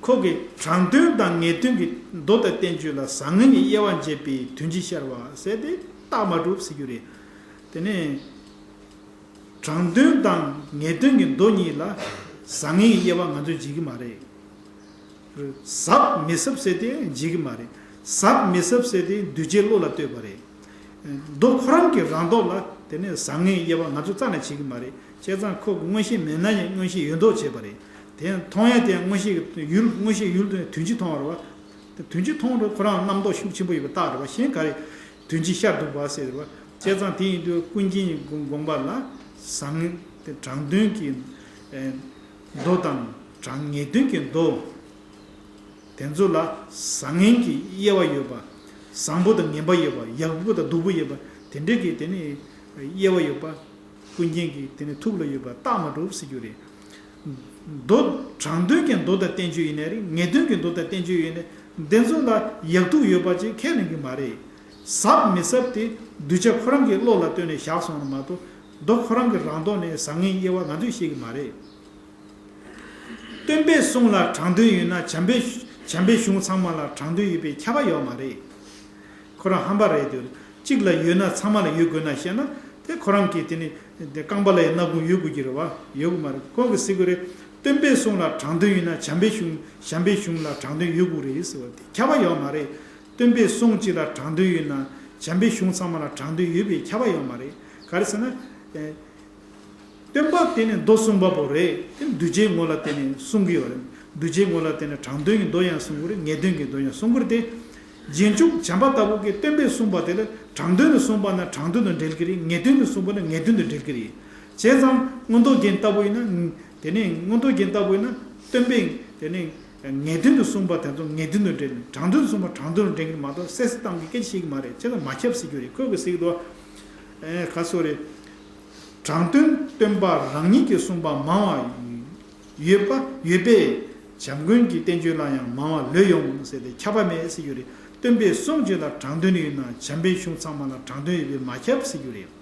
ཁོ་གིས་དྲང་དོན་དང་ངེས་དོན་གྱི་མདོ་དང་བསྟན་བཅོས་ལ་བཟང་ངན་གྱི་དབྱེ་བ་འབྱེད་པའི་དོན་སྤྱི་ཤར་བ་ཟེར་ཏེ་རྟགས་མ་གྲུབ་ཟེར་རྒྱུ་རེད། དེ་ནས། དྲང་དོན་དང་ངེས་དོན་གྱི་མདོ་གཉིས་ལ་བཟང་ངན་གྱི་དབྱེ་བ་ང་ཚོས་འབྱེད་ཀྱི་མ་རེད། ཟབ་མི་ཟབ་ཟེར་ཏེ་འབྱེད་ཀྱི་མ་རེད། ཟབ་མི་ཟབ་ཟེར་ཏེ་གདུལ་བྱའི་བློ་ལ་ལྟོས་པ་རེད། མདོ་ཁོ་རང་གི་རང་ལྡོག་ལ་དེ་ནས་བཟང་ངན་གྱི་དབྱེ་བ་ང་ཚོས་རྩ་ནས་འབྱེད་ཀྱི་མ་རེད། བྱས་ཙང་ཁོ་གི་མངོན་ཤེས་མེད་ན་ཡང་མངོན་ཤེས་ཡོད་མདོག་བྱས་པ་རེད། དེ་ཡང་མཐོང་ཡ་དེ་ཡང་མངོན་ཤེས་ཀྱི་ཡུལ་མངོན་ཤེས་ཡུལ་དུ་དོན་སྤྱི་མཐོང་བ་རེད་བ། དོན་སྤྱི་མཐོང་རུང་ཁོ་རང་རྣམ་རྟོག་ཤུགས་ཆེན་པོ་ཡོད་པ་རྟགས་རེད་བ། གཞན་ག་རེ་དོན་སྤྱི་ཤར་འདུག་པ་ཟེར་བ། བྱས་ཙང་དེ་ཡིན་དུས་ཀུན་མཁྱེན་གྱི་དགོངས་པ་ལ་བཟང་ངན་དེ་དྲང་དོན་གྱི་མདོ་དང་དྲང་ངེས་དོན་གྱི་མདོ་དེ་ཚོ་ལ་བཟང་ངན་གྱི་དབྱེ་བ་ཡོད་པ། བཟང་པོ་དང་ངན་པ་ཡོད་པ། ཡག་པོ་དང་སྡུག་པོ་ཡོད་པ། དེ་འདྲས་ཀྱི་དེ་ནི་དབྱེ་བ་ཡོད་པ། ཀུན་མཁྱེན་གྱི་དེ་ནི་ཐུགས་ལ་ཡོད་པ་རྟགས་མ་གྲུབ་ཟེར་རྒྱུ་རེད། མདོ་དྲང་དོན་གྱི་མདོ་དང་བསྟན་བཅོས་ཡིན་ནའི་རེད། ངེས་དོན་གྱི་མདོ་དང་བསྟན་བཅོས་ཡིན་ནའི་འདི་ཚོ་ལ་ཡག་སྡུག་ཡོད་པ་ཅིག་ཁས་ལེན་གྱི་མ་རེད། ཟབ་མི་ཟབ་དེ་གདུལ་བྱ་ཁོ་རང་གི་བློ་ལ་ལྟོས་ནས་བཞག་སོང་ན་མ་གཏོགས་མདོ་ཁོ་རང་གི་རང་ལྡོག་ནས་བཟང་ངན་དབྱེ་བ་ང་ཚོས་ཤེས་ཀྱི་མ་རེད། སྟོན་པའི་གསུང་ལ་དྲང་དོན་ཡོད་ན་བྱམས་པའི་བྱམས་པའི་གཞུང་ཚང་མ་ལ་དྲང་དོན་ཡོད་པའི་ཁྱབ་པ་ཡོད་མ་རེད། ཁོ་རང་ཧམ་པ་རེད་དེ། གཅིག་ལ་ཡོད་ན་ཚང་མ་ལ་ཡོད་དགོས་ན་བཤད་ན་དེ་ཁོ་རང་གིས་དེ་ནི་དེ་རྐང་པ་ལ་ཡང་སྣ་ཁུང་ཡོད་དགོས་ཀྱི་རེད་བ། ཡོད་དགོས་མ་རེད། ཁོ་གིས་ཟེར་གི་རེད། སྟོན་པའི་གསུང་ལ་དྲང་དོན་ཡོད་ན་བྱམས་པའི་གཞུང་བྱམས་པའི་གཞུང་ལ་དྲང་དོན་ཡོད་དགོས་རེད་ཟེར་བ་དེ་ཁྱབ་པ་ཡོད་མ་རེད། སྟོན་པའི་གསུང་གཅིག་ལ་དྲང་དོན་ཡོད་ན་བྱམས་པའི་གཞུང་ཚང་མ་ལ་དྲང་དོན་ཡོད་པའི་ཁྱབ་པ་ཡོད་མ་རེད། ག་རེ་ཟེར་ན། སྟོན་པ་དེ་ནི་མདོ་གསུངས་པ་པོ་རེད། དེ་གདུལ་བྱའི་ངོ་ལ་བརྟེན་ནས་གསུང་གི་ཡོད་རེད། གདུལ་བྱའི་ངོ་ལ་བརྟེན་ནས་དྲང་དོན་གྱི་མདོ་ཡང་གསུང་གི་རེད། ངེས་དོན་གྱི་མདོ་ཡང་གསུང་གི་རེད་དེ། རྗེས་འཇུག་བྱམས་པ་ལྟ་བུ་གིས་སྟོན་པས་གསུངས་པ་དེ་ལ་དྲང་དོན་དུ་གསུངས་པ་ན་དྲང་དོན་དུ་འགྲེལ་གྱི་རེད། ངེས་དོན་དུ་གསུངས་པ་ན་ངེས་དོན་དུ་འགྲེལ་གྱི་རེད། བྱས་ཙང་མངོན་རྟོགས་རྒྱན་ལྟ་བུ་ཡིན་ན། དེ་ནས་མངོན་རྟོགས་རྒྱན་ལྟ་བུ་ཡིན་ན་སྟོན་པས་དེ་ནས་ངེས་དོན་དུ་གསུངས་པ་དེ་ཚོ་ངེས་དོན་དུ་འགྲེལ། དྲང་དོན་དུ་གསུངས་པ་དྲང་དོན་དུ་འགྲེལ་གྱི་མ་གཏོགས་གསལ་གསལ་བཏང་གི་སྐད་ཆ་བཤད་ཀྱི་མ་རེད། བྱས་ཙང་མ་ཁྱབ་ཟེར་རྒྱུ་རེད། ཁོས་གི་ཟེར་གི་འདུག་ཨེ་ག་སོ་རེད། དྲང་དོན་སྟོན་པ་རང་ཉིད་ཀྱིས་གསུངས་པ་མང་བ་ཡོད་པ་ཡོད་པས། བྱམས་མགོན་གྱི་བསྟན་བཅོས་ལ་ཡང་མང་བ་ལོས་ཡོང་ཟེར་ཏེ་ཁྱབ་པ་མེད་ཟེར་རྒྱུ་རེད། སྟོན་པའི་གསུང་གཅིག་ལ་དྲང་དོན་ཡོད་ན་བྱམས་པའི་གཞུང་ཚང་མ་ལ་དྲང་དོན་ཡོད་པས་མ་ཁྱབ་ཟེར་རྒྱུ་རེད།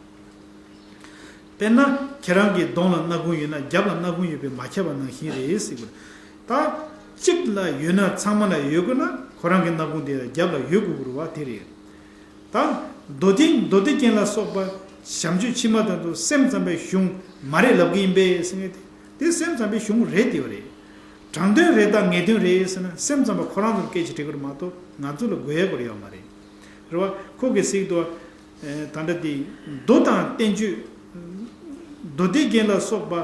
དཔེར་ན་ཁྱེད་རང་གི་གདོང་ལ་སྣ་ཁུང་ཡོད་ན་རྒྱབ་ལ་སྣ་ཁུང་ཡོད་པས་མ་ཁྱབ་པ་ནང་བཞིན་རེད་ཟེར་རྒྱུ་རེད། ད་གཅིག་ལ་ཡོད་ན་ཚང་མ་ལ་ཡོད་དགོས་ན་ཁོ་རང་གི་སྣ་ཁུང་དེ་རྒྱབ་ལ་ཡོད་དགོས་ཀྱི་རེད་བ། དེ་རེད། ད་མདོ་སྡེ་མདོ་སྡེ་རྒྱན་ལ་སོགས་པ་བྱམས་ཆོས་ཕྱི་མ་དང་དུ་སེམས་ཙམ་པའི་གཞུང་མ་རེད་ལབ་གི་ཡིན་པས་ཟེར་ངེས་ཏེ། དེ་སེམས་ཙམ་པའི་གཞུང་རེད་དེ་བ་རེད། དྲང་དོན་རེད་དང་ངེས་དོན་རེད་ཟེར་ན་སེམས་ཙམ་པ་ཁོ་རང་ཚོར་སྐད་ཆ་དྲི་དགོས་རེད་མ་གཏོགས་ང་ཚོ་ལ་དགོས་ཡ་དགོས་རེད་ཡོད་མ་རེད། རེད་བ། ཁོ་གིས་གཟིགས་འདུག་ད་ལྟ་དེ་མདོ་དང་བསྟན་བཅོས། མདོ་སྡེ་རྒྱན་ལ་སོགས་པ།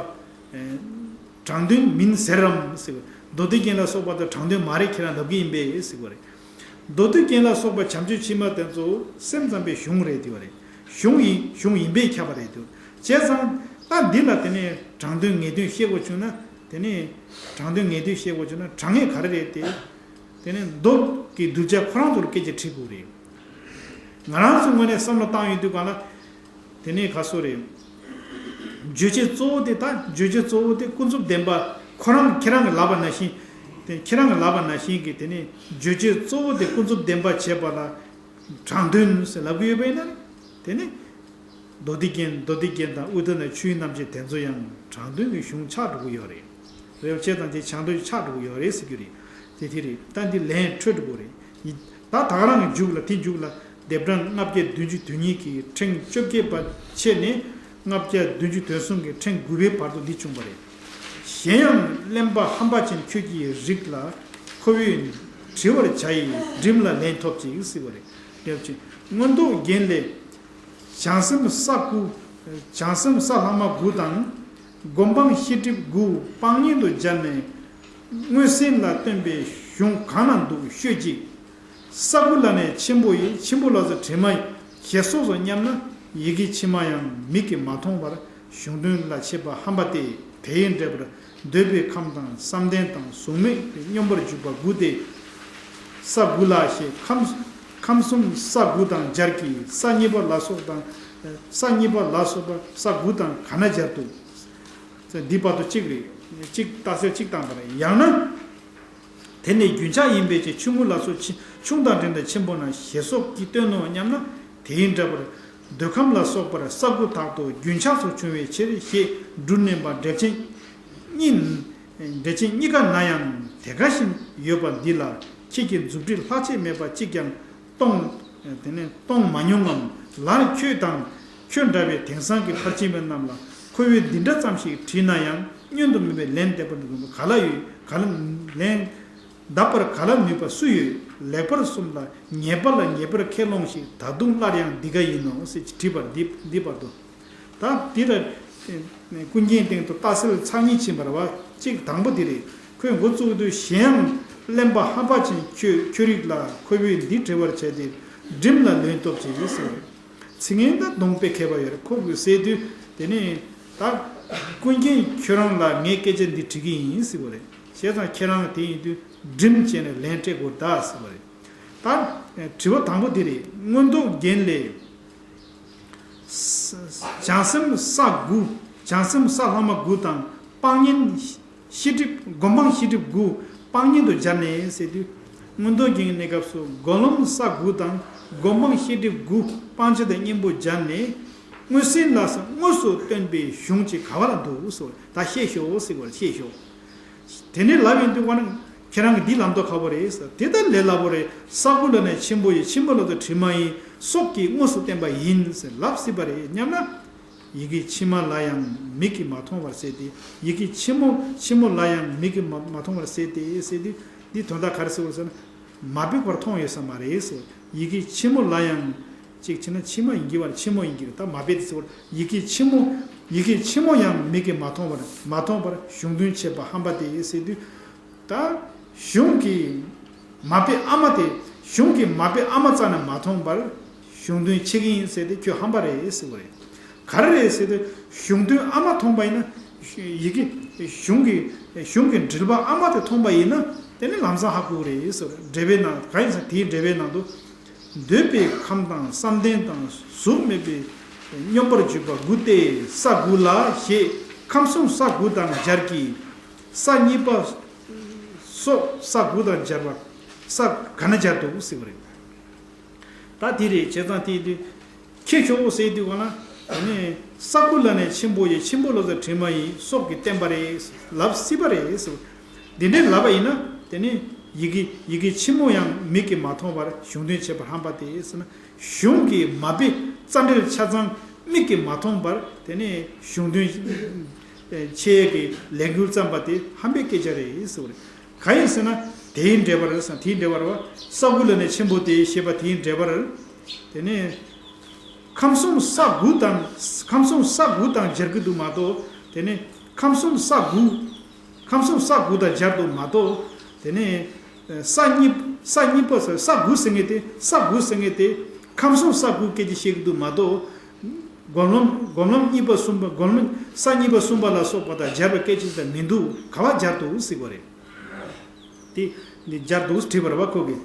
དྲང་དོན་མིན་ཟེར་རམ་ཟེར། མདོ་སྡེ་རྒྱན་ལ་སོགས་པ་དང་དྲང་དོན་མ་རེད་ཁྱེད་རང་ལབ་གི་ཡིན་པས་ཟེར་བ་རེད། མདོ་སྡེ་རྒྱན་ལ་སོགས་པ་བྱམས་ཆོས་ཕྱི་མ་དེ་ཚོ་སེམས་ཙམ་པའི་གཞུང་རེད་དེ་བ་རེད། གཞུང་ཡིན་གཞུང་ཡིན་པས་ཁྱབ་པ་རེད་དེ། བྱས་ཙང་ད་འདི་ལ་དེ་ནས་དྲང་དོན་ངེས་དོན་བཤད་དགོས་བྱུང་ན། དེ་ནས་དྲང་དོན་ངེས་དོན་བཤད་དགོས་བྱུང་ན་དྲང་ངེས་ག་རེ་རེད་དེ། དེ་ནས་མདོ་གི་གདུལ་བྱ་ཁོ་རང་ཚོར་སྐད་ཆ་དྲིས་དགོས་རེད། ང་རང་ཚོའི་ངོས་ནས་བསམ་བློ་བཏང་ཡོང་དུས་གང་ལ། དེ་ནས་ག་སོ་རེད། རྗོད་བྱེད་གཙོ་བོ་དེ་ད་རྗོད་བྱེད་གཙོ་བོ་དེ་ཀུན་རྫོབ་བདེན་པ་ཁོ་རང་ཁྱེད་རང་གི་ལབ་པ་ནང་བཞིན། དེ་ཁྱེད་རང་གི་ལབ་པ་ནང་བཞིན་གྱི་དེ་ནས་རྗོད་བྱེད་གཙོ་བོ་དེ་ཀུན་རྫོབ་བདེན་པ་བྱས་པ་ལ་དྲང་དོན་ཟེར་ལབ་གི་ཡོད་པ་ཡིན་ན། དེ་ནི་མདོ་སྡེ་རྒྱན་མདོ་སྡེ་རྒྱན་དང་དབུས་མཐའ་ན་ཆོས་དབྱིངས་རྣམ་འབྱེད་དེ་ཚོ་ཡང་དྲང་དོན་གྱི་གཞུང་ཆགས་འགྲོ་གི་ཡོད་རེད། རེད་བྱས་ཙང་དེ་དྲང་དོན་ཆགས་འགྲོ་གི་ཡོད་རེད་ཟེར་རྒྱུ་རེད། དེ་དེ་རེད། ད་འདི་ལན་འཕྲོད་འགྲོ་གི་རེད། ད་ད་ག་རང་གི་མཇུག་ལ་དེ་མཇུག་ལ་ལྡེབ་གྲངས་ལྔ་བརྒྱ་བདུན་ཅུ་དོན་གཉིས་ཀྱི་ཕྲེང་བཅོ་བརྒྱད་པ་ཕྱེ་ནས་ལྔ་བརྒྱ་བདུན་ཅུ་དོན་གསུམ་གྱི་ཕྲེང་དགུ་པའི་བར་དུ་འདི་བྱུང་བ་རེད། གཞན་ཡང་གླེན་པ་ཧམ་པ་ཅན་ཁྱོད་ཀྱི་རིགས་ལ་ཁོ་བོས་དྲི་བར་བྱ་ཡི་སྒྲིམ་ལ་ལན་ཐོབ་ཅིག་ཟེར་བ་རེད། དེ་བཞིན་མངོན་རྟོགས་རྒྱན་ལས། བྱང་སེམས་ས་དགུ། བྱང་སེམས་ས་ལྷག་མ་དགུ་དང་། སྒོམ་སྤང་ཤེས་སྒྲིབ་དགུ་སྤང་གཉེན་དུ་སྦྱར་ནས། མངོན་སེམས་ལ་སྟོན་པའི་གཞུང་གང་ན་འདུག་ཤོད་ཅིག་ས་དགུ་ལ་ནི་ཆེན་པོ་ཡི་ཆེན་པོ་ལ་སོགས་དྲི་མ་ཞེས་སོགས་སུ་སྙམ་ན་ཡི་གེ་ཕྱི་མ་ཡང་མིག་གིས་མ་མཐོང་བར་གཞུང་དོན་ལ་མཆེད་པ་ཧམ་པ་སྟེ། དེ་ཡི་འབྲས་བུར་འདོད་པའི་ཁམས་དང་བསམ་གཏན་དང་གཟུགས་མེད་ཀྱི་སྙོམས་པར་འཇུག་པ་དགུ་སྟེ། ས་དགུ་ལ་ཞེས་ཁམས་ཁམས་གསུམ་ས་དགུ་དང་སྦྱར་གྱི་ས་གཉིས་པ་ལ་སོགས་དང་། ས་གཉིས་པ་ལ་སོགས་པ་ས་དགུ་དང་ག་ན་སྦྱར་འདུག་འདི་བར་དུ་གཅིག་རེད། གཅིག་རྟགས་གསལ་གཅིག་བཏང་བ་རེད། ཡང་ན། དེ་ནི་རྒྱུན་ཆགས་ཡིན་པའི་ཕྱིར་ཆུང་ངུ་ལ་སོགས་ཆེ་ཆུང་དང་འབྲིང་དང་ཆེན་པོ་ན་ཞེས་སོགས་ཀྱིས་སྟོན་ནོ་སྙམ་ན་དེའི་འབྲས་བུར་འདོད་ཁམས་ལ་སོགས་པར་ས་དགུ་དག་ཏུ་རྒྱུན་ཆགས་སུ་བྱུང་བའི་ཕྱིར་ཞེས་འབྲུ་བསྣན་པ་འགྲེལ་ཆེན་གཉིས། འགྲེལ་ཆེན་གཉིས་ཀ་ན་ཡང་དེ་ག་བཞིན་ཡོད་པ་འདི་ལ་ཁྱེད་ཀྱི་མཛུབ་དཀྲིས་ལྷག་ཆད་མེད་པ་གཅིག་ཀྱང་གཏོང་། དེ་ནས་གཏོང་མ་མྱོང་ངམ། ལར་ཁྱོད་དང་ཁྱོད་འདྲ་བའི་དེང་སང་གི་ཕར་ཕྱིན་པ་རྣམས་ལ་ཁོ་བོས་འདི་འདྲ་ཙམ་ཞིག་དྲིས་ན་ཡང་བསྙོན་དུ་མེད་པའི་ལན་འདེབས་པར་ག་ལ་ཡོད། ག་ལ་ལན་འདེབས་པར་ག་ལ་ནུས་པ་སུ་ཡོད། ལེགས་པར་གསུམ་ལ་ཉེས་པ་ལ་ཉེས་པར་ཁས་ལོངས་ཤིག་ད་དུང་སླར་ཡང་འདི་ག་ཡིན་ནོ་ཟེར་དྲིས་པར་འདི་འདི་བར་དུ། ད་འདི་ལ་ཀུན་མཁྱེན་སྟེང་དུ་རྟགས་གསལ་ཚར་གཉིས་ཕྱིན་པ་རེད་བ། གཅིག་དང་པོ་འདི་རེད། ཁོས་འགོ་བཙུགས་དུས་གཞན་ཡང་གླེན་པ་ཧམ་པ་ཅན་ཁྱོད་ཁྱོད་རིགས་ལ་ཁོ་བོས་འདི་དྲི་བར་བྱས་ཏེ་སྒྲིམ་ལ་ལན་ཐོབ་ཅེས་ཡོད་ཟེར། ཚིག་ངན་ད་གདོང་དཔེ་མཁས་པ་ཡོད་རེད། ཁོ་བོས་ཟེར་དུས་དེ་ནས་ད་ཀུན་མཁྱེན་ཁྱོད་རང་ལ་ངས་སྐད་ཆ་འདི་དྲི་གི་ཡིན་ཟེར་བ་རེད། བྱས་ཙང་ཁྱེད་རང་དེ་ཡིན་དུས་སྒྲིམ་བྱས་ནས་ལན་སྤྲད་དགོས་ད་ཟེར་བ་རེད། ད་དྲི་བ་དང་པོ་འདི་རེད། མངོན་རྟོགས་རྒྱན་ལས། བྱང་སེམས་ས་དགུ། བྱང་སེམས་ས་ལྷག་མ་དགུ་དང་སྤང་གཉེན་ཤེས་སྒྲིབ་སྒོམ་སྤང་ཤེས་སྒྲིབ་དགུ་སྤང་གཉེན་དུ་སྦྱར་ནས་ཟེར་དུས། མངོན་རྟོགས་རྒྱན་གྱི་གནས་སྐབས་སུ་སྒོམ་ལམ་ས་དགུ་དང་སྒོམ་སྤང་ཤེས་སྒྲིབ་དགུ་སྤང་བྱ་དང་གཉེན་པོ་སྦྱར་ནས། མངོན་སེམས་ལ་ས་དངོས་སུ་སྟོན་པའི་གཞུང་གཅིག་ག་བ་ལ་འདུག་ཟེར་བ་ད་བཤད་ཤོག་ཟེར་བ་བཤད་ཤོག་དེ་ནས་ལབ་ཡོང་དུས་ཁོ་ན་ ཁྱེད་རང་གིས་འདི་ལབ་མདོག་ཁ་པོ་རེད་ཟེར། དེ་ལྟར་ལས་སླ་པོ་རེད། ས་དགུ་ལ་ནི་ཆེན་པོ་ཡི། ཆེན་པོ་ལ་དེ་དྲི་མ་ཡིས། སོགས་ཀྱིས་དངོས་སུ་བསྟན་པ་ཡིན་ཟེར་ལབ་སྲིད་པ་རེད་སྙམ་ན། ཡི་གེ་ཕྱི་མ་ལ་ཡང་མིག་གིས་མ་མཐོང་བར་ཟད་དེ། ཡི་གེ་ཕྱི་མོ་ཕྱི་མོ་ལ་ཡང་མིག་གིས་མ་མ་མཐོང་བར་ཟད་དེ་ཟེར་དུས། འདི་དོན་དག་ག་རེ་ཟེར་བ་ཟེར་ན། མ་དཔེ་བར་མཐོང་ཡོད་ས་མ་རེད་ཟེར། ཡི་གེ་ཕྱི་མོ་ལ་ཡང་། གཅིག་བྱས་ན་ཕྱི་མ་ཡིན་གྱི་བར་ཕྱི་མོ་ཡིན་གྱི་རེད། ད་མ་དཔེ་དེ་ཟེར་བར་ཡི་གེ་ཕྱི་མོ། ཡི་གེ་ཕྱི་མོ་ཡང་མིག་གིས་མ་མཐོང་བར་མ་མཐོང་བར་གཞུང་དོན་འཆད་པ་ཧམ་པ་སྟེ་ཟེར་དུས། ད་གཞུང་གི་མ་དཔེ་ཨ་མ་དེ། གཞུང་གི་མ་དཔེ་ཨ་མ་རྩ་ནས་མ་མཐོང་བར་གཞུང་དོན་འཆད་ཀྱི་ཡིན་ཟེར་ཏེ་ཁྱོད་ཧམ་པ་རེད་ཟེར་བ་རེད། ག་རེ་རེད་ཟེར་ཏེ། གཞུང་དོན་ཨ་མ་མཐོང་པ་ཡིན་ན། ཡི་གེ་གཞུང་གི་གཞུང་གི་འགྲེལ་པ་ཨ་མ་དེ་མཐོང་པ་ཡིན་ན། དེ་ནི་ལམ་སང་ཧ་གོ་གི་རེད་ཟེར་བ་རེད། འགྲེལ་པའི་ནང་ག་ཡིན་ཟེར་དེའི་འགྲེལ་པའི་ནང་དུ། འདོད་པའི་ཁམས་དང་བསམ་གཏན་དང་གཟུགས་མེད་པའི་སྙོམས་པར་འཇུག་པ་དགུ་སྟེ། ས་དགུ་ལ་ཞེས་ཁམས་གསུམ་ས་དགུ་དང་སྦྱར་གྱི། ས་གཉིས་པ་སོགས་ས་དགུ་དང་སྦྱར་བ། ས་ག་ན་སྦྱར་འདུག་ཟེར་བ་རེད། ད་དེ་རེད། བྱས་ཙང་དེ་དུས་ཁྱེད་ཆོག་ཟེར་དུས་ག་ན། དེ་ནས་ས་དགུ་ལ་ནི་ཆེན་པོ་ཡི། ཆེན་པོ་ལ་དེ་དྲི་མ་ཡིས། སོགས་ཀྱིས་བསྟན་པ་རེད་ལབ་སྲིད་པ་རེད་ཟེར། འདི་འདྲའི་ལབ་པ་ཡིན་ན། དེ་ནས་ཡི་གེ་ཡི་གེ་ཕྱི་མོ་ཡང་མིག་གིས་མ་མཐོང་བར་གཞུང་དོན་འཆད་པ་ཧམ་པ་སྟེ་ཟེར་ན། གཞུང་གི་མ་དཔེ་རྩ་འགྲེལ་ཆ་ཚང་མིག་གིས་མ་མཐོང་བར་དེ་ནས་གཞུང་དོན་འཆད་ཀྱི་ལས་འགུལ་བརྩམས་པ་དེ་ཧམ་པའི་སྐད་ཆ་རེད་ཟེར་བ་རེད། གང་ཡིན་ཟེར་ན། དེའི་འགྲེལ་པར་ཟེར། དེའི་འགྲེལ་པར་བ། ས་དགུ་ལ་ནི་ཆེན་པོ་སྟེ་ཞེས་པ་དེའི་འགྲེལ་པར། དེ་ནས་ཁམས་གསུམ་ས་དགུ་དང་། ཁམས་གསུམ་ས་དགུ་དང་སྦྱར་གྱི་འདུག་མ་གཏོགས། དེ་ནས་ཁམས་གསུམ་ས་དགུ། ཁམས་གསུམ་ས་དགུ་དང་སྦྱར་འདུག་མ་གཏོགས། དེ་ནས་ས་གཉིས། ས་གཉིས་པ་ཟེར། ས་དགུ་ཟེར་མཁན་དེ། ས་དགུ་ཟེར་མཁན་དེ་ཁམས་གསུམ་ས་དགུ་སྐད་ཆ་བཤད་ཀྱི་འདུག་མ་གཏོགས། སྒོམ་ལམ། སྒོམ་ལམ་གཉིས་པ་གསུམ་པ། སྒོམ་ལམ། ས་གཉིས་པ་གསུམ་པ་ལ་སོགས་པ་དང་སྦྱར་བའི་སྐད་ཆ་དེ་མི་འདུག་ག་པར་སྦྱར་འདུག་ཟེར་བ་རེད། དེ་འདི་སྦྱར་འདུག་བྲིས་པ་རེད་པ་ཁོ་གིས།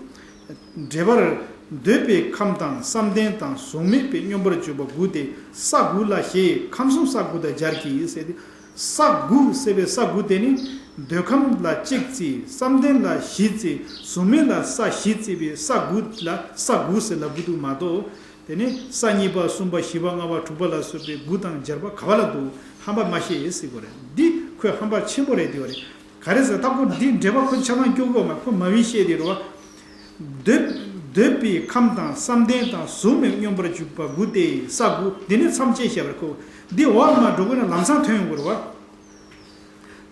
འགྲེལ་པར། འདོད་པའི་ཁམས་དང་བསམ་གཏན་དང་གཟུགས་མེད་པའི་སྙོམས་པར་འཇུག་པ་དགུ་སྟེ། ས་དགུ་ལ་ཞེས་ཁམས་གསུམ་ས་དགུ་དང་སྦྱར་གྱི་ཟེར་ཏེ། ས་དགུ་ཟེར་བའི་ས་དགུ་དེ་ནི། འདོད་ཁམས་ལ་གཅིག་བརྩི། བསམ་གཏན་ལ་བཞི་བརྩི། གཟུགས་མེད་ལ་ས་བཞི་བརྩི་བའི་ས་དགུ་ལ་ས་དགུ་ཟེར་ལབ་ཀྱི་འདུག་མ་གཏོགས། དེ་ནས་ས་གཉིས་པ་གསུམ་པ་བཞི་པ་ལྔ་པ་དྲུག་པ་ལ་སོགས་པའི་དགུ་དང་སྦྱར་བ་ག་པ་ལ་འདུག་ཧམ་པ་མ་བཤད་ཟེར་དགོས་རེད། འདི་ཁོས་ཧམ་པ་ཆེན་པོ་རེད་དེ་བ་རེད། ག་རེ་ཟེར། ད་ཁོ་འདི་འགྲེལ་པ་ཁོ་ཆ་ཚང་སྐྱོ་གོ་མ་ཁོ་མ་བི་བཤད་དེ་རེད་བ། འདོད། འདོད་པའི་ཁམས་དང་བསམ་གཏན་དང་གཟུགས་མེད་སྙོམས་པར་འཇུག་པ་དགུ་སྟེ་ས་དགུ་འདི་ནི་མཚམས་བཅད་བཤད་པར་ཁོ། འདི་འོག་ལ་མ་འགྲོ་དགོས་ན་ལམ་སང་ཐོན་ཡོང་དགོས་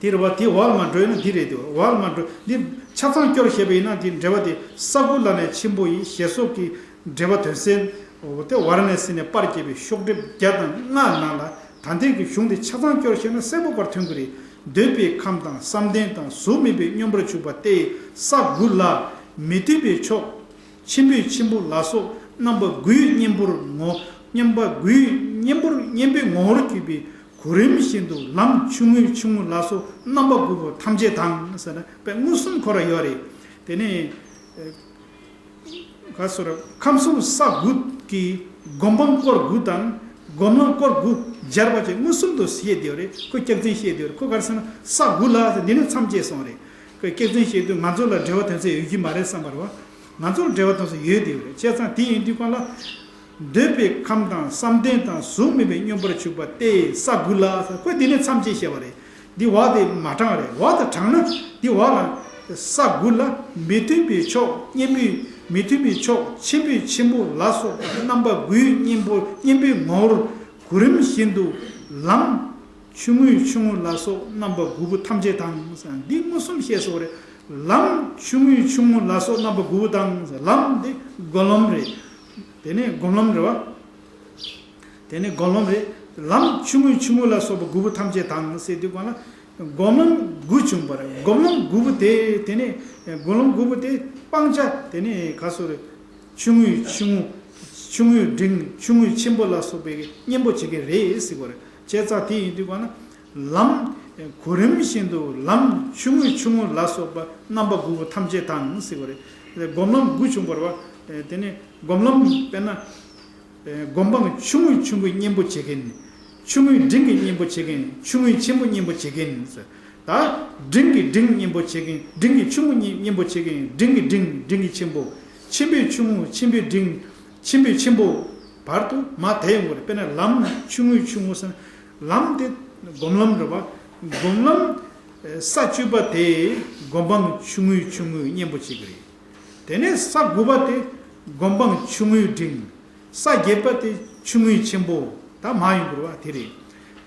རེད་བ། དེ་རེད་བ། དེ་འོག་ལ་མ་འགྲོ་ཡིན་ན་འདི་རེད་དེ། འོག་ལ་མ་འགྲོ། འདི་ཆ་ཚང་སྐྱོར་བཤད་པ་ཡིན་ན་འདི་འགྲེལ་པ་དེ་ས་དགུ་ལ་ནི་ཆེན་པོ་ཡི་ཞེས་སོགས་ཀྱི་འགྲེལ་པ་དོན་གསལ། འོ་དེ་ཝཱ་ར་ཎ་སི་ནས་པར་བརྒྱབ་པའི་ཤོག་ཁྲིབ་བརྒྱ་དང་ལྔ་ནང་ལ་ད་ལྟའི་གི་གཞུང་དེ་ཆ་ཚང་སྐྱོར་བཤད་ན་གསལ་པོ་བར་ཐོན་གི་རེད། འདོད་པའི་ཁམས་དང་བསམ་གཏན་དང་གཟུགས་མེད་པའི་སྙོམས་པར་འཇུག་པ་སྟེ་ས་དགུ་ལ་མི་མཐུན་པའི་ཕྱོགས། ཆེན་པོའི་ཆེན་པོ་ལ་སོགས་རྣམ་པ་དགུའི་གཉེན་པོར་ངོ་། རྣམ་པ་དགུའི་གཉེན་པོར་གཉེན་པོའི་ངོ་བོར་གྱུར་པའི་གོ་རིམ་བཞིན་དུ་ལམ་ཆུང་ངུའི་ཆུང་ངུ་ལ་སོགས་རྣམ་པ་དགུ་པོ་ཐམས་ཅད་དང་ཟེར་ན་དཔེ་མངོན་སུམ་ཁོ་ར་ཡོད་རེད། དེ་ནས་ག་སོ་ར་ཁམས་གསུམ་ས་དགུ་གི་སྒོམ་སྤང་སྐོར་དགུ་དང་སྒོམ་ལམ་སྐོར་དགུ་སྦྱར་བ་བཅས་མངོན་སུམ་དུ་བཤད་དེ་ཡོད་རེད། ཁོ་སྐྱག་རྫུན་བཤད་དེ་ཡོད་རེད། ཁོ་ག་རེ་ཟེར་ན་ས་དགུ་ལ་ཟེར་འདི་ནས་མཚམས་བཅད་སོང་རེད། ཁོས་སྐྱག་རྫུན་བཤད་དུས་ང་ཚོ་ལ་འགྲེལ་བ་དོན་གསལ་ཡོད་ཀྱི་མ་རེད་བསམ་པ་རེད་བ། ང་ཚོར་འགྲེལ་བ་དོན་གསལ་ཡོད་དེ་ཡོད་རེད། བྱས་ཙང་དེ་ཡིན་དུས་གང་ལ། འདོད་པའི་ཁམས་དང་བསམ་གཏན་དང་གཟུགས་མེད་པའི་སྙོམས་པར་འཇུག་པ་སྟེ་ས་དགུ་ལ་ཟེར། ཁོས་འདི་ནས་མཚམས་བཅད་བཤད་པ་རེད། འདི་བ་དེ་མ་དྲངས་རེད། བ་དེ་དྲངས་ན་འདི་བ་ལ་ས་དགུ་ལ་མི་མཐུན་པའི་ཕྱོགས་གཉེན་པོའི་མི་མཐུན་པའི་ཕྱོགས་ཆེན་པོའི་ཆེན་པོ་ལ་སོགས་རྣམ་པ་དགུའི་གཉེན་པོ་གཉེན་པོའི་ངོ་བོར་གོ་རིམ་བཞིན་དུ་ལམ། ཆུང་ངུའི་ཆུང་ངུ་ལ་སོགས་རྣམ་པ་དགུ་པོ་ཐམས་ཅད་དང་། འདི་མངོན་སུམ་བཤད་སོགས་རེད། ལམ་ཆུང་ངུའི་ཆུང་ངུ་ལ་སོགས་རྣམ་པ་དགུ་པོ་དང་། ལམ་འདི་སྒོམ་ལམ་རེད། དེ་ནས་སྒོམ་ལམ་རེད་བ། དེ་ནས་སྒོམ་ལམ་རེད། ལམ་ཆུང་ངུའི་ཆུང་ངུ་ལ་སོགས་པ་དགུ་པོ་ཐམས་ཅད་དང་ཟེར་དུས་གང་ལ། སྒོམ་ལམ་དགུ་བྱུང་བ་རེད། སྒོམ་ལམ་དགུ་པོ་དེ་དེ་ནས་སྒོམ་ལམ་དགུ་པོ་དེ་སྤང་བྱ་དེ་ནས་ག་སོགས་རེད། ཆུང་ངུའི་ཆུང་ངུ། ཆུང་ངུའི་འབྲིང་། ཆུང་ངུའི་ཆེན་པོ་ལ་སོགས་པའི་གཉེན་པོ་བྱེད་མཁན་རེད་ཟེར་བ་རེད། བྱས་ཙང་དེ་ཡིན་དུས་གང་ན། ལམ། གོ་རིམ་བཞིན་དུ་ལམ་ཆུང་ངུའི་ཆུང་ངུ་ལ་སོགས་པ་རྣམ་པ་དགུ་པོ་ཐམས་ཅད་དང་ཟེར་བ་རེད། སྒོམ་ལམ་དགུ་བྱུང་བ་རེད་བ། དེ་ནས་སྒོམ་ལམ་དཔེར་ན། སྒོམ་སྤང་ཆུང་ངུའི་ཆུང་ངུའི་གཉེན་པོ་བྱེད་མཁན། ཆུང་ངུའི་འབྲིང་གི་གཉེན་པོ་བྱེད་མཁན། ཆུང་ངུའི་ཆེན་པོ་གཉེན་པོ་བྱེད་མཁན། ད། འབྲིང་གི་འབྲིང་གཉེན་པོ་བྱེད་མཁན། འབྲིང་གི་ཆུང་ངུ་གཉེན་པོ་བྱེད་མཁན། འབྲིང་གི་འབྲིང་། འབྲིང་གི་ཆེན་པོ། ཆེན་པོའི་ཆུང་ངུ། ཆེན་པོའི་འབྲིང་། ཆེན་པོའི་ཆེན་པོ། བར་དུ་མར་དེད་ཡོང་གི་རེད། དཔེར་ན་ལམ་ཆུང་ངུའི་ཆུང་ངུ་ཟེར་ན། ལམ་དེ་སྒོམ་ལམ་རེད་བ། སྒོམ་ལམ་ ས་བཅུ་པ་དེ་སྒོམ་སྤང་ཆུང་ངུའི་ཆུང་ངུའི་གཉེན་པོ་བྱེད་ཀྱི་རེད། དེ་ནས་ས་དགུ་པ་དེ་སྒོམ་སྤང་ཆུང་ངུའི་འབྲིང་། ས་བརྒྱད་པ་དེ་ཆུང་ངུའི་ཆེན་པོ། ད་མ་ཡོང་དགོས་པ་དེ་རེད།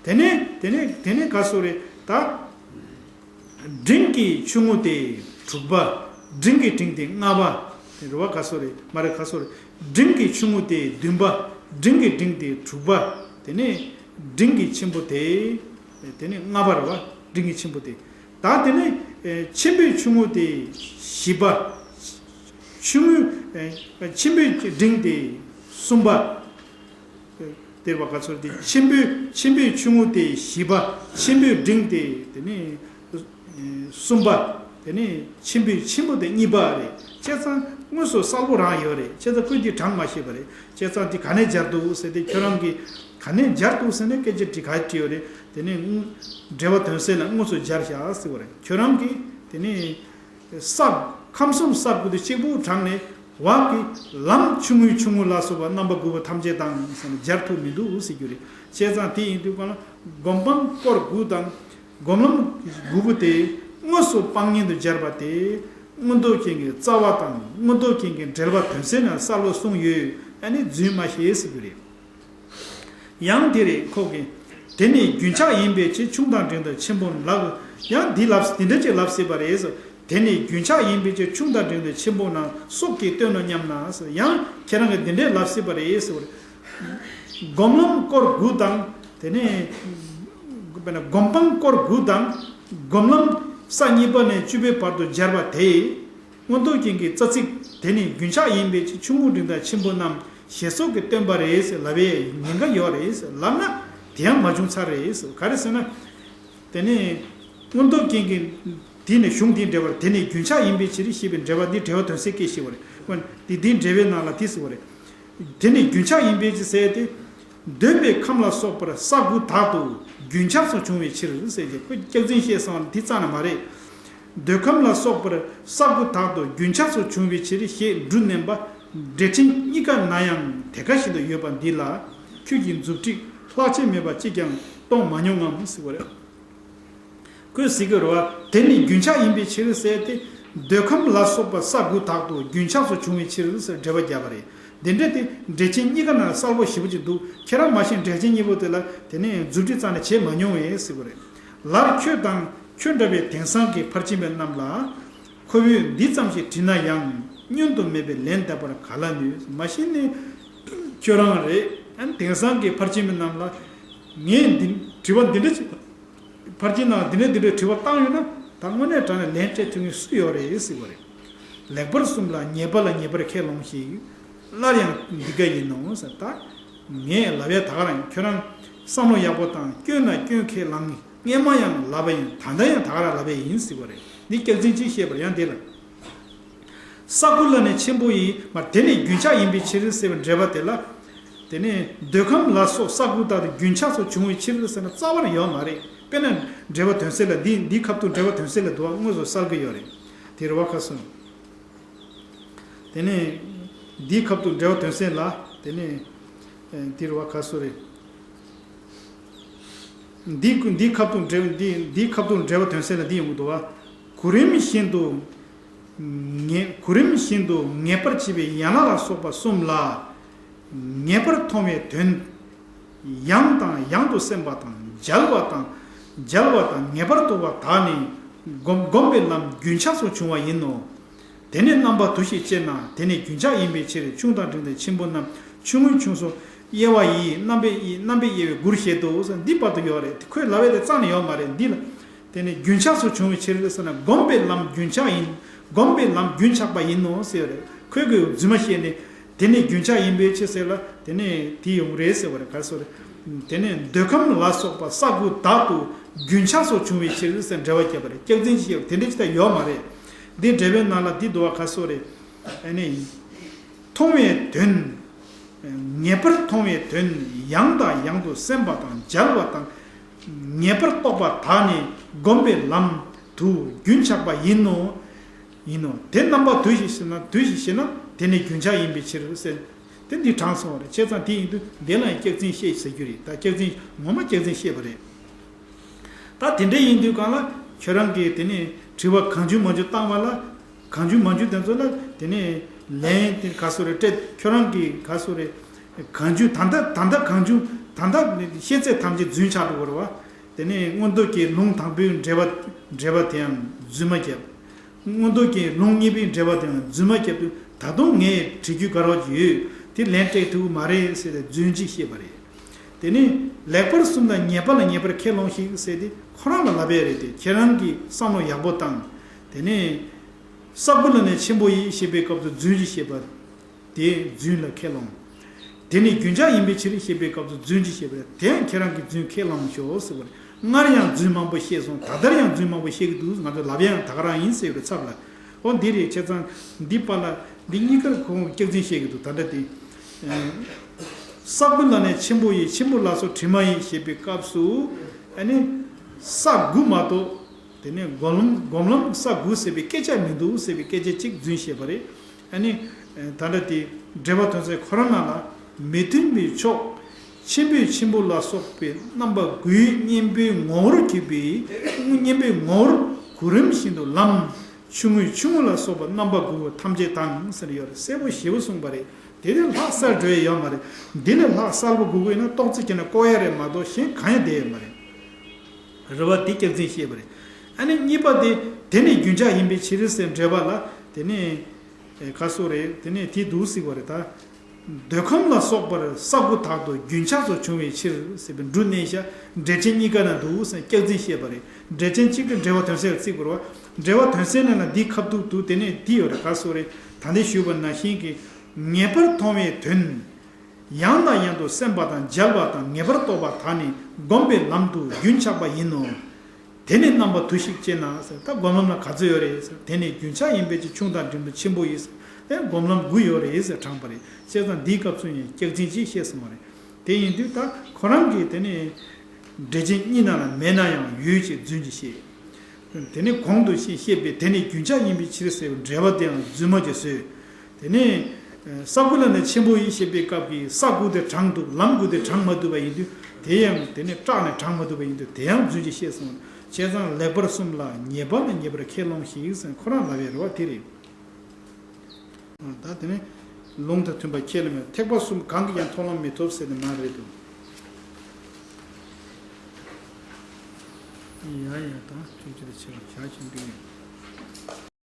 དེ་ནས་དེ་ནས་དེ་ནས་ག་སོ་རེད་ད། འབྲིང་གི་ཆུང་ངུ་དེ་དྲུག་པ། འབྲིང་གི་འབྲིང་དེ་ལྔ་པ། དེ་རེད་བ། ག་སོ་རེད། མ་རེད། ག་སོ་རེད། འབྲིང་གི་ཆུང་ངུ་དེ་བདུན་པ། འབྲིང་གི་འབྲིང་དེ་དྲུག་པ། དེ་ནས་འབྲིང་གི་ཆེན་པོ་དེ། དེ་ནས་ལྔ་པ་རེད་བ། འབྲིང་གི་ཆེན་པོ་དེ། ད་དེ་ནས་ཆེན་པོའི་ཆུང་ངུ་དེ་བཞི་པ། ཆུང་ངུ་ཆེན་པོའི་འབྲིང་དེ་གསུམ་པ། དེ་རེད་བ། ག་སོ་རེད། དེ་ཆེན་པོའི་ཆེན་པོའི་ཆུང་ངུ་དེ་བཞི་པ། ཆེན་པོའི་འབྲིང་དེ་དེ་ནས་གསུམ་པ། དེ་ནས་ཆེན་པོའི་ཆེན་པོ་དེ་གཉིས་པ་རེད། བྱས་ཙང་དངོས་སུ་གསལ་པོ་རང་ཡོད་རེད། བྱས་ཙང་ཁོས་འདི་དྲངས་མ་ཤེས་པ་རེད། བྱས་ཙང་འདི་ག་ནས་སྦྱར་འདུག་ཟེར་ཏེ། ཁྱོད་རང་གིས་ག་ནས་སྦྱར་འདུག་ཟེར་ནས་སྐད་ཆ་དྲིས། ག་དྲིས་ཡོད་རེད། དེ་ནས་འགྲེལ་པ་དོན་གསལ་ལ་དངོས་སུ་སྦྱར་བཞག་ཟེར་བ་རེད། ཁྱོད་རང་གིས་དེ་ནས་ས་ཁམས་གསུམ་ས་དགུ་དེ་གཅིག་པུ་དྲངས་ནས། འོག་གི་ལམ་ཆུང་ངུའི་ཆུང་ངུ་ལ་སོགས་པ་རྣམ་པ་དགུ་པོ་ཐམས་ཅད་དང་ཟེར་ནས་སྦྱར་ཐུབ་མི་འདུག་ཟེར་རྒྱུ་རེད། བྱས་ཙང་དེ་ཡིན་དུས་གང་ལ་སྒོམ་སྤང་སྐོར་དགུ་དང་སྒོམ་ལམ་དགུ་པོ་དེ་དངོས་སུ་སྤང་གཉེན་དུ་སྦྱར་བ་དེ། མངོན་རྟོགས་རྒྱན་གྱི་རྩ་བ་དང་མངོན་རྟོགས་རྒྱན་གྱི་འགྲེལ་པ་དོན་གསལ་ན་གསལ་པོ་གསུངས་ཡོད། ཨ་ནི་རྫུན་མ་བཤད་ཟེར་རྒྱུ་རེད། ཡང་དེ་རེད། ཁོ་གིས། དེ་ནི་རྒྱུན་ཆགས་ཡིན་པའི་ཕྱིར། ཆུང་དང་འབྲིང་དང་ཆེན་པོ་ལགས། ཡང་འདི་ལབ། འདི་འདྲ་ཅིག་ལབ་སྲིད་པ་རེད། དེ་ནི་རྒྱུན་ཆགས་ཡིན་པའི་ཕྱིར། ཆུང་དང་འབྲིང་དང་ཆེན་པོ་རྣམས་སོགས་ཀྱིས་སྟོན་ནོ་སྙམ་ན། ཡང་ཁྱེད་རང་གིས་འདི་འདྲས་ལབ་སྲིད་པ་རེད་ཟེར་བ་རེད། སྒོམ་ལམ་སྐོར་དགུ་དང་། དེ་ནས་དཔེར་ན་སྒོམ་སྤང་སྐོར་དགུ་དང་། སྒོམ་ལམ་ས་གཉིས་པ་ནས་བཅུ་པའི་བར་དུ་སྦྱར་བ་དེ། མངོན་རྟོགས་རྒྱན་གྱི་རྩ་ཚིག་དེ་ནི་རྒྱུན་ཆགས་ཡིན་པའི་ཕྱིར། ཆུང་ངུ་འབྲིང་དང་ཆེན་པོ་རྣམས་ཞེས་སོགས་ཀྱིས་སྟོན་པ་རེད་ཟེར་ལབ་པའི་ཉེན་ཁ་ཡོད་རེད་ཟེར་ལབ་ན། དེ་ཡང་མ་བྱུང་ཚར་རེད་ཟེར། ག་རེ་ཟེར་ན། དེ་ནི་མངོན་རྟོགས་རྒྱན་གྱི་དེ་ནི་གཞུང་དེའི་འགྲེལ་པར། དེ་ནི་རྒྱུན་ཆགས་ཡིན་པའི་ཕྱིར་ཞེས་པའི་འགྲེལ་པ་འདི་འགྲེལ་པ་དོན་གསལ་སྐད་ཞེས་པ་རེད། འོན་ཏེ་འདིའི་འགྲེལ་པའི་ནང་ལ་དེ་ཟེར་བ་རེད། དེ་ནི་རྒྱུན་ཆགས་ཡིན་པའི་ཕྱིར་ཟེར་ཏེ། འདོད་པའི་ཁམས་ལ་སོགས་པར་ས་དགུ་དག་ཏུ་རྒྱུན་ཆགས་སུ་བྱུང་བའི་ཕྱིར་ཟེར་གྱི། ཁོས་སྐྱག་རྫུན་བཤད་སོང་བ་དེ་རྩ་ནས་མ་རེད། འདོད་ཁམས་ལ་སོགས་པར་ས་དགུ་དག་ཏུ་རྒྱུན་ཆགས་སུ་བྱུང་བའི་ཕྱིར་ཞེས་འབྲུ་བསྣན་པ། འགྲེལ་ཆེན་གཉིས་ཀ་ན་ཡང་དེ་ཀ་བཞིན་དུ་ཡོད་པ་འདི་ལ། ཁྱོད་ཀྱི་མཛུབ་ཁྲིད་ལྷག་ཆད་མེད་པ་གཅིག་ཀྱང་གཏོང་མ་མྱོང་ངམ་ཟེར་བ་རེད། ཁོས་ཟེར་གྱི་རེད་བ། དེ་ནི་རྒྱུན་ཆགས་ཡིན་པའི་ཕྱིར་ཟེར་ཏེ། འདོད་ཁམས་ལ་སོགས་པ་ས་དགུ་དག་ཏུ་རྒྱུན་ཆགས་སུ་བྱུང་བའི་ཕྱིར་ཟེར་འགྲེལ་པ་བརྒྱབ་པ་རེད། འདི་འདྲ་དེ་འགྲེལ་ཆེན་གཉིས་ཀ་ན་གསལ་པོ་ཞེ་པོ་ཅིག་འདུག་ཁྱེད་རང་མ་གཞི་འགྲེལ་ཆེན་གཉིས་པོ་དེ་ལ་དེ་ནས་མཛུབ་ཁྲིད་རྩ་ནས་བྱེད་མ་མྱོང་བས་ཟེར་གྱི་རེད། ལར་ཁྱོད་དང་ཁྱོད་འདྲ་བའི་དེང་སང་གི་ཕར་ཕྱིན་པའི་རྣམས་ལ། ཁོ་བོས་འདི་ཙམ་ཞིག་དྲིས་ན་ཡང་བསྙོན་དུ་མེད་པའི་ལན་འདེབས་པར་ག་ལ་ནུས། མ་གཞི་ནས་ཁྱོད་རང་རེད། ཨ་ནི་དེང་སང་གི་ཕར་ཕྱིན་པའི་རྣམས་ལ་ངས་འདི་དྲི་བ་འདི་འདྲ་ཅིག་ཕར་ཕྱིན་ནང་འདི་འདྲ་འདི་འདྲ་དྲི་བ་བཏང་ཡོད་ན། ད་དངོས་གནས་དྲང་ནས་ལན་སྤྲད་ཐུབ་མཁན་སུ་ཡོད་རེད་ཟེར་བ་རེད། ལེགས་པར་གསུངས་ལ་ཉེས་པ་ལ་ཉེས་པར་ཁས་བླངས་ཤིག་སླར་ཡང་འདི་སྐད་ཡིན་ནོ་ཟེར། ད་ངས་ལབ་ཡ་ད་ག་རང་ཡིན། ཁྱོད་རང་བསམ་བློ་ཡག་པོ་བཏང་། སྐྱོན་ན་སྐྱོན་ཁས་བླངས། སྔས་མ་ཡང་ལབ་པ་ཡིན། ད་ལྟ་ཡང་ད་ག་རང་ལབ་པ་ཡིན་ཟེར་བ་རེད། འདི་སྐྱག་རྫུན་ཅིག་བཤད་པར་ཡང་འདི་ལ། ས་དགུ་ལ་ནི་ཆེན་པོ་ཡིན། མ་དེ་ནི་རྒྱུན་ཆགས་ཡིན་པའི་ཕྱིར་ཟེར་བའི་འགྲེལ་པ་དེ་ལ། དེ་ནི་འདོད་ཁམས་ལ་སོགས་ས་དགུ་དག་ཏུ་རྒྱུན་ཆགས་སུ་བྱུང་བའི་ཕྱིར་ཟེར་ན་རྩ་བ་ནས་ཡོད་མ་རེད། དཔེར་ན་འགྲེལ་པ་དོན་གསལ་ལ་འདི་འདིའི་ཁ་ཐུག་འགྲེལ་པ་དོན་གསལ་ལ་འདུག་བ། དངོས་སུ་གསལ་གྱི་ཡོད་རེད། དེ་རེད་བ། ཁ་སོ། དེ་ནས་འདིའི་ཁ་ཐུག་འགྲེལ་པ་དོན་གསལ་ལ། དེ་ནས་ཨེ་དེ་རེད་བ། ཁ་སོ་རེད། འདི་འདིའི་ཁ་ཐུག་འགྲེལ་འདི་འདིའི་ཁ་ཐུག་འགྲེལ་པ་དོན་གསལ་ལ་འདི་ཡོང་གི་འདུག་བ། གོ་རིམ་བཞིན་དུ་ངེས་གོ་རིམ་བཞིན་དུ་ངེས་པར་བྱེད་པའི་ཡན་ལག་ལ་སོགས་པ་གསུམ་ལ། ངེས་པར་མཐོང་བའི་དོན། ཡང་དང་ཡང་དུ་སེམས་པ་དང་མཇལ་བ་དང་མཇལ་བ་དང་ངེས་པར་རྟོགས་པ་དག་ནི་སྒོམ་སྒོམ་པའི་ལམ་རྒྱུན་ཆགས་སུ་བྱུང་བ་ཡིན་ནོ། དེ་ནི་རྣམ་པ་དུ་ཞིག་ཅེ་ན། དེ་ནི་རྒྱུན་ཆགས་ཡིན་པའི་ཕྱིར། ཆུང་དང་འབྲིང་དང་ཆེན་པོ་རྣམས་ཆུང་ངུའི་ཆུང་སོ། དབྱེ་བ་ཡིས་རྣམ་པས་དབྱེ་རྣམ་པས་དབྱེ་བའི་དགུར་བཤད་དོ་ཟེར། འདི་བར་དུ་ཡོད་རེད། ཁོས་ལབ་ཡ་དེ་རྩ་ནས་ཡོད་མ་རེད། འདི་ལ། དེ་ནི་རྒྱུན་ཆགས་སུ་བྱུང་བའི་ཕྱིར་ཟེར་ན། སྒོམ་པའི་ལམ་རྒྱུན་ཆགས་ཡིན། སྒོམ་པའི་ལམ་རྒྱུན་ཆགས་པ་ཡིན་ནོ་ཟེར་བ་རེད། ཁོས་གི་རྫུན་མ་བཤད་ནས། དེ་ནི་རྒྱུན་ཆགས་ཡིན་པའི་ཕྱིར་ཟེར་ལ། དེ་ནི་དེ་ཡོང་རེད་ཟེར་བ་རེད། ག་རེ་ཟེར་རེད། དེ་ནི་འདོད་ཁམས་ལ་སོགས་པ་ས་དགུ་དག་ཏུ་རྒྱུན་ཆགས་སུ་བྱུང་བའི་ཕྱིར་ཟེར་འགྲེལ་བ་བརྒྱབ་པ་རེད། སྐྱག་རྫུན་ཅིག་བཤད་པ་དེ་འདྲ་ཅིག་ད་ཡོད་མ་རེད། འདི་འགྲེལ་པའི་ནང་ལ་འདི་འདུག་བ། ག་རེ་ཟེར་རེད། ཨ་ནི། མཐོང་བའི་དོན། ངེས་པར་མཐོང་བའི་དོན་ཡང་དང་ཡང་དུ་སེམས་པ་དང་མཇལ་བ་དང་། ངེས་པར་རྟོགས་པ་དག་ནི་སྒོམ་པའི་ལམ་དུ་རྒྱུན་ཆགས་པ་ཡིན་ནོ། ཡིན་ནོ། དེ་རྣམ་པ་དུ་ཞིག་ཤེས་ན། དུ་ཞིག་ཤེས་ན་དེ་ནི་རྒྱུན་ཆགས་ཡིན་པའི་ཕྱིར་ཟེར། དེ་འདི་དྲངས་སོང་བ་རེད། བྱས་ཙང་དེ་ཡིན་དུས་འདི་ལ་ཡང་སྐྱག་རྫུན་བཤད་ཟེར་རྒྱུ་རེད། ད་སྐྱག་རྫུན་ངོ་མ་སྐྱག་རྫུན་བཤད་པ་རེད། ད་དེ་འདྲ་ཡིན་དུས་གང་ལ། ཁྱོད་རང་གིས་དེ་ནས་དྲི་བ་གང་བྱུང་མང་བྱུང་བཏང་བ་ལ། གང་བྱུང་མང་བྱུང་དེ་ཚོ་ལ་དེ་ནས་ལན་དེ་ག་སོ་རེ་སྤྲད། ཁྱོད་རང་གིས་ག་སོ་རེ་གང་བྱུང་ད་ལྟ་ད་ལྟ་གང་བྱུང་ད་ལྟ་ཤེས་ཚད་ཐམས་ཅད་རྫུན་ཆགས་འགྲོ་གི་རེད་བ། དེ་ནས་མངོན་རྟོགས་ཀྱི་ལུང་དང་པོའི་འགྲེལ་པ་འགྲེལ་པ་དེའང་རྫུན་མ་བརྒྱབ། མངོན་རྟོགས་ཀྱི་ལུང་གཉིས་པའི་འགྲེལ་པ་དེའང་རྫུན་མ་བརྒྱབ་དུས་ད་དུང་ངས་དྲི་རྒྱུ་ག་རེ་ཡོད། དེ་ལན་སྤྲད་ཐུབ་ཀྱི་མ་རེད་ཟེར་ཏེ་རྫུན་གཅིག་བཤད་པ་རེད། དེ་ནས་ལེགས་པར་གསུམ་ལ་ཉེས་པ་ལ་ཉེས་པར་ཁས་བླངས་ཤིག་ཟེར་ཏེ་ཁོ་རང་ལ་ལབ་ཡ་རེད་དེ། ཁྱེད་རང་གིས་བསམ་བློ་ཡག་པོ་བཏང་། དེ་ནས་ས་དགུ་ལ་ནི་ཆེན་པོ་ཡིན་ཞེས་པའི་སྐབས་སུ་རྫུན་གྱིས་བཤད་པ་དེ་རྫུན་ལ་ཁས་བླངས། དེ་ནི་རྒྱུན་ཆགས་ཡིན་པའི་ཕྱིར་ཞེས་པའི་སྐབས་སུ་རྫུན་གྱིས་བཤད་པ་དེ་ཡང་ཁྱེད་རང་གིས་རྫུན་ཁས་བླངས་ཤོག་ཟེར་བ་རེད། སྔར་ཡང་རྫུན་མང་པོ་བཤད་སོང་། ད་ལྟར་ཡང་རྫུན་མང་པོ་བཤད་ཀྱི་འདུག་ང་ཚོ་ལབ་ཡ་ཡང་ད་ག་རང་ཡིན་ཟེར་བའི་ཚབ་ལ། ཨོ་འདི་རེད། བྱས་ཙང་འདི་པ་ལ་འདི་གཉིས་ཀར་ཁོང་སྐྱག་རྫུན་བཤད་ཀྱི་འདུག་ད་ལྟ་དེ། ས་དགུ་ལ་ནི་ཆེན་པོ་ཡིན། ཆེན་པོ་ལ་སོགས་དྲི་མ་ཡིན་ཞེས་པའི་སྐབས་སུ། ཨ་ནི་ས་དགུ་མ་གཏོགས་དེ་ནས་སྒོམ་ལམ་སྒོམ་ལམ་ས་དགུ་ཟེར་བའི་སྐད་ཆ་མི་འདུག་ཟེར་བའི་སྐད་ཆ་གཅིག་རྫུན་བཤད་པ་རེད། ཨ་ནི་ད་ལྟ་དེ་འགྲེལ་པ་དོན་ཚན་ཁོ་རང་ནང་ལ་མི་མཐུན་པའི་ཕྱོགས། ཆེན་པོའི་ཆེན་པོ་ལ་སོགས་པའི་རྣམ་པ་དགུའི་གཉེན་པོའི་ངོ་བོར་གྱུར་པའི་གཉེན་པོའི་ངོ་བོར་གོ་རིམ་བཞིན་དུ་ལམ། ཆུང་ངུའི་ཆུང་ངུ་ལ་སོགས་པ་རྣམ་པ་དགུ་པོ་ཐམས་ཅད་དང་ཟེར་ཡོད་རེད། གསལ་པོ་ཞེ་པོ་གསུངས་པ་རེད། དེ་ནི་ལྷག་གསལ་འགྲོ་ཡ་ཡོད་མ་རེད། འདི་ལས་ལྷག་གསལ་པོ་དགོས་ཀྱི་ཡོད་ན་རྟོགས་ཚིག་བྱས་ན་བཀོད་ཡ་རེད་མ་གཏོགས་གཞན་གང་ཡང་བསྡད་ཡོད་མ་རེད། རེད་བ། དེ་སྐྱག་རྫུན་བཤད་པ་རེད། ཨ་ནི་གཉིས་པ་དེ་དེ་ནི་རྒྱུན་ཆགས་ཡིན་པའི་ཕྱིར་ཟེར་འགྲེལ་པ་ལ་དེ་ནི་ཁ་སོ་རེད། དེ་ནི་དེ་འདུག་ཟེར་བ་རེད་ད། འདོད་ཁམས་ལ་སོགས་པར་ས་དགུ་དག་ཏུ་རྒྱུན་ཆགས་སུ་བྱུང་བའི་ཕྱིར་ཟེར་བའི་འབྲུ་གནས་བཞག་འགྲེལ་ཆེན་གཉིས་ཀ་ན་འདུག་ཟེར་སྐྱག་རྫུན་བཤད་པ་རེད། འགྲེལ་ཆེན་གཅིག་གི་འགྲེལ་པ་དོན་གསལ་བརྩིས་དགོས་རེད་བ། འགྲེལ་པ་དོན་གསལ་ནང་ལ་འདི་ཁ་ཐུག་འདུག་དེ་ནས་འདི་ཡོད་རེད། ག་སོ་རེད། ད་ལྟ་ཞུས་པ་ནང་བཞིན་གྱི་ངེས་པར་མཐོང་བའི་དོན། ཡང་དང་ཡང་དུ་སེམས་པ་དང་མཇལ་བ་དང་ངེས་པར་རྟོགས་པ་དག་ནི་སྒོམ་པའི་ལམ་དུ་རྒྱུན་ཆགས་པ་ཡིན་ནོ། དེ་ནི་རྣམ་པ་དུ་ཞིག་ཅེ་ན་ཟེར། ད་སྒོམ་ལམ་ལ་ག་ཚོད་ཡོད་རེད་ཟེར། དེ་ནི་རྒྱུན་ཆགས་ཡིན་པའི་ཕྱིར་ཆུང་དང་འབྲིང་དུ་ཆེན་པོ་ཡིན་ཟེར། ཨེ་སྒོམ་ལམ་དགུ་ཡོད་རེད་ཟེར་དྲངས་པ་རེད། བྱས་ཙང་འདིའི་སྐབས་སུ་ཡང་སྐྱག་རྫུན་ཅིག་བཤད་སོང་བ་རེད། དེ་ཡིན་དུས་ད་ཁོ་རང་གིས་དེ་ནི་འགྲེལ་ཆེན་གཉིས་ནང་ལ་མེད་ན་ཡང་ཡོད་ཅེས་རྫུན་གྱིས་བཤད། དེ་ནི་གོང་དུ་བཤད་པའི་དེ་ནི་རྒྱུན་ཆགས་ཡིན་པའི་ཕྱིར་ཟེར་བའི་འགྲེལ་པ་དེའང་རྫུན་མ་གྱིས་བཟོས། དེ་ནས་ས་དགུ་ལ་ནི་ཆེན་པོ་ཡིན་ཞེས་པའི་སྐབས་ཀྱི་ས་དགུ་དེ་དྲངས་འདུག་ལམ་དགུ་དེ་དྲངས་མ་ཐུབ་པ་ཡིན་དུས་དེ་ཡང་དེ་ནས་སྐྲག་ནས་དྲངས་མ་ཐུབ་པ་ཡིན་དུས་དེ་ཡང་རྫུན་གྱིས་བཤད་སོང་། བྱས་ཙང་ལེགས་པར་གསུམ་ལ་ཉེས་པ་ལ་ཉེས་པར་ཁས་བླངས་ཤིག་ཟེར་ཁོ་རང་ལབ་ཡ་རེད་བ། དེ་རེད། ད་དེ་ནས་ལུང་དང་མཐུན་པ་ཁས་ལེན་མེད། ཐེག་པ་གསུམ་གང་གིས་ཀྱང་མཐོང་ལམ་མི་ཐོབ་ཟེར་ནས་མ་རེད་འདུག་ཡ་ཡ་ད་ཁྱོད་ཀྱི་དེ་ཆེ་བ་བྱ་ཆེན་པོ་ཡིན།